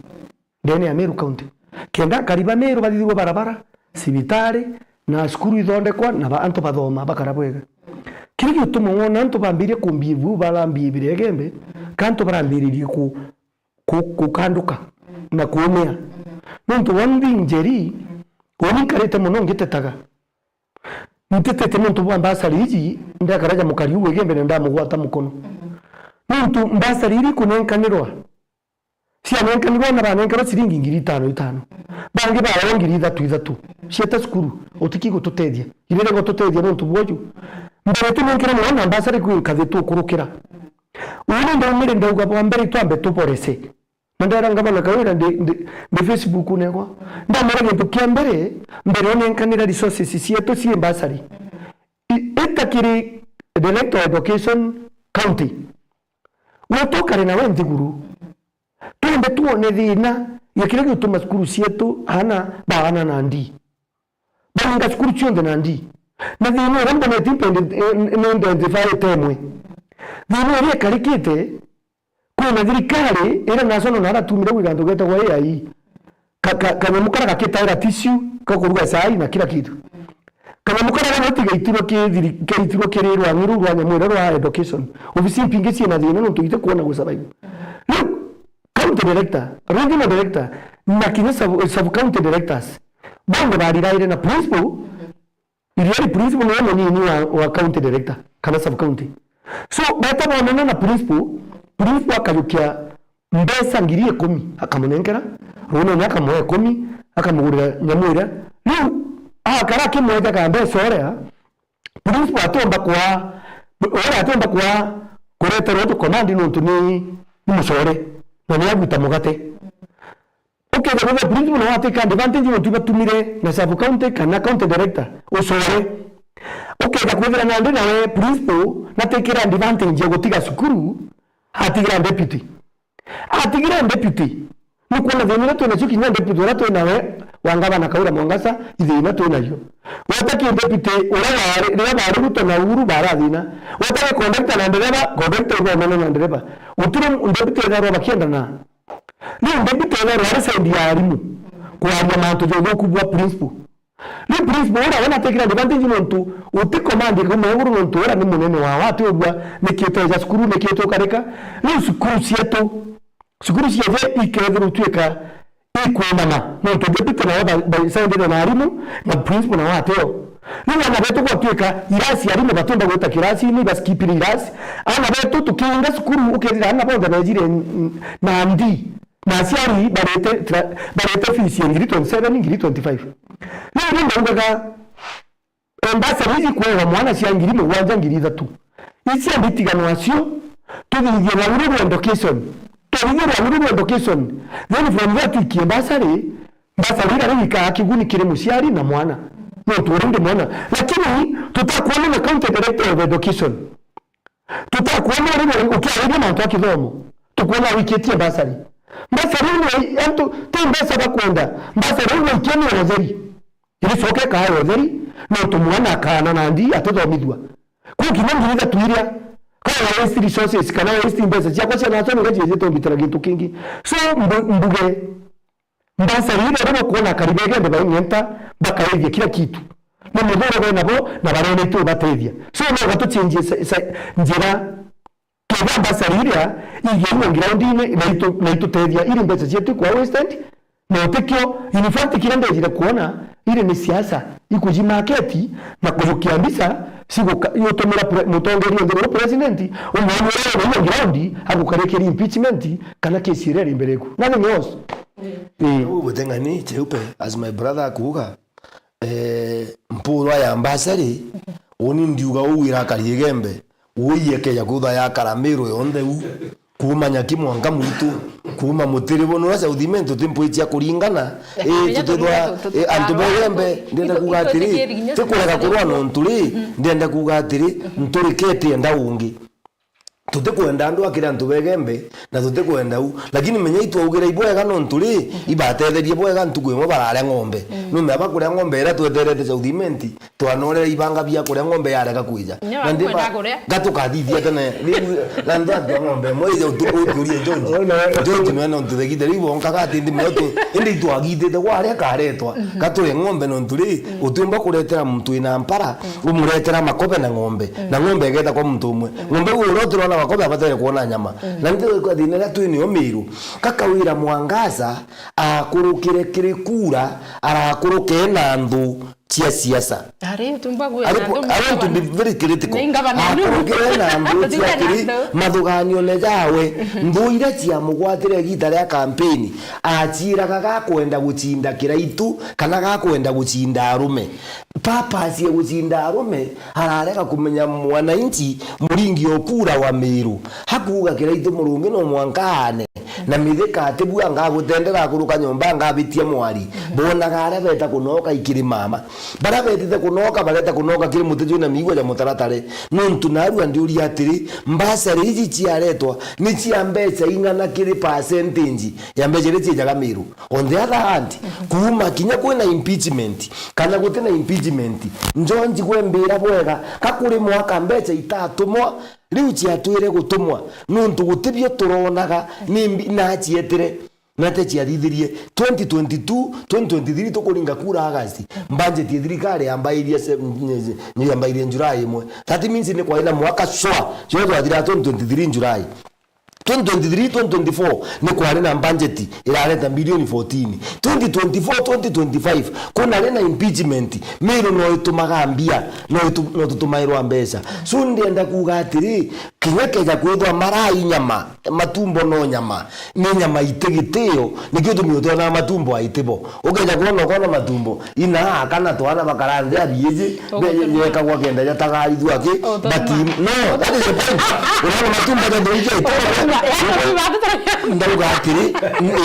ndene ya Meru County. Kenda akari ba Meru bathithirwe barabara, cibitari, na cukuru ithondekwa, na ba-, antu bathoma, bakara bwega. Kiri gituma wona antu bambirie kumbia ibu, barambia ibire Igembe, ka antu barambiririe ku-, ku-, kukanduka na kuumia. Nontu one thing, Njeri, uni nkarite mono ngitetaga. Ntetete nontu bwa mbasari iji, ndakaraja mukari uu Igembe na ndamugwata mukono. Nontu mbasari iri kunenkanirwa, cianenkanirwa na banenkerwa ciringi ngiri itano itano. Bangi baewa ngiri ithatu ithatu. Cieta cukuru, utiki gututethia. Irire gututethia nontu bwoju. Mbere tunenkere mono na mbasari kwi nkathi tukurukira. Uu ni ndaumire ndauga bwa mbere itwambe tuborese. Na ndera ngavana Kawira ndi, ndi, ndi Facebook negwa. Ndamwira gintu kia mbere, mbere unenkanira resources cietu cii mbasari. I-, ita kiri Director of Education County. Gwe tukare nawe nthiguru. Twende tuone thina ya kiria gituma cukuru cietu aana baana na ndii. Baringa cukuru cionthe na ndii. Na thina uria mbonete impendi-, eh, ni identify temwe. Thina iria ikarikite, kwina thirikari iria national na aratumire gwi gantu getagwa A I. Ka-, ka-, kanyamu karia gakitaira tissue, ka kuruga chai na kila kitu. Kanyamu karia gano tigaitirwe ki thiri-, kaitirwe kiri rwang'i ruu rwa nyamu iria rwa education. Obici mpingi ciina thina nontu iti kuona gu survive. Riu, county director, regional director, na kinya sub, sub county directors, bonthe bariraire na principal, iria ri principal niwe munini wa, wa county director, kana sub county. So, beta bonana na principal, principal akajukia mbeca ngiri ikumi, akamunenkera, runene akamuhe ikumi, akamugurira nyamu iria. Riu, akara akimwejaga mbeca uria, principal atomba kwa, uria atomba kwa kureterwa utu command nontu ni, ni mucore, na ni agwita mugate. Ukethira kwithirwa principal nawe atake advantage nontu ibatumire na sub county kana county director, ucore. Ukethira kwithira nandi nawe principal natikire advantage ya gutiga cukuru, atigira deputy. Atigire deputy. Ni kwona thina uria twinacio kinya deputy uria twinawe wa ngavana Kawira Mwangaza, ithina twinayo. Weta ki deputy uria wari, riria bari Ruto na Uhuru bara thina. Weta ki conductor na ndereba, conductor ibaumana na ndereba. Gutire deputy etharwa bakiendana. Riu deputy etharwa ari side ya arimu. kwaria mantu ja uthuku bwa principal. Riu principal uria we natekira advantage nontu uti command kuuma iguru nontu uria ni munene wao, ati ubua niki uteja cukuru, niki uti ukarika. Riu cukuru cietu, cukuru cieje ikethirwa utwika ikwinama, nontu deputy nawe ba, ba, saidire na arimu, na principal nawe ateo. Riu ana betu gwatwika irasi, arimu batumba gwita kirasini, baskipire irasi. Ana betu tukiinga cukuru, ukethira ana bonthe bejire n-, n-, na ndi. Na aciari barete tra-, barete fees ya ngiri twenty-seven, ngiri twenty-five. Riu ni ndaugaga, eh, bursary iji kuewa mwana cia ngiri mugwanja, ngiri ithatu. Ici cia nditigano acio, tuthithie rwau ruru rwa education. Twathithia rwau ruru rwa education. Then from there twikie bursary, bursary iria riu ikaa kiguni kiri muciari na mwana. Nontu already mwana. Lakini tutakwona na county director of education. Tutakwona uri ukiariria mantu a kithomo, tukwona wikitie bursary. Bursary ni antu ti mbeca bakwenda, bursary ni ikia ni utheri. Iricoke kaa utheri, nontu mwana akaana na ndi atithomithua. Kuu kinya ngiri ithatu iria, kana waste resources, kana waste mbeca ciakwa cia nasoni ngaciejete umbitira gintu kingi. So, mbu-, mbuge, Bursary iria riria ukwona akari ba Igembe baing'enta, bakaithia kila kitu. Ni muthuro bena bo, na baronete ubatethia. So, no gatuchenjie se-, se-, njira. Kethira bursary iria igia inya ground-ini, na itu-, na itutethia, iri mbeca cietu ikwa wasted, na utikio. In fact, kiria ndejire kuona, iri ni siasa, ikuji market, na kujukia mbica, ciguka-, iutumira pre-, mutongeria nthiguru president, umwani uria wina inya ground, agukaria kiri impeachment, kana kesi iria iri mbere iku. Nothing else. Ii. Uu buteng'ani, Cheupe, as my brother akuuga, eh, mpurwa ya mbasari, uni ndiuga uu irakari Igembe, uu iekeja kutha yakara Miru yonthe uu, kuuma Nyaki mwanka mwitu, kuuma Mutiribo, nura South Imenti, tuti mpwi cia kuringana, ii, tutithwa, ii, antu ba Igembe, ndienda kuuga atiri, ti kurega kurwa nontu ri, ndienda kuuga atiri, nturikete enda ungi. Tutikwenda andu akire antu ba Igembe, na tutikwenda u. Lakini menya itwaugira ibwega nontu ri, ibatetherie bwega ntuku imwe bararia ng'ombe. Numea bakuria ng'ombe iria tweterete South Imenti, twanorera ibanga bia kuria ng'ombe yarega kwija. Nyo, na ndi ba-, kuria. Gatukathithia tene. Riu, na ndatwa ng'ombe imwe ije utu-, uturie George. Ona we. George nwe nontu thegite. Riu bonkaga ati ndi mwe tu, indi itwagitite kwaria karetwa. Gaturi ng'ombe nontu ri, utiumba kuretera muntu wina mpara, umuretera makobe na ng'ombe, na ng'ombe igeta kwa muntu umwe. Ng'ombe iu uria utirona makobe abatere kuona nyama. Na ndio kwa thina iria twi nio Miru. Kakawira Mwangaza akurukire kiri kura, arakuruke na nthu cia siasa. Ari, tumba gwira ari po-, andu I want to be very critical. Ni ngavana nu. Akurukire na nthu cia kiri, mathuganione jawe. Nthu iria ciamugwatire igita ria kampeni, aciiraga gakwenda gucinda Kiraitu, kana gakwenda gucinda arume. Purpose ya gucinda arume, ararega kumenya mwananchi muringi o kura wa Miru. Hakuuga Kiraitu Murungi no mwanka aane, na Mithika ati bu anga gutendera akuruka nyomba anga abitia mwari. Bonaga aria beta kunoka ikiri mama. Baria betite kunoka, bareta kunoka kiri muti jwina miigua ja mutaratare. Nontu narua ndiuria atiri, mbasari iji ciaretwa ni cia mbeca ing'ana kiri percentage ya mbeca iria ciejaga Miru? On the other hand, kuuma kinya kwina impeachment, kana gutina impeachment, George gwembira bwega, ka kuri mwaka mbeca itatumwa, riu ciatwire gutumwa, nontu gutibio turonaga, ni mbi-, na cietire, na te ciathithirie. Twenty twenty-two, twenty twenty-three tukuringa kura August, budget ya thirikari yambairie se-, yambairie July imwe. That means ni kwari na mwaka sure, cio twathira twenty twenty-three July. Twenty twenty-three, twenty twenty-four, ni kwari na budget irareta bilioni fourteen. Twenty twenty-four, twenty twenty-five, kunari na impeachment, Miru no itumaga mbia, no itu-, no tutumairwa mbeca. So, ndienda kuuga atiri, kinya keja kwithwa marai nyama, matumbo no nyama, ni nyama iti gitio, nikio tumi utiona matumbo aitibo. Ukeja kwona ukona matumbo, ina kana twana bakara nthi ya biiji, yekagwa kenda jatagarithua ki, but no, that is the point. Urona matumbo jathungia itibo. Ndauga atiri,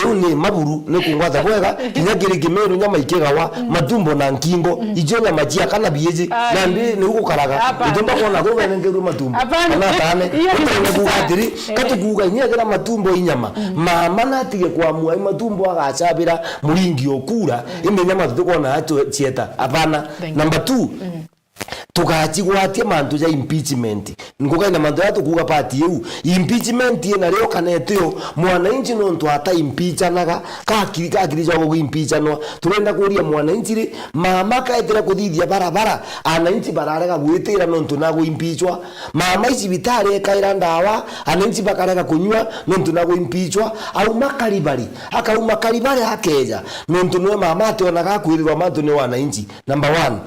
iu ni maburu, ni kungwata bwega, kinya kiri Kimiru nyama ikigawa, matumbo na nkingo, icio nyama cia kana biiji, na ndi ni ugukaraga, utumba kwona kuu benengerwe matumbo. Kana atane, utumba kuuga atiri, katukuuga inya ethira matumbo inyama, mama natige kwamua i matumbo agacabira muringi o kura, indi nyama tutikwona acio cieta. Apana. Number two, Tugacigwatia mantu ja impeachment. Ngukaina mantu jaria tukuuga part iu. Impeachment ina rio kana itio, mwananchi nontu ata impeachanaga, kakiri, kakiri jwa gugu impeachanwa. Turenda kuuria mwananchi ri, mama kaetira kuthithia barabara, ananchi bararega gwitira nontu na guimpeachwa. Mama icibitari ekaira ndawa, ananchi bakarega kunyua nontu na guimpeachwa. Auma Kalibari, akauma Kalibari akeja, nontu niwe mama ationaga akwirirwa mantu ni wananchi. Number one,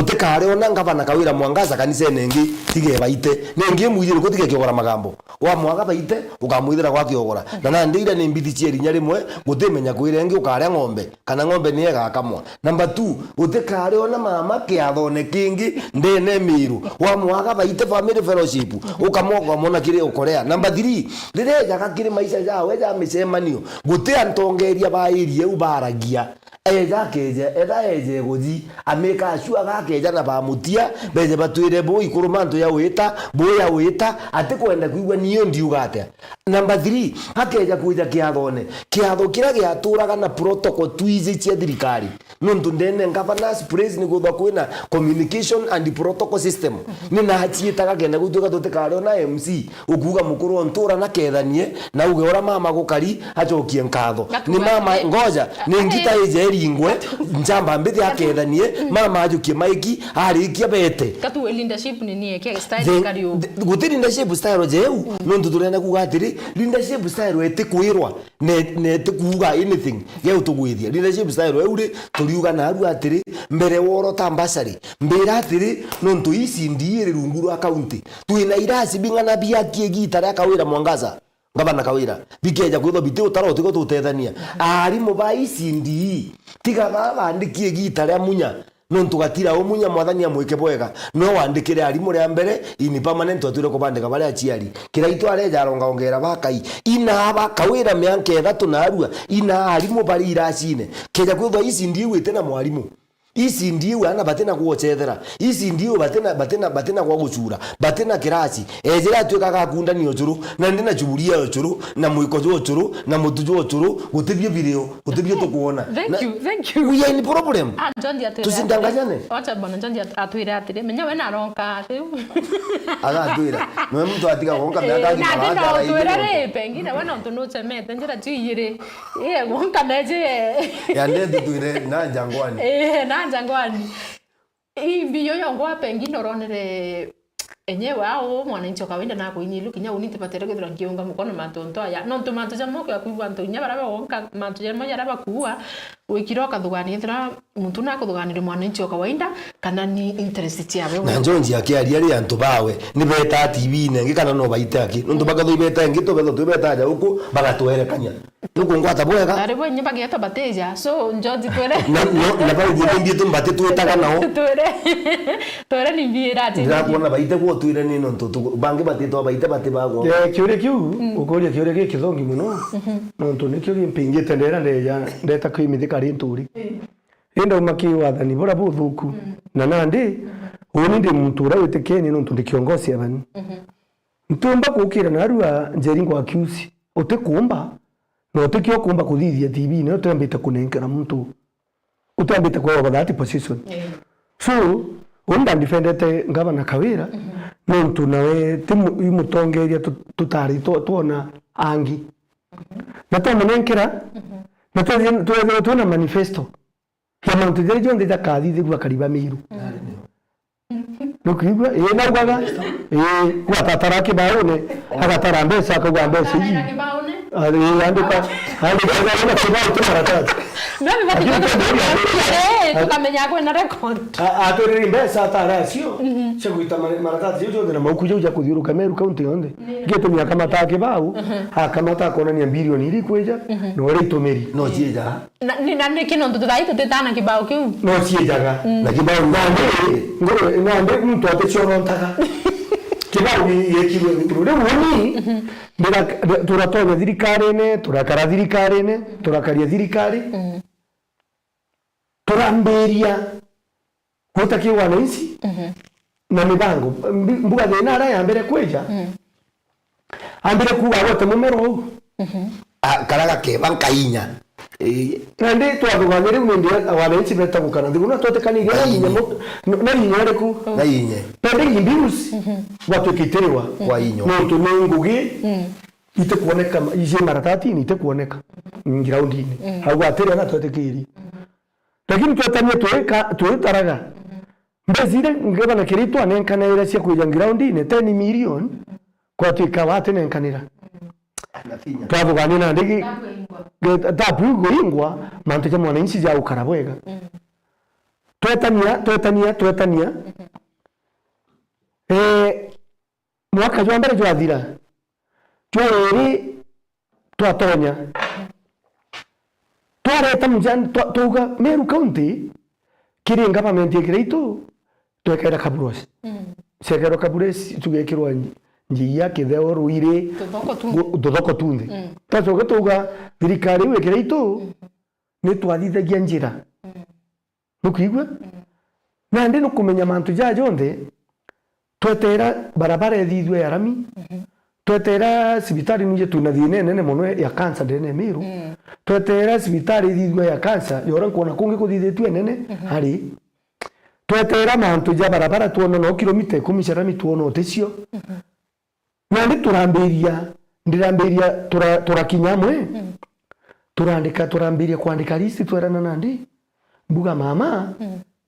utikare ona ngavana Kawira Mwangaza kanisene ingi, tige baite. Ni ingi mwiji riku tige kiogora magambo. Wamwaga baite, ukamwithira gwa kiogora. Na nandi iria ni mbithi cia irinya rimwe, gutimenya kwira ingi ukaria ng'ombe, kana ng'ombe ni igakamwa. Number two, utikare ona mama kiathone kingi ndene Miru. Wamwaga baite family fellowship, ukamwa ukamwona kiri ukorea. Number three, riria ejaga kiri maisha jawe ja micemanio, guti antongeria ba area iu baragia. Eja akeja, etha eje guthi, ameka sure aga akeja na bamutia, beje batwire bu ikuru mantu ya wita, bu ya wita, atikwenda kwigua niyo ndiuga atia. Number three, akeja kwija kiathone. Kiatho kiria giaturaga na protocol twiji cia thirikari. Nontu ndene governance place ni kwithwa kwina communication and protocol system. Ni naciitaga kenda gutuika tutikari ona M C. Ukuuga mukuru o ntura na kethanie, na uge ura mama gukari, acokie nkatho. Ni mama, ngoja, ni ngita ije iringwe, njamba mbithi akethanie, mama ajukie maiki, arikia bete. Gatu leadership ni nie, ke style kari u. Guti leadership style jeu, nontu turenda kuuga atiri, leadership style itikwirwa, ne, ne tikuuga anything, ge utugwithia. Leadership style eu ri, turiuga naru atiri, mbere woro ta mbasari, mbira atiri, nontu ii C D E iri rungu rwa county, twina irasi bing'ana biakie igita ria Kawira Mwangaza, Ngavana Kawira, bikeja kwithwa biti utara utigo tutethania. Aarimu ba E C D E, tiga baa bandikie igita ria munya, nontu gatira umunya mwathani amwike bwega. No wandikire aarimu ria mbere, in permanent watwire kubandika bari aciari. Kiraitu areja arongaongera bakai. Inaa ba Kawira mianka ithatu naarua, inaa aarimu bari irasine. Keja kwithwa E C D E igwite na mwarimu. E C D E ana batina gwocethera. E C D E batina, batina, batina gwa gucura. Batina kirasi. Ejira atuika agakundania ucuru, na ndi na chuburia ya ucuru, na mwiko jwa ucuru, na mutu jwa ucuru, gutibio birio, gutibio tukuona. Thank you, thank you. We are in problem. Ah, John Diatwire. Tusindanganyane. Wacha bwana John Diat-, atwire atiri, menya we naronka atiu. Agatwira. Nwe muntu atiga gonka miaka agima na ndina utwira ri, pengine we nontu nucemete njira tu igiri. Iye, gonka neje. Ya ndethi twire na njangwani. Eh, na njangwani. Ii mbiyo yongwa pengine uronere enyewe au mwananchi o kawaida na kuinyilu kinya uni tibatere kwithirwa nkiunga mukono mantu onto aya. Nontu mantu jamwe ukia kwigua antu inya bara bagonka mantu jamwe jara bakuua, wikira ukathugania ethira muntu nakuthuganire mwananchi o kawaida kana ni interest ciawe. Na George akiaria ri antu bawe ni betaa T V-ine ingi kana no baite aki? Nontu bakethwa ibeta ingi tubethwa twibeta aja uku bagatwerekania. Nukungwata bwega. Ari bo inye bageta bateja. So, George, twere. Na, no, na bau ndio ndio tumbate twetaga nao. Twere. Twere ni mbira ati. Ndirakuona baite gwo twire ni nontu tu-, bangi batitwa baite bati bagwo. Eh, kiuria kiu, ukuria kiuria gikithongi muno. Nontu nikio gimpingite ndera ndeja, ndeta kwimithika ri nturi. Indi uma ki wathani buria buthuku. Na nandi, uni ndi muntu uria witikeni nontu ndi kiongozi athani. Ntiumba kukira narua Njeri ngwa accuse. Utikuumba, na utikio kuumba kuthithia T V-ine utiambite kunenkera muntu. Utiambite kwewa that position. So, uni ndandifendete Ngavana Kawira, nontu nawe ti mu-, i mutongeria tu-, tutari twa-, twona angi. Na twamunenkera, na twethirwa, twethirwa twina manifesto ya mantu jaria jonthe jakathithirua akari ba Miru. Nukwigua? Ii, naugaga. Ii, gwatatara kibaune, agatara mbeca, akauga mbeca iji. Ari, andika, andika, andika kibau ti maratathi. Ndio, ndio, ndio. Eh, tukamenya kwina record. A-, atwiriri mbeca atara acio, cia gwita mare-, maratathi jau jonthe na mauku jau ja kuthiuruka Meru County yonthe. Gitumi akamataa kibau, akamata akonania bilioni iri kwija, na uria itumiri. No ciija. Na, ni, na niki nontu thaa ii tutitana kibao kiu? No ciijaga. Na kibao nandi, ngoro, nandi muntu aticionontaga. Kibao ni yekirwe iguru. Riu uni, ndira-, turatonya thirikarine, turakara thirikarine, turakaria thirikari. Turambiria gwita ki wananchi na mibango. Mbi-, mbuga thina aria ya mbere kwija, ambire kuuga agwete mumero uu. A, karia gakeba nkainya. Ii. Nandi twathuganire riu nindi wananchi beta gukana nthiguru na twetikanirie na inya mu-, na inya iriku? Na inya. Pending bills, gwatuika itiriwa. Kwa inya. Nontu ni ngugi itikuoneka, iji maratatini itikuoneka groundini. Au atiri na twetikirie. Lakini twetanie twika, twitaraga. Mbesire ngeba na kiria twanenkanire cia kwija groundini, ten million, kwatuika watinenkanira. Twathugania nandi gi-, gi-, tapu iu kuringwa, mantu ja mwananchi ja gukara bwega. Twetania, twetania, twetania. Eh, mwaka jwa mbere jwathira, jwa iri twatonya. Twareta mjani, twa-, twauga Meru County, kiri government ya Kiraitu, twekera kaburosi. Cekerwa kaburosi, tugekirwa nji-, njia, kitheo, ruiri, tuthoko tunthe. Tuthoko tunthe. Twacoka twauga, thirikari iu ya Kiraitu, ni twathithagia njira. Nukwigua? Nandi nukumenya mantu jaa jonthe, twetera barabara ithithua ya rami, twetera cibitari, nuje twina thina inene mono ya cancer ndene ya Meru, twetera cibitari ithithua ya cancer, yora nkwona kungi kuthithitue nene, hari. Twetera mantu ja barabara twona no kilomita ikumi cia rami twona uticio. Nandi turambiria, ndirambiria, tura-, turakinya amwe, turandika, turambiria kwandika list, twerana nandi, mbuga, "Mama,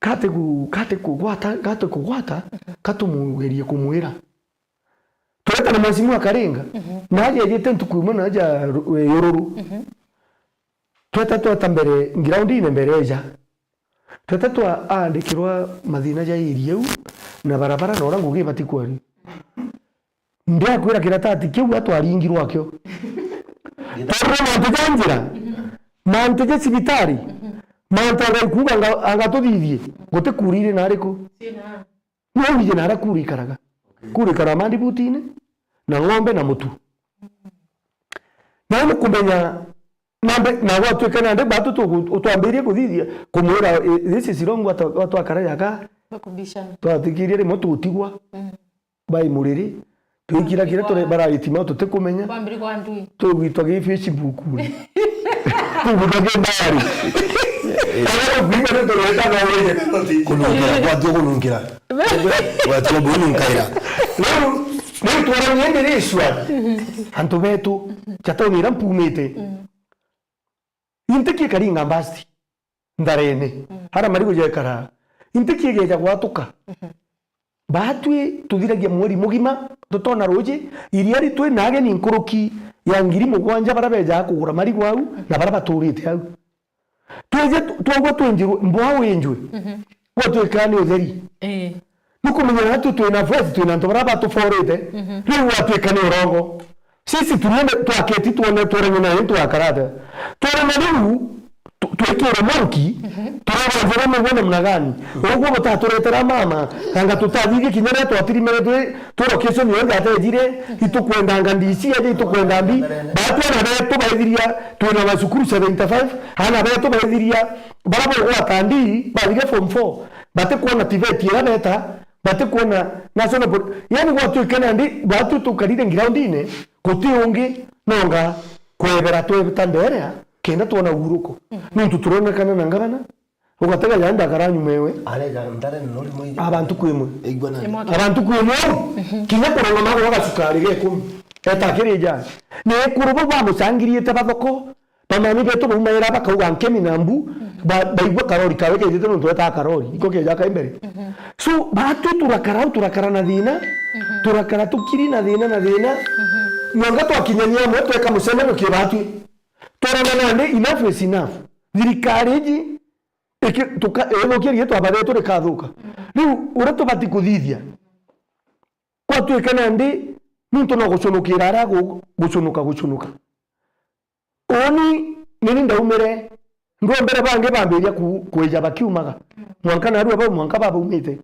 kati ku-, kati kugwata, kati kugwata, katumugerie kumwira." Tweta na mheshimiwa Karinga, na aja ejite ntuku imwe na aja ru-, yururu. Tweta, tweta mbere, groundine mbere eja. Tweta twaandikirwa mathina ja area iu, na barabara, na uria ngugi ibati kwari. Ndiakwira kiratati kiu atwaringirwe akio. Tondu mantu ja njira, mantu ja cibitari, mantu anga ikuuga anga, anga tuthithie, gutikurire na ariku. Ni urije na aria kuru ikaraga. Kuru ikaraga mandibutine, na ng'ombe na mutu. Na ni kumenya, na mbe-, na gwatuika nandi batu tugu-, utwambirie kuthithia, kumwira, eh, this is wrong, watu, watu akara yaka. Bakubishana. Twatikirie rimwe tutigwa. Bai muriri. Twikira kira turi baraitima tutikumenya. Twambiri kwa ndui. Tugwitwa gi Facebook ri. Tugwitwa gi ndari. Kununkira, gwatu kununkira. Gwatu kununkaira. Riu, riu twaranie ndi ri cua. Antu betu, ja tauni ira mpumite. Inti kiekaringa mbasti ntharene, ara marigu jekara. Inti kiegeja gwatuka. Batwi tuthiragia mweri mugima, tutona ruji, iria ritwi na ageni nkuruki ya ngiri mugwanja bara bejaga kugura marigu au, na bara baturite au. Tweje tu-, twauga twinjirwe, mbwa winjwe. Gwatuika ni utheri. Ii. Nukumenya atu twina voice, twina antu bara batuforite. Riu gwatuika ni urongo. Sisi tuliende twaketi twone twarenge nayo twakarate. Twarenge riu tu-, twikire monki, turabanjira ni wona mna gani. Uguo butaturetera mama, anga tutathithie kinya ria twatirimere twi, twi location yonthe atejire, itukwendanga D C aje, itukwenda mbi. Batwana betu baithiria, twina macukuru seventy-five, ana betu baithiria, bara bogwata ndi, bathiria form four, batikwona TVET ira beta, batikwona national pro-, yani gwatuika nandi, batu tukarire groundine, guti ungi, nonga kwebera twebita nderea, kenda twona uruko. Nontu turonekana na ngabana, ugatega janda akara nyuma ewe. Areja ntare ni nuri mwe. Abantu kwimwe. Igua na. Abantu kwimwe. Kinya kurungama gwa gacukari ga ikumi. Eta akiri jana. Ni ekuru bau bamucangiriite bathoko, bamami betu baumaira bakauga nkemi na mbu, ba-, baigua karori kawe kejite nontu etaa karori, iko keja kai mbere. So, batwi turakara au, turakara na thina, turakara tukiri na thina, na thina. Mwanga twakinyania amwe tweka mucemanio kibatwi. Twarana nandi, enough is enough. Thirikari iji, iki-, tuka-, ithukirie twaba betu rikathuka. Riu, uria tubati kuthithia, kwatuika nandi, nontu no gucunukira aria gu-, gucunuka, gucunuka. Uni, nini ndaumire, ndwombere bangi bambiria ku-, kwija bakiumaga. Mwanka narua bau, mwanka babaumite.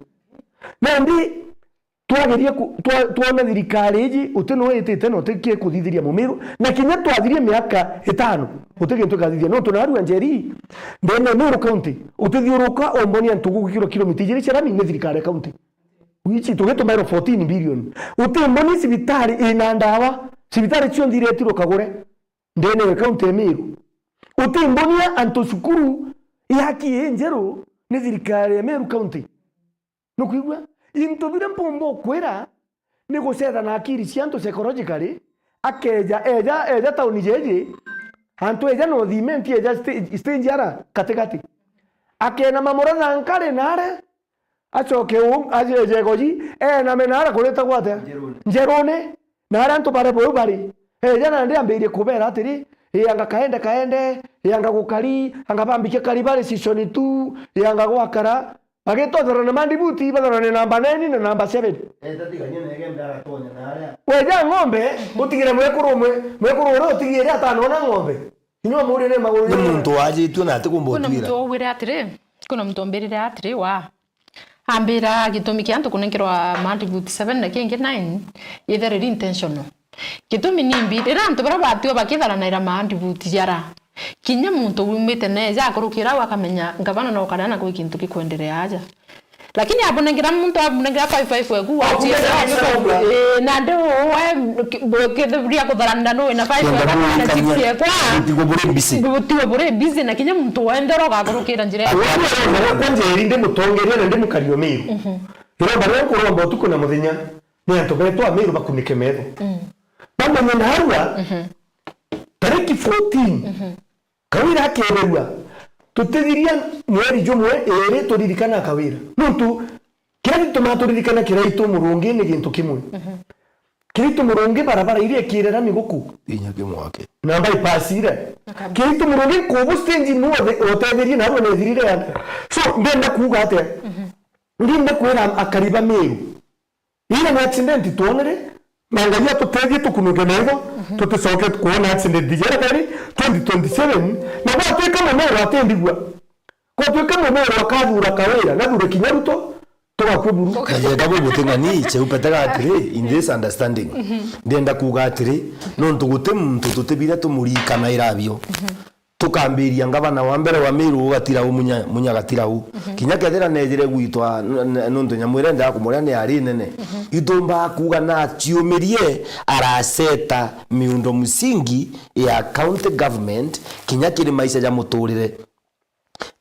Nandi, twageria ku-, twa-, twona thirikari iji, uti no itite na uti ki kuthithiria Mumiru, na kinya twathirie miaka itano, uti gintu ikathithia. Nontu narua Njeri, ndene Meru County, utithiuruka umboni antu gugikirwa kilomita ijiri cia rami ni thirikari ya county. Wici tugitumairwo fourteen billion. Uti mboni cibitari ina ndawa, cibitari cionthe iretirwo kagure. Ndene ya county ya Meru. Utimbonia antu cukuru yaki ii njeru ni thirikari ya Meru County. Nukwigua? Into biria mpumba ukwira ni gucetha na akiri cia antu psychologically, akeja, eja, eja tauni jeji, antu eja no cement, eja stage, stage ara katikati. Akenama muratha nkari nare, acoke u-, ajeje goji, ename nare kurita gwate? Njerune. Njerune. Na aria antu bare bau bari, eja nandi ambirie kubera atiri, ii anga kaende kaende, ii anga gukari, anga bambikia kari bari season two, ii anga gwakara, bagitwathorana mandibuti, bathorane namba nine na namba seven. Eta tigania na Igembe agatonya na aria. Weja ng'ombe, utigire mwekuru umwe, mwekuru uria utigire atanona ng'ombe. Kinya umurie ni maguru. Ni muntu wajitue na atikumba utwira. Kwina muntu waugire atiri, kwina muntu ombirire atiri, wa. Ambira gitumi kia antu kunenkerwa mandibuti seven na kingi nine, ithe riri intentional. Gitumi nimbi, riria antu baria batiwa bakitharanaira mandibuti jara, kinya muntu wumite neja akurukira au akamenya ngavana no karia na gwi kintu gikwenderea aja. Lakini abunengira muntu abunengira five five weku. Wakuja wachiira na kusema. Eh, na ndio we ki-, bo-, kithuria kutharana no na five five na chips yekwa. Tigo bure busy. Tigo bure busy na kinya muntu wendera ugakurukira njira ya. Kwanza eri ndi mutongeria na ndi mukari o Meru. Mhm. Iromba ria nkuromba utuku na muthenya ni antu betu a Meru bakunike metho. Mm. Bamenye narua, mhm, tariki fourteen, mhm, Kawira akeberua, tutithiria mweri jumwe iri turirikana Kawira. Nontu kiria gitumaa turirikana Kiraitu Murungi ni gintu kimwe. Mhm. Kiraitu Murungi barabara iria ikirera miguku. Inya kimwake. Na bypass ire. Kiraitu Murungi nkubu stage no otetherie na arua nethirire ya. So, ndenda kuuga atia? Mhm. Ndenda kwira akari ba Meru. Ira ni accident twonere, na Ngai atutethie tukunuke metho, mhm, tuticoke kwona accident jera kari twenty twenty-seven, na gwatwika Mumeru atindigua. Gwatwika Mumeru akathura Kawira, nathure kinya Ruto, tugakua buru. Yeka bu buting'ani, cheupetega atiri, in this understanding. Mhm. Ndienda kuuga atiri, nontu guti muntu tutibire tumurikanaira bio. Mhm. Tukambiria ngavana wa mbere wa Meru Gatirau, Munya, Munya Gatirau. Mhm. Kinya kethira neejire gwitwa n-, n-, nontu nyamu iria njaga kumuria ni ari nene. Mhm. Itumbaga kuuga naciumirie araceta miundo msingi ya county government kinya kiri maisha ja muturire.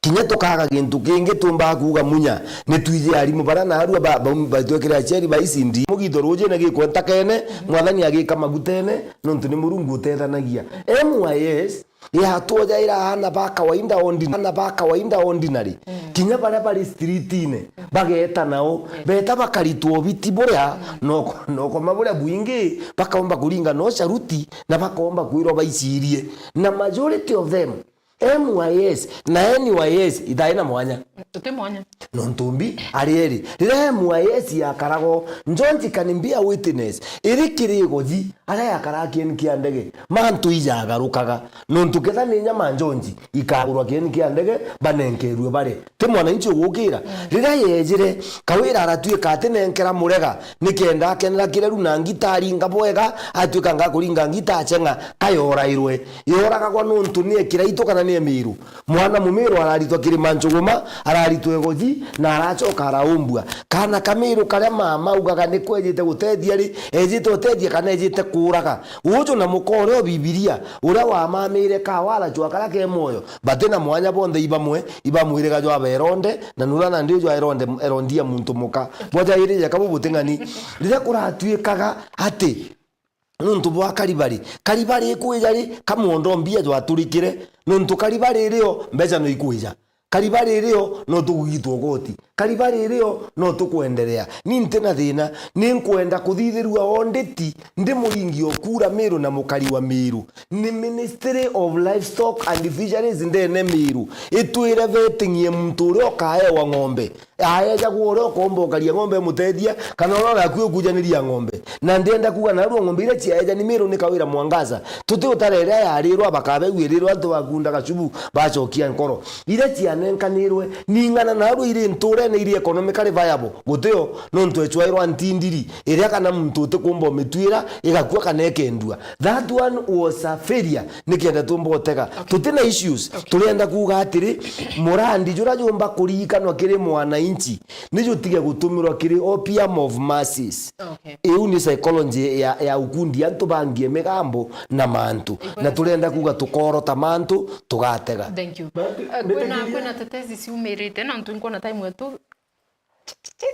Kinya tukaga gintu kingi tumbaga kuuga Munya, ni twiji arimu baria narua ba, ba, batwekire aciari ba E C D. Mugitho rujine gikwenta kene, mhm, Mwathani agika magutene, nontu ni Murungu utethanagia. M Y S yatwojaira aana ba kawaida ordinary, aana ba kawaida ordinary. Mm. Kinya baria bari streetine, mm, bageta nao, yes, beta bakaritwa ubiti buria, mm, noko-, nokoma buria bwingi, bakaomba kuringa no sharuti, na bakaomba kwirwa baicirie. Na majority of them, M Y S na N Y S ithai na mwanya. Tuti mwanya. Nontu mbi ari eri. Riria M Y S yakarago, George can be a witness. Iri kirigo ji, aria yakaraga kieni kia ndege, mantu ijagarukaga. Nontu ketha ni nyama njonji, ikagurwa kieni kia ndege, banenkerue bare. Ti mwananchi ugukira. Mm. Riria yejire, Kawira aratuika atinenkera murega, nikenda akenera kireru na ngita aringa bwega, atuika nga kuringa ngita acheng'a, kayorairwe. Yoragagwa nontu ni ekira itu kana ni emiru. Mwana mumiru araritwa kirima Njuguma, araritwa igoji, na aracoka araumbua. Kana kamiru karia mama augaga ni kwejite gutethia ri, ejite gutethia kana ejite kuuraga. Uju na muka uria o Bibilia, uria wamamire kawara jwa karia ke mwoyo, bati na mwanya bonthe ibamwe, ibamwiriga jwa Herode, na nura nandi jwa Herode, Herodia muntu muka. Bwajairire kabu buting'ani. Riria kuratuikaga ati, nontu bwa Kalibari. Kalibari ikwija ri, ka mwondo mbia jwaturikire, nontu Kalibari irio, mbeca no ikwija. Kalibari irio, no tugugitwa ugoti. Kalibari irio, no tukwenderea. Ni nti na thina, ni nkwenda kuthithirua audit, ndi muringi o kura Miru na mukari wa Miru. Ni Ministry of Livestock and Fisheries ndene Miru. Itwire vetting ye muntu uria ukaewa ng'ombe. Aeja gwa uria ukomba ukaria ng'ombe mutethia, kana uria urakui ukujaniria ng'ombe. Na ndienda kuuga narua ng'ombe iria ciaeja ni Miru ni Kawira Mwangaza. Tuti utara iria yarirwa bakabegwirwa antu bakunda gacubu bacokia nkoro. Iria cianenkanirwe, ning'ana narua iri nturene iri economically viable. Gutio, nontu ecwairwa ntindiri, iria kana muntu utikumba umituira, igakua kana ikendua. That one was a failure. Nikenda tumba utega. Okay. Tuti na issues. Okay. Turienda kuuga atiri, murandi jura jumba kuriikanwa kiri mwananchi nchi, ni jutige gutumirwa kiri opium of masses. Okay. Iu ni psychology ya, ya ukundia antu bangie migambo na mantu. Ikwira na turenda kuga tukorota mantu, tugatega. Thank you. But, eh, kwina, mbitikirie, kwina tetezi ciumirite, na ntu nkwona time yetu,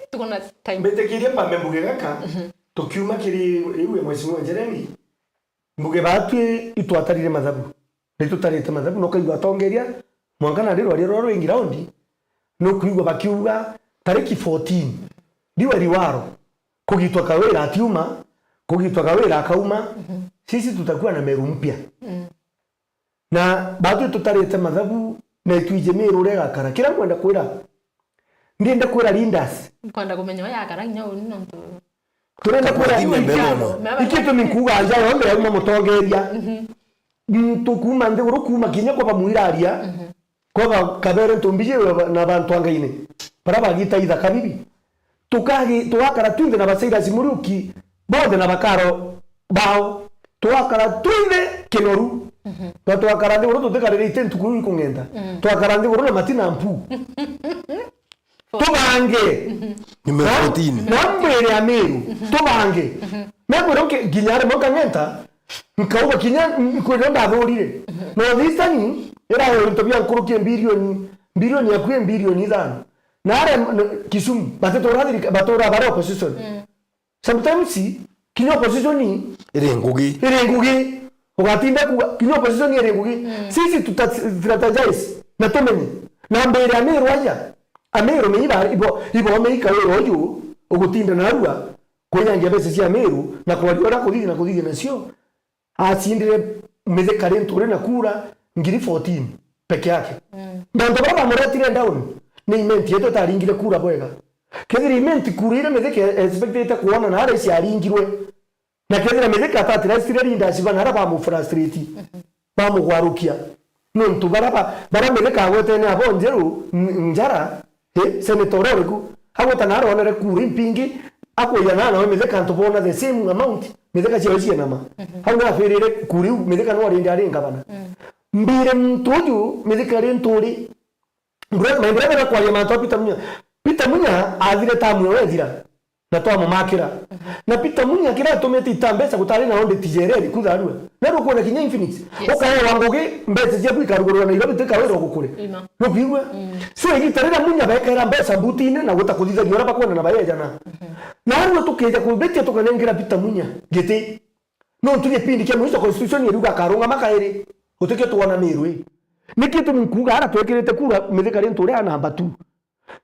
tuko na time. Mbitikirie mpambe mbuge gaka, mhm, tukiuma kiri iu ya Mheshimiwa Jeremy, mbuge baatwi itwatarire mathabu. Ni tutarite mathabu, na ukaigua atongeria, mwanka na riu aria rwingi raundi, nukwigua bakiuga tariki fourteen, riu ari waro, kugitwa Kawira atiuma, kugitwa Kawira akauma, mhm, sisi tutakuwa na Meru mpya. Mm. Na baatwi tutarite mathabu, na itwiji Meru uria igakara. Kiria nkwenda kwira, ndienda kwira leaders. Nkwenda kumenya uria yakara kinya uni nontu. Turenda kwira, iki itumi nkuuga nja yonthe yauma mutongeria. Mhm. Muntu kuuma nthiguru, kuuma kinya kwa bamwiraria, mhm, kwa ba Kabere Ntumbiji na bantu angaine, bara bagita ithaka bibi. Tukagi-, tugakara twinthe na ba Cyrus Muriuki bonthe na bakaro bao. Tugakara twinthe kinoru. Mhm. Twa-, twakara nthiguru tutikarire ite ntuku iu ikung'enta. Mm. Twakara nthiguru na mati na mpu. Tubange. Number fourteen. Na mbwire Amiru, tubange. Mekwira nki-, nginya aria mwanka ng'enta, nkauga kinya nkwira ndathurire. North Eastern irayo into bia nkuruki bilioni, bilioni ya kwi bilioni ithano. Na aria n-, Kisumu, batitura thirika-, batura bari opposition. Mm. Sometimes, kinya opposition iri ngugi. Iri ngugi. Ugatinda kuga, kinya opposition iri ngugi. Mm. Sisi tuta-, strategize, na tumenye. Na mbere Amiru aja, Amiru ni iba, ibo, ibo me ikawira uju, ugutinda narua, kwinyangia mbeca cia Amiru, na kwaria uria kuthithia na kuthithia nacio. Acindire Mithika Linturi na kura ngiri fourteen peke yake. Mm. Na antu baria bamuretire down, ni Imenti yetu itaringire kura bwega. Kethira Imenti kura iria Mithika expectite kuona na aria ciaringirwe, na kethira Mithika atatiracitire leaders bana aria bamufrustrate, mhm, bamugwarukia. Nontu baria ba-, baria Mithika agwetene abo njeru, n-, njara, Eh, senator uria uriku? Agweta na aronere kura impingi, akwija na nawe Mithika antu bona the same amount, Mithika ciao cienama. Mhm. Hau na afirire kura iu, Mithika no arindi ari ngavana. Mm. Mbire muntu uju, Mithika Linturi, mbura-, my brother na kwaria mantu a Peter Munya. Peter Munya athire tamu ewe ethira, na twamumakira. Mhm. Na Peter Munya kira atumite ita mbeca gutari na audit jereri kutharua. Na rukwona kinya Infinix. Yes. Ukaewa ngugi, mbeca ciaku ikarugurwa Nairobi, tikawira ugukure. Ima. Nukwigua? Mm. So, igita riria Munya bekera mbeca mbutine na guta kuthithagia uria bakwenda na bayeja na. Mhm. Na arua tukija kubitia tukanengera Peter Munya giti. Nontu gipindi kia mwico constitution iriuga akarungama kairi. Utikio twona Miru ii. Niki tumi nkuga ara twekirite kura Mithika Linturi a namba two.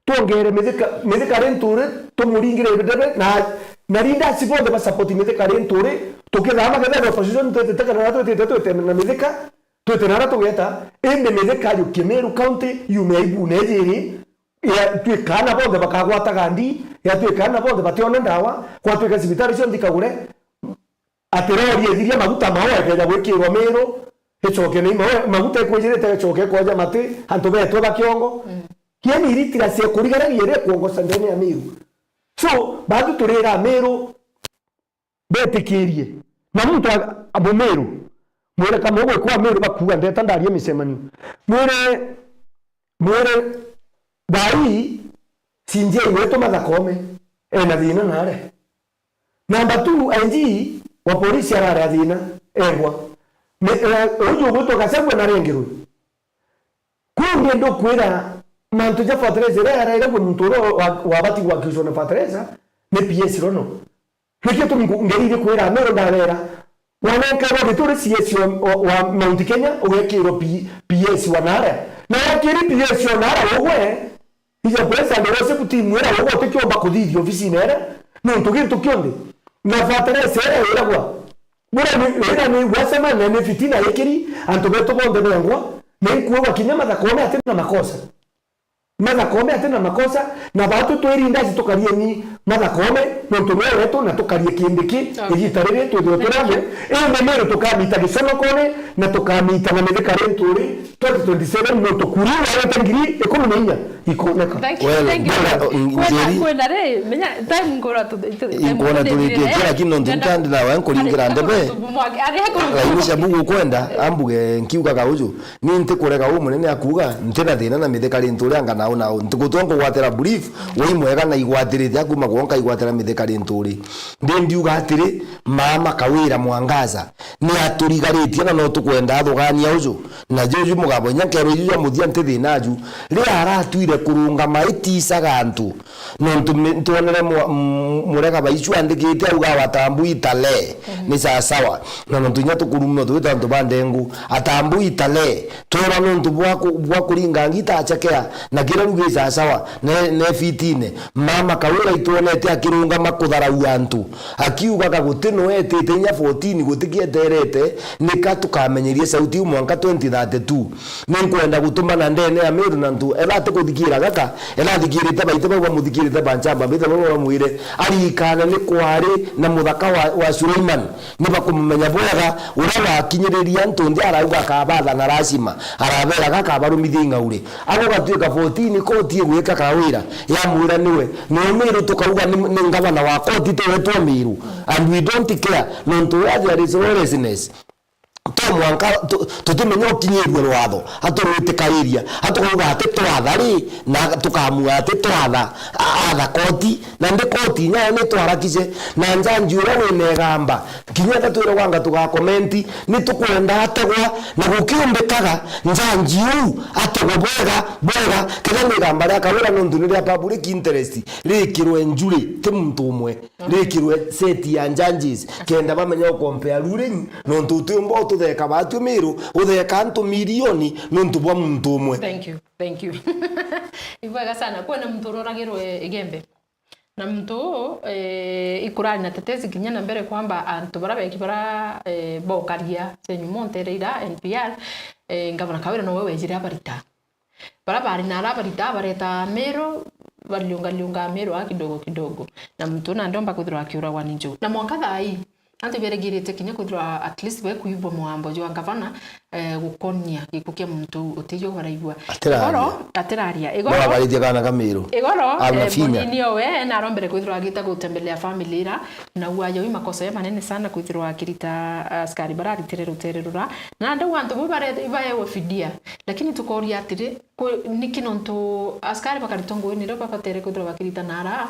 Twongere Mithika, Mithika Linturi, tumuringire ndebe, na, na leaders bonthe ba support Mithika Linturi, tukithama kethira opposition twitite kana twitite twite na Mithika, twite nara tugeta, indi Mithika yukie Meru County, yume aibune ijiri, ya twika ana bonthe bakagwataga ndi, ya twika ana bonthe bationa ndawa, gwatwika cibitari cionthe ikagure, ati rori ithiria maguta mao ekeja gwikirwa Miru, icoke ni mao, maguta ikwijirite icoke ikoja mati, antu betwe ba kiongo. Mm. Kieni iritira cia kurigara giere kuongoca ndene ya Miru. So, batu turira Miru, betikirie. Na muntu a-, a Mumiru, mwire kama ugwikwa Miru bakuga ndeta ndaria micemanio. Mwire, mwire, thaa ii, C J wetu Martha Koome, ena thina nare. Number two, I G wa polisi arari a thina, egwa. Me-, eh, uju ugwitwa Gachagua narengerwe. Kungi ndukwira mantu ja fertilizer iria yarairagwe muntu uria wa-, wabati gwakishwa na fertilizer ni P S Rono. Nikio tumi ngu-, ngeririe kwira Meru ndabera, wanenkerwa gituri C S wa, wa, wa Mount Kenya, ugekirwa P-, P S wa nara. Na wakiri P S wa nara ugwe, ija president wa executive mwira ugwe utikiomba kuthithia ofisine ere, nontu gintu kionthe. Na fertilizer iria iragwa. Bura ni, ira ni wasema na ni fitina ikiri, antu betu bonthe bengwa, ni nkuuga kinya Martha Koome ati na makosa. Martha Koome ati na makosa, na batu twiri ndaci tukarieni Martha Koome, nontu niwe wetu, na tukarie Kindiki, okay, igita riri twithirwe turi amwe. Indi Meru tukamita giconokone, na tukamita na Mithika Linturi, twenty twenty-seven, nontu kuri warete ngiri ikumi na inya ikoneka. Thank you, well, thank you. Kwenda, kwenda ri, menya, time ngora tu, tu, time inkwona ngora turikitie, lakini nontu ntandi ndawa nkuringira ndebe. Lakini cia bugu kwenda, ambuge nkiugaga uju, ni ntikurega u munene akuuga, ntina thina na Mithika Linturi anga na Au na ntuku tu nkugwatira brief, wai mwega na igwatirite akuma gwonka igwatira mithika ri nturi. Ndi ndiuga atiri, Mama Kawira Mwangaza ni aturigaritie na no tukwenda athugania uju. Na juju mugabo inya nkero iju jwa muthia nti thina aju. Ri aratwire kurungama itisaga antu. Nontu mi-, ntwonere mwa-, m-, murega baicu andikite auga, "Atambui tale." Mhm. Ni sawasawa. Na nontu inya tukurumwa twita antu ba ndengu. "Atambui tale." Twera nontu bwa ku-, bwa kuringa ngita achekea. Na kira rugi sawasawa. Ne, ne fitine. Mama Kawira itwonete akirungama kutharau antu. Akiugaga guti no etite inya fourteen gutikieterete. Nika tukamenyerie sauti iu mwanka twenty thirty-two. Ninkwenda gutumana ndene ya Meru na ntu, ethira atikuthikira gaka, ethira athikirite baite bau bamuthikirite ba Nchamba, mbite bau bamwire, arikane ni kwari na muthaka wa, wa Suleiman, ni bakumumenya bwega, uria wakinyiririe antu nthi arauga akabatha na lazima, araberaga akabarumithia ing'auri. Ago gatuika fourteen koti igwika Kawira, yamwira niwe, no Meru tukauga ni, ni ngavana wa koti tiwe twa Meru, and we don't care, nontu where there is lawlessness, to mwanka tu-, tutimenya ukinyirue rwatho, aturwitikairia, atukauga ati twatha ri, na tukamua ati twatha, a-, atha koti, na ndi koti inya yo ni twarakije, na njanji uria wina igamba, kinya enda twiragwa anga tugakomenti, ni tukwenda ategwa, na gukiumbikaga, njanji uu ategwa bwega, bwega, kethira ni igamba ria Kawira nontu ni ria public interest, rikirwe njuri, ti muntu umwe. Rikirwe set ya judges, kenda bamenya ukompea ruling, nontu utiumba ututheka batwi Miru, utheka antu milioni nontu bwa muntu umwe. Thank you, thank you. Ibwega sana. Kwina muntu uroragirwe Igembe. Na muntu uu, eh, ikurari na tetesi kinya na mbere kwamba antu bara beki bara, eh, bokaria cia nyuma ntere ira N P R, eh, Ngavana Kawira nowe wejire abarita. Bara bari na ara barita bareta Miru, bariungariunga Miru aa kidogo kidogo. Na muntu nandi omba kwithirwa akiuragwa ni njogu. Na mwanka thaa ii, antu iberigirite kinya kwithirwa at least bekuibwa mwambo jwa ngavana, eh, gukonia gikuo kia muntu utijo baraigua. Atiraria. Igoro, atiraria. Igoro, no abaritie kana ka Miru. Igoro, eh, Munyinyi owe, narombere kwithirwa agita gutembelea family ira, na uaja wi makosa ya manene sana kwithirwa akirita askari bararitire rutere rura. Na nandi antu bo bare-, ibaewe fidia. Lakini tukoria atiri, Kwi-, niki nontu askari bakaritwa ngugi nirio babatere kwithirwa bakiritana ara,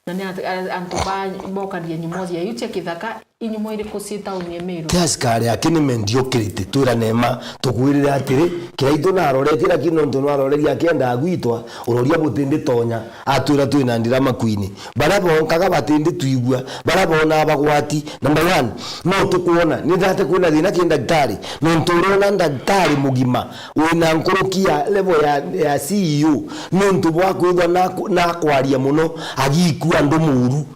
na ni ant-, a-, antu ba-, bokaria nyumo cia iu cia kithaka, inyumo iriku ci tauni ya Meru? Ti askari aki ni mediocrity, twirane mma, tukwirire atiri, Kiraitu naroretie, lakini nontu nwarorerie akienda agwitwa, uroria butinditonya, atwira twina ndirama kwini. Baria bonkaga batinditwigua, baria bonaga bagwati, number one, no tukwona, ni ndate kwina thina ki ndagitari, nontu urona ndagitari mugima, wina nkuruki ya level ya, ya C E O, nontu bwa kwithwa na, na kwaria muno, agikua andu muuru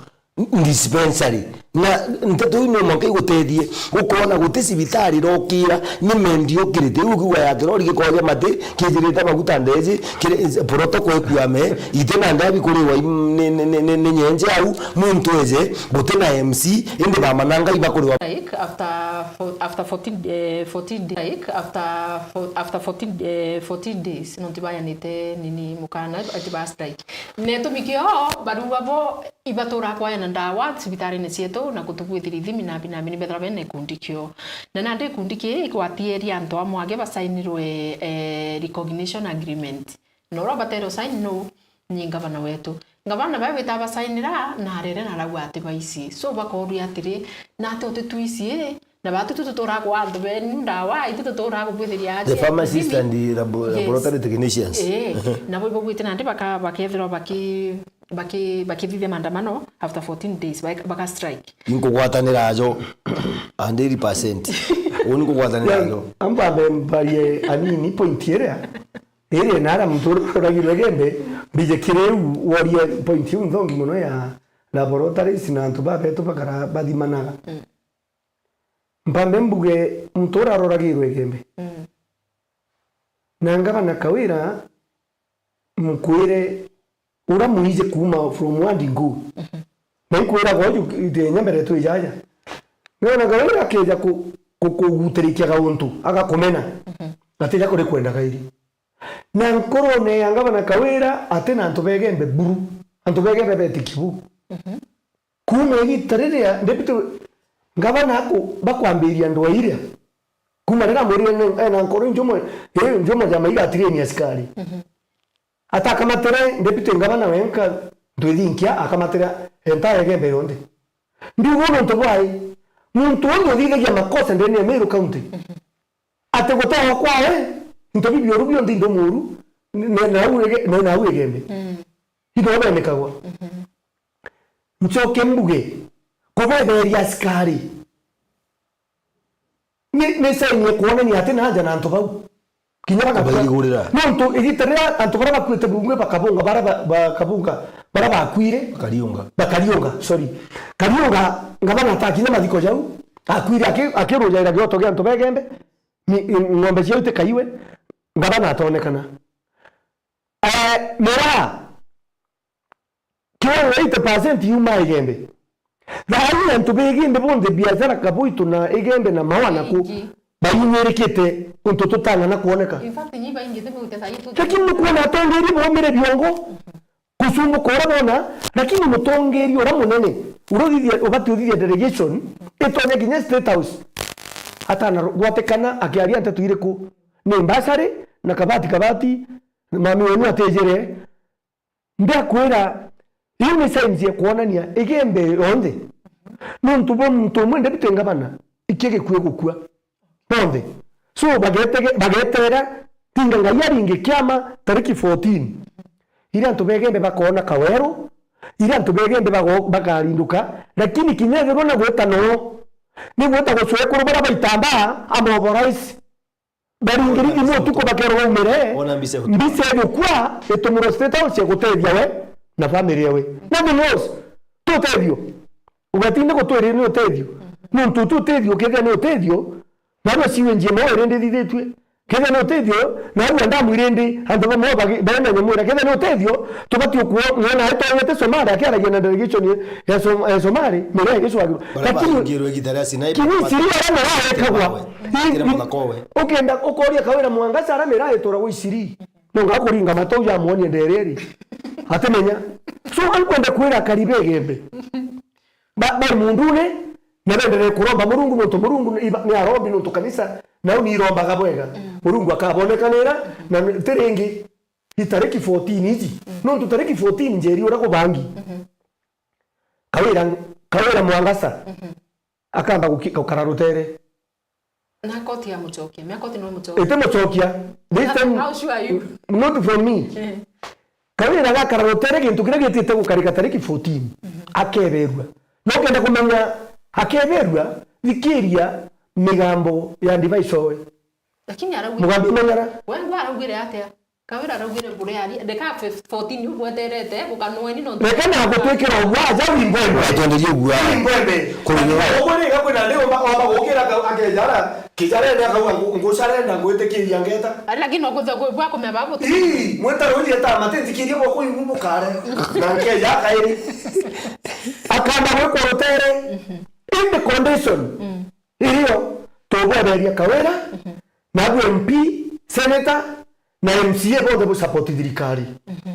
dispensary. Na nteto iu no mwanka igutethie, ukona guti cibitari irokira, ni mediocrity. Iu ukiuga ya kirori gikoria mati, kijirite maguta ndeji, kiri, protocol ikuame, iti na ndabi kuriwa im-, ni, ni, ni, ni, ni nyenje au, muntu eje, guti na M C, indi bamananga ibakuriwa. Like, after fo-, after fourteen, eh, fourteen day-, like, after fo-, after fourteen, eh, fourteen days, nontu bayanite nini mukana, ati ba strike. Netumi kio, barua bo, ibatura kwayana ndawa cibitarine cietu na kutubwithira ithimi na bina bini bethira bena ikundi kio. Na nandi ikundi kii igwatieria antu amwe age basainirwe, eh, recognition agreement. Na uria batere usaini nu? Ni ngavana wetu. Ngavana bae wita basainira, na arere na arauga ati baisi. So bakoria atiri, na ati utitwisi, na batu tu tuturaga kwa antu benu ndawa, itu tuturaga kubwithiria aje. The pharmacist and the labo-, yes, laboratory technicians. Eh, nabo ibagwite nandi baka-, bakethirwa baki-, baki-, bakithithia maandamano after fourteen days, baka-, baka strike. Inkugwatanira ajo, hundred percent. Uu nikugwatanira ajo. Amba mbe mparie anini point iria. Iri na ara muntu uragirwe Igembe, mbije kiri u worie point iu nthongi muno ya laboratories na antu babetu bakara bathimanaga. Mm. Mpambe mbuge muntu uraroragirwe Igembe. Mm. Na ngavana Kawira mkwire ura mwije kuuma from word go. Mhm. Na ikwira goju ithenya mbere twi jaja. Ngavana Kawira akeja ku-, ku-, kugutirikia gauntu, agakumena. Mhm. Atija kuri kwenda kairi. Na nkorone ya ngavana Kawira, ati na antu ba Igembe buru. Antu ba Igembe betikia bu. Mhm. Kuuma igita riria Deputy Ngavana aku-, bakwambiria ndwaa iria. Kuuma riria amwirire ni, ena nkoro injumo, ii njumo ja maiga atireni askari. Mhm. Atakamatire deputy ngavana wenka, Ndwithinkia akamatira entire Igembe yonthe. Ndiuga nontu bwai, muntu uyu uthithagia makosa ndene ya Meru County. Ati gutagwa kwawe, into bibi uru bionthe indo muru, ne, ne, nau Ige-, ne, nau Igembe. Mm. Itho benikagwa. Mhm. Ncoke mbuge, kubeberia askari. Ni, ni sign ya kuonania ati naja na antu bau. Kinya bagakua. Kubaigurira. Nontu igita riria antu baria bakuite bungu bakabunga, baria ba-, bakabunga, baria bakuire. Bakariunga. Bakariunga, sorry. Kariunga, ngavana atakinya mathiko jau, akuire aki-, akirujaira gioto gia antu ba Igembe, mi-, ng'ombe ciao itikaiwe, ngavana atonekana. Eh, miraa, kiwango eighty percent yuma Igembe. Thaa ii antu ba Igembe bonthe, biashara Kaboito na Igembe na Maua na ku, baingi, bainyirikite untu tutang'ana kuoneka. In fact, nyi baingi ti bute saa ii tu. Lakini nukwona atongeria baumire biongo, kusumbuka uria bona, lakini mutongeria uria munene, uria uthithia, ubati uthithia delegation, itonya kinya State House. Atana gwatikana akiaria nteto iriku? Ni mbasari na kabati kabati, mami wenu atijire, Ndakwira, iu ni signs ya kuonania Igembe yonthe. Nontu bwa muntu umwe David Ngabana, ikia gikue gukua. Bonthe. So, bagetege-, bagetera, tinga Ngai aringe kiama tariki fourteen. Iria antu ba Igembe bakoona kaweru, iria antu ba Igembe bago-, bakarinduka, lakini kinya ethirwa na gwita noo, ni gwita gucwekuru baria baitambaa, amoborais. Baringiri thimu utuku bakerwa baumire, ona mbica igukua, itumirwe State House ya gutethia we na family yawe. Nothing else. Ti utethio. Ugatinde gutwirira ni utethio. Nontu ti utethio, kethira ni utethio, narua siwe njie mao irindi thithitue. Kethira ni utethio, narua ndamu irindi, antu bamwe bagi-, baena nyamwira. Kethira ni utethio, tubati ukuo, ng'ona aitongete Somalia, akiaragia na delegation ya Som-, ya Somalia, mire icwagirwa. Lakini baringirwe igita ria Sinai, kinya isiri aria maraekagwa. Kira muthaka owe. Ukenda ukoria Kawira Mwangaza aria mira ituragwa isiri. Nonga kuringa matu ja muonie ndereri. Atimenya. So, ankwenda kwira akari ba Igembe. Ba, ba mundune, na benderee kuromba Murungu, nontu Murungu ni, ni arombi, nontu kanisa, nau ni irombaga bwega. Mm. Murungu akabonekanira, na ti ringi, i tariki fourteen iji. Mm. Nontu tariki fourteen njeri uria kubangi. Mhm. Kawira, Kawira Mwangaza. Mhm. Akamba guki-, gukara rutere. Na koti ya mucokia, mea koti no mucokia. Ite mucokia. This time, how sure are you? Not from me. Eh. Kawira gakara rutere gintu kiria gitite gukarika tariki fourteen. Mhm. Akeberua. No kenda kumenya akeberua, thikiria migambo ya device owe. Lakini araugire, mugambo imenyara. Wengu araugire atia? Kawira araugire bure ari, ndeka fif-, fourteen yu bweterete, gukanweni nontu. Reke na gutwikira ugwa, aja wimbwembe. Atwenderie ugwa. Wimbwembe. Kuri nyo. Ugwa ni gakwina ndi omba, omba gukira ka-, akejara, kijara ni akauga ngu-, ngucare na ngwitikiria ngeta. Ari lakini no kutha kwe bwa kumeba buti. Ii, mweta ruri eta mate ntikirie bwa kuyu bukare. Na nkeja kairi. Akamba gwikwa rutere. Mhm. In the condition. Mm. Irio, tubweberia Kawira, mhm, nabu M P, senator, na M C A bonthe bu support thirikari. Mhm.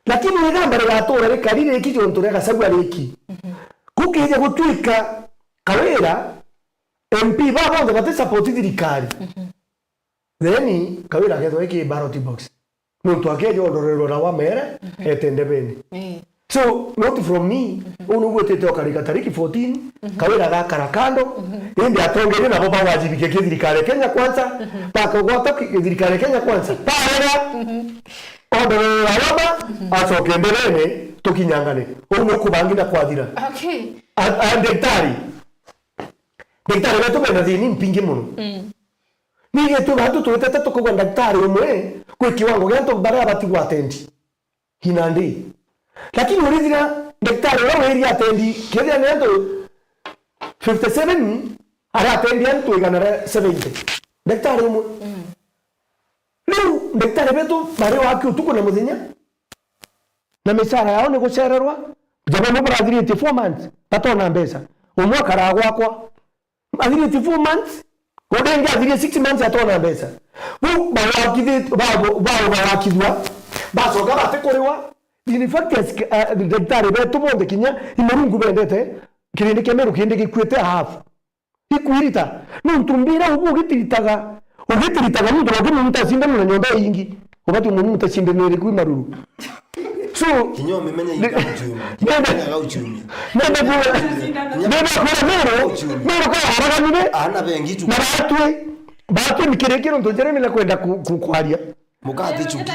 Lakini igamba rigatura rikari riki jontu ria Gachagua riki. Mhm. Gukija gutwika Kawira, M P ba bonthe bati support thirikari. Mhm. Then, Kawira akethwa eki ballot box. Nontu akeja ondorerwa na wa mere, mhm, ete ndebene. Eh. So, not from me, mhm, uu niu gwitite ukarika tariki fourteen, mhm, Kawira agakara kando, mhm, indi atongeria nabo bawajibike ki thirikari ya Kenya Kwanza, mhm, bakagwata ki-, thirikari ya Kenya Kwanza. Barega, mhm, ondorerwa na wa ma, mhm, acoke ndebene, tukinyangane. Uu ni kubangi na kwathira. Okay. A, a, ndagitari. Ndagitari betu bena thini mpingi muno. Mm. Nigitwe bantu twitete tukauga ndagitari umwe kwi kiwango gia antu baria abati gwa attend. Hina ndi. Lakini urithira ndagitari uria wiri attend, kethira ni antu fifty seven, ara attend antu igana ria seventy. Ndagitari umwe. Mm. Riu ndagitari betu bari waki utuku na muthenya. Na micara yao ni gucererwa. Jaba umwe barathiritie four months, batona mbeca. Umwe akaraa gwakwa. Athirite four months, uria ingi athirie six months atona mbeca. Bu bawakithit-, ba-, ba-, bawakithua, bacoka batikuriwa. In fact, as-, a, ndagitari betu bonthe kinya i Murungu bendete, kirindi kia Meru kindi gikuite half. Ikwirita. Nontu mbira ubu ugitiritaga, ugitiritaga muntu na ukimunta cindano na nyomba ingi. Ubati umunyu mutacindanirie kwi maruru. So, kinya umimenye ni- igauchumi. Nenda- Igauchumi. Nenda kuura, nenda kuura Meru, Meru kwa waraganire. Ana bengi tu. Na batwi, batwi ni kiri kiri ntu Jeremy na kwenda ku-, ku-, kwaria. Mukati chuki.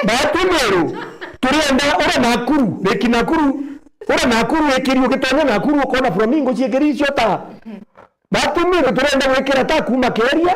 Batwi Meru, turienda ura Nakuru, Lake Nakuru, ura Nakuru ikiri ugitonya Nakuru ukona flamingo ciikiri icio ta. Batwi Meru turenda gwikira ta kuuma Keria,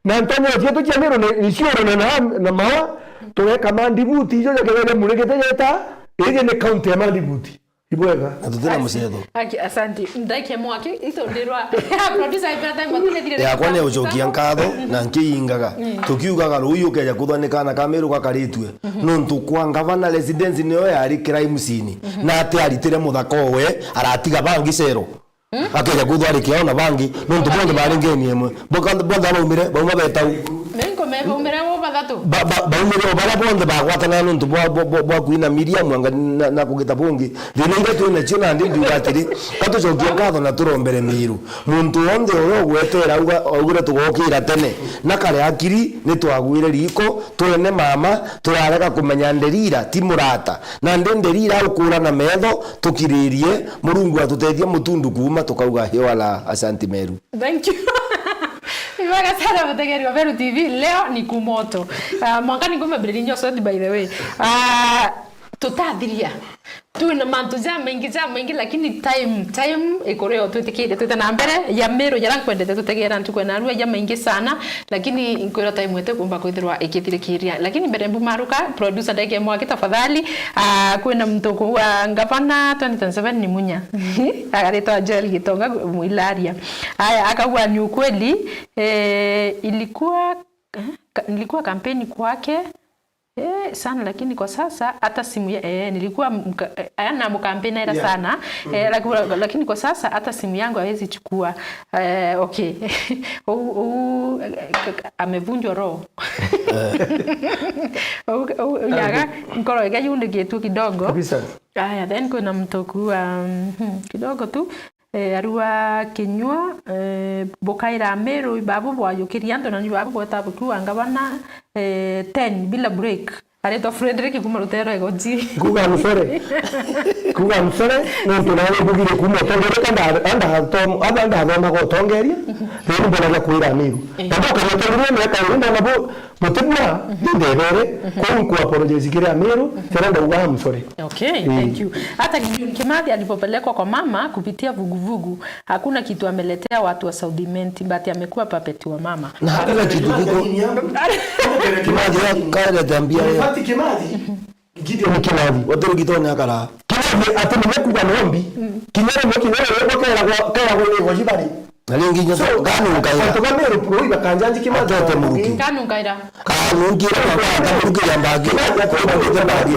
na ntonye cietu cia Meru ni, ni Isiolo na, na, na Mawa, tugeka mandibuti ijo ja Keria murigite jeta, iji ni kaunti ya mandibuti. Ibwega. Na tutina mucetho. Aki, asante. Ndaikia mwaki, ito ndirwa. Producer, ibata ngwa tule thire. Yakwa ni ucokia nkatho na nkiingaga. Tukiugaga ruuyu ukeja kuthwa ni kana ka Meru gakaritue. Nontu kwa ngavana residence niyo yari crime scene. Na ati aritire muthaka owe, aratiga bangi cero. Akeja kwithwa ari kiao na bangi, nontu bonthe bari ngeni imwe. Boka-, bonthe abaumire, bauma betau. Menko me baumire bo bathatu. Ba-, ba-, baumire o bara bonthe bagwatana nontu bwa, bwa, bwa, bwa kwina Miriam anga na, na kugita bungi. Thina iria twi nacio nandi ndiuga atiri, ka tucokie nkatho na turombere Miru. Muntu wonthe uria ugwetera auga, augire tugokira tene, na kare akiri, ni twagwire riko, twene mama, turarega kumenya Nderira, ti murata. Na ndi Nderira ukura na metho, tukiririe, Murungu atutethia mutundu kuuma, tukauga, "Hiwala, asanti Meru." Thank you. Ni wega sana mutegeri wa Meru T V. Leo ni kumoto. Ah, mwanka ni ngumbe mbere ninyo sort, by the way. Ah, tutathiria. Twina mantu jamaingi, jamaingi, lakini time, time ikurio twitikirie twite na mbere. Ya Meru, jara nkwendete tutegera ntuku ya narua jamaingi sana. Lakini nkwira time ete kumba kwithirwa ikithirikiria. Lakini mbere mbumaruka, producer ndeke mwaki tafadhali. Ah, kwina muntu ku-, ah, ngavana twenty twenty-seven ni Munya. Agaritwa Joel Gitonga Mwilaria. Aya, akauga ni ukweli, eh, ilikuwa, eh, ka-, nilikuwa kampeni kwake, eh, sana, lakini kwa sasa hata simu ya, eh, nilikuwa mka-, eh, aya na mkampeni era sana. Eh, laki-, lakini kwa sasa hata simu yangu hawezi chukua. Eh, okay. Uu, uu, eh, k-, k-, amevunjwa roho. Uu, uu, yaga, nkoro iga yundikitue kidogo. Kabisa. Aya, then kwina muntu kuwa, mhm, kidogo tu. Eh, arua kinyua, eh, bukaira Meru, ibabu bwayukiria antu, na ni babu gweta bukiuga ngavana, eh, ten bila break. Aretwa Frederick kuma Rutero Igoji. Kuga I'm sorry. Kuga I'm sorry, nontu nawe mbugire kuma utongeria, ka nda-, anda tom-, aba ndathomaga utongeria, riu mbonagia kwira Amiru. Eh. Na ndoka utongeria miaka iri ndona bu-, butibua, ni ndebere, kou nku apologize kiri Amiru, tena ndauga I'm sorry. Okay, eh, thank you. Hata Gideon Kimathi alipopelekwa kwa mama kupitia vuguvugu, hakuna kitu ameletea watu wa South Imenti, but amekuwa puppet wa mama. Na hakuna kitu kiko. Kimathi akarete mbia. In fact, Kimathi, Gideon Kimathi, watero gitone akara. Kimathi ati ni mekuga nombi. Kinyere mo kinyere yego kera go, kera go ni go jibari. Na ringi nyo so, kanu nkaira. Antu ba Meru Pro ibakanjanji Kimathi. Atete muruki. Kanu nkaira. Kanu nkaira, kanu nkaira mbagi. Kimathi ati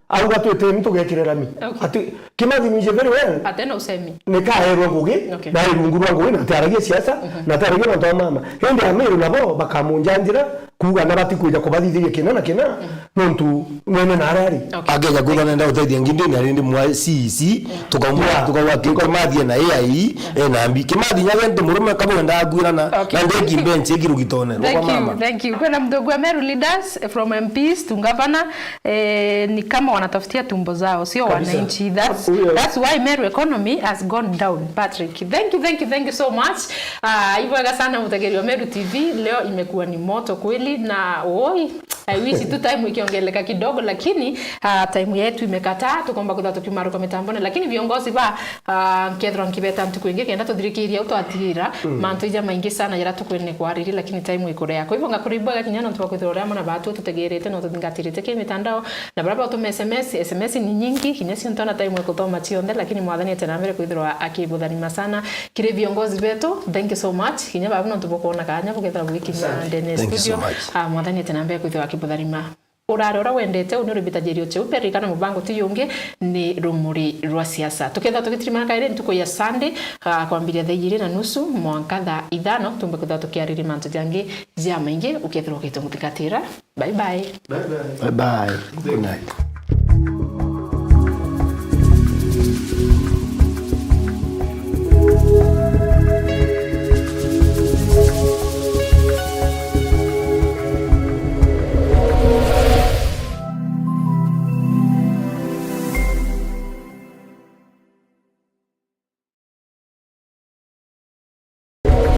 auga twite ni tugekire rami. Okay. Ati Kimathi nije very well. Atena usemi. Ni kaerwa ngugi, okay, na irungu rwa ngugi, na ataragia siasa, na ataragia mantu ma mama. Hindi Amiru nabo bakamunjanjira, kuga na batikwija kubathithiria kina na kina, nontu mwene na arari. Okay. Akeja kwithwa nenda gutethia ngindi na rindi mwa C E C, tukauma, yeah, tukauga ki-, Kimathi na A I, e na mbi. Kimathi nyagente murume kabwenda agwirana, okay, na ndeki bench ikirugitone. Thank you, mama, thank you. Kwena mdogo wa Meru leaders, from M Ps to governor, eh, ni kama wanatafutia tumbo zao, sio kabisa, wananchi. That's, huyo, that's why Meru economy has gone down, Patrick. Thank you, thank you, thank you so much. Ah, ibwega sana mutegeri wa Meru T V. Leo imekuwa ni moto kweli na, oi, I wish tu time ikiongeleka kidogo, lakini, ah, time yetu imekataa, tukomba kutha tukimaruka mitambone, lakini viongozi ba Ah, nkethirwa nkibeta ntuku ingi kenda tuthirikirie au twatigirira, mm, mantu ija maingi sana jara tukwene kwariri, lakini time ikurea. Kwa hivyo, ngakuri ibwega kinya nontu bwa kwithirwa uria amwe na batu tutegerete na tuthingatirite ki mitandao, na baria batuma S M S, S M S ni nyingi, kinya cionthe na time ikuthoma cionthe, lakini Mwathani ete na mbere kwithirwa akibutharima sana. Kiri viongozi betu, thank you so much. Kinya babu nontu bukwona kanya bukethirwa bwikinya ndene studio. Thank you so much. Ah, Mwathani ete na mbere kwithirwa akibutharima. Urare uria wendete, uni uri Bita Jerio Cheupe, ririkana mubango ti yungi, ni Rumuri rwa Siasa. Tukethirwa tugitirimana kairi ntuku ya Sunday, ah, kwambiria thaa ijiri na nusu mwanka thaa ithano, tumbe kwithirwa tukiariria mantu jangi jamaingi, ukethirwa ugitunguthingatira. Bye bye. Bye bye. Bye bye. Good night.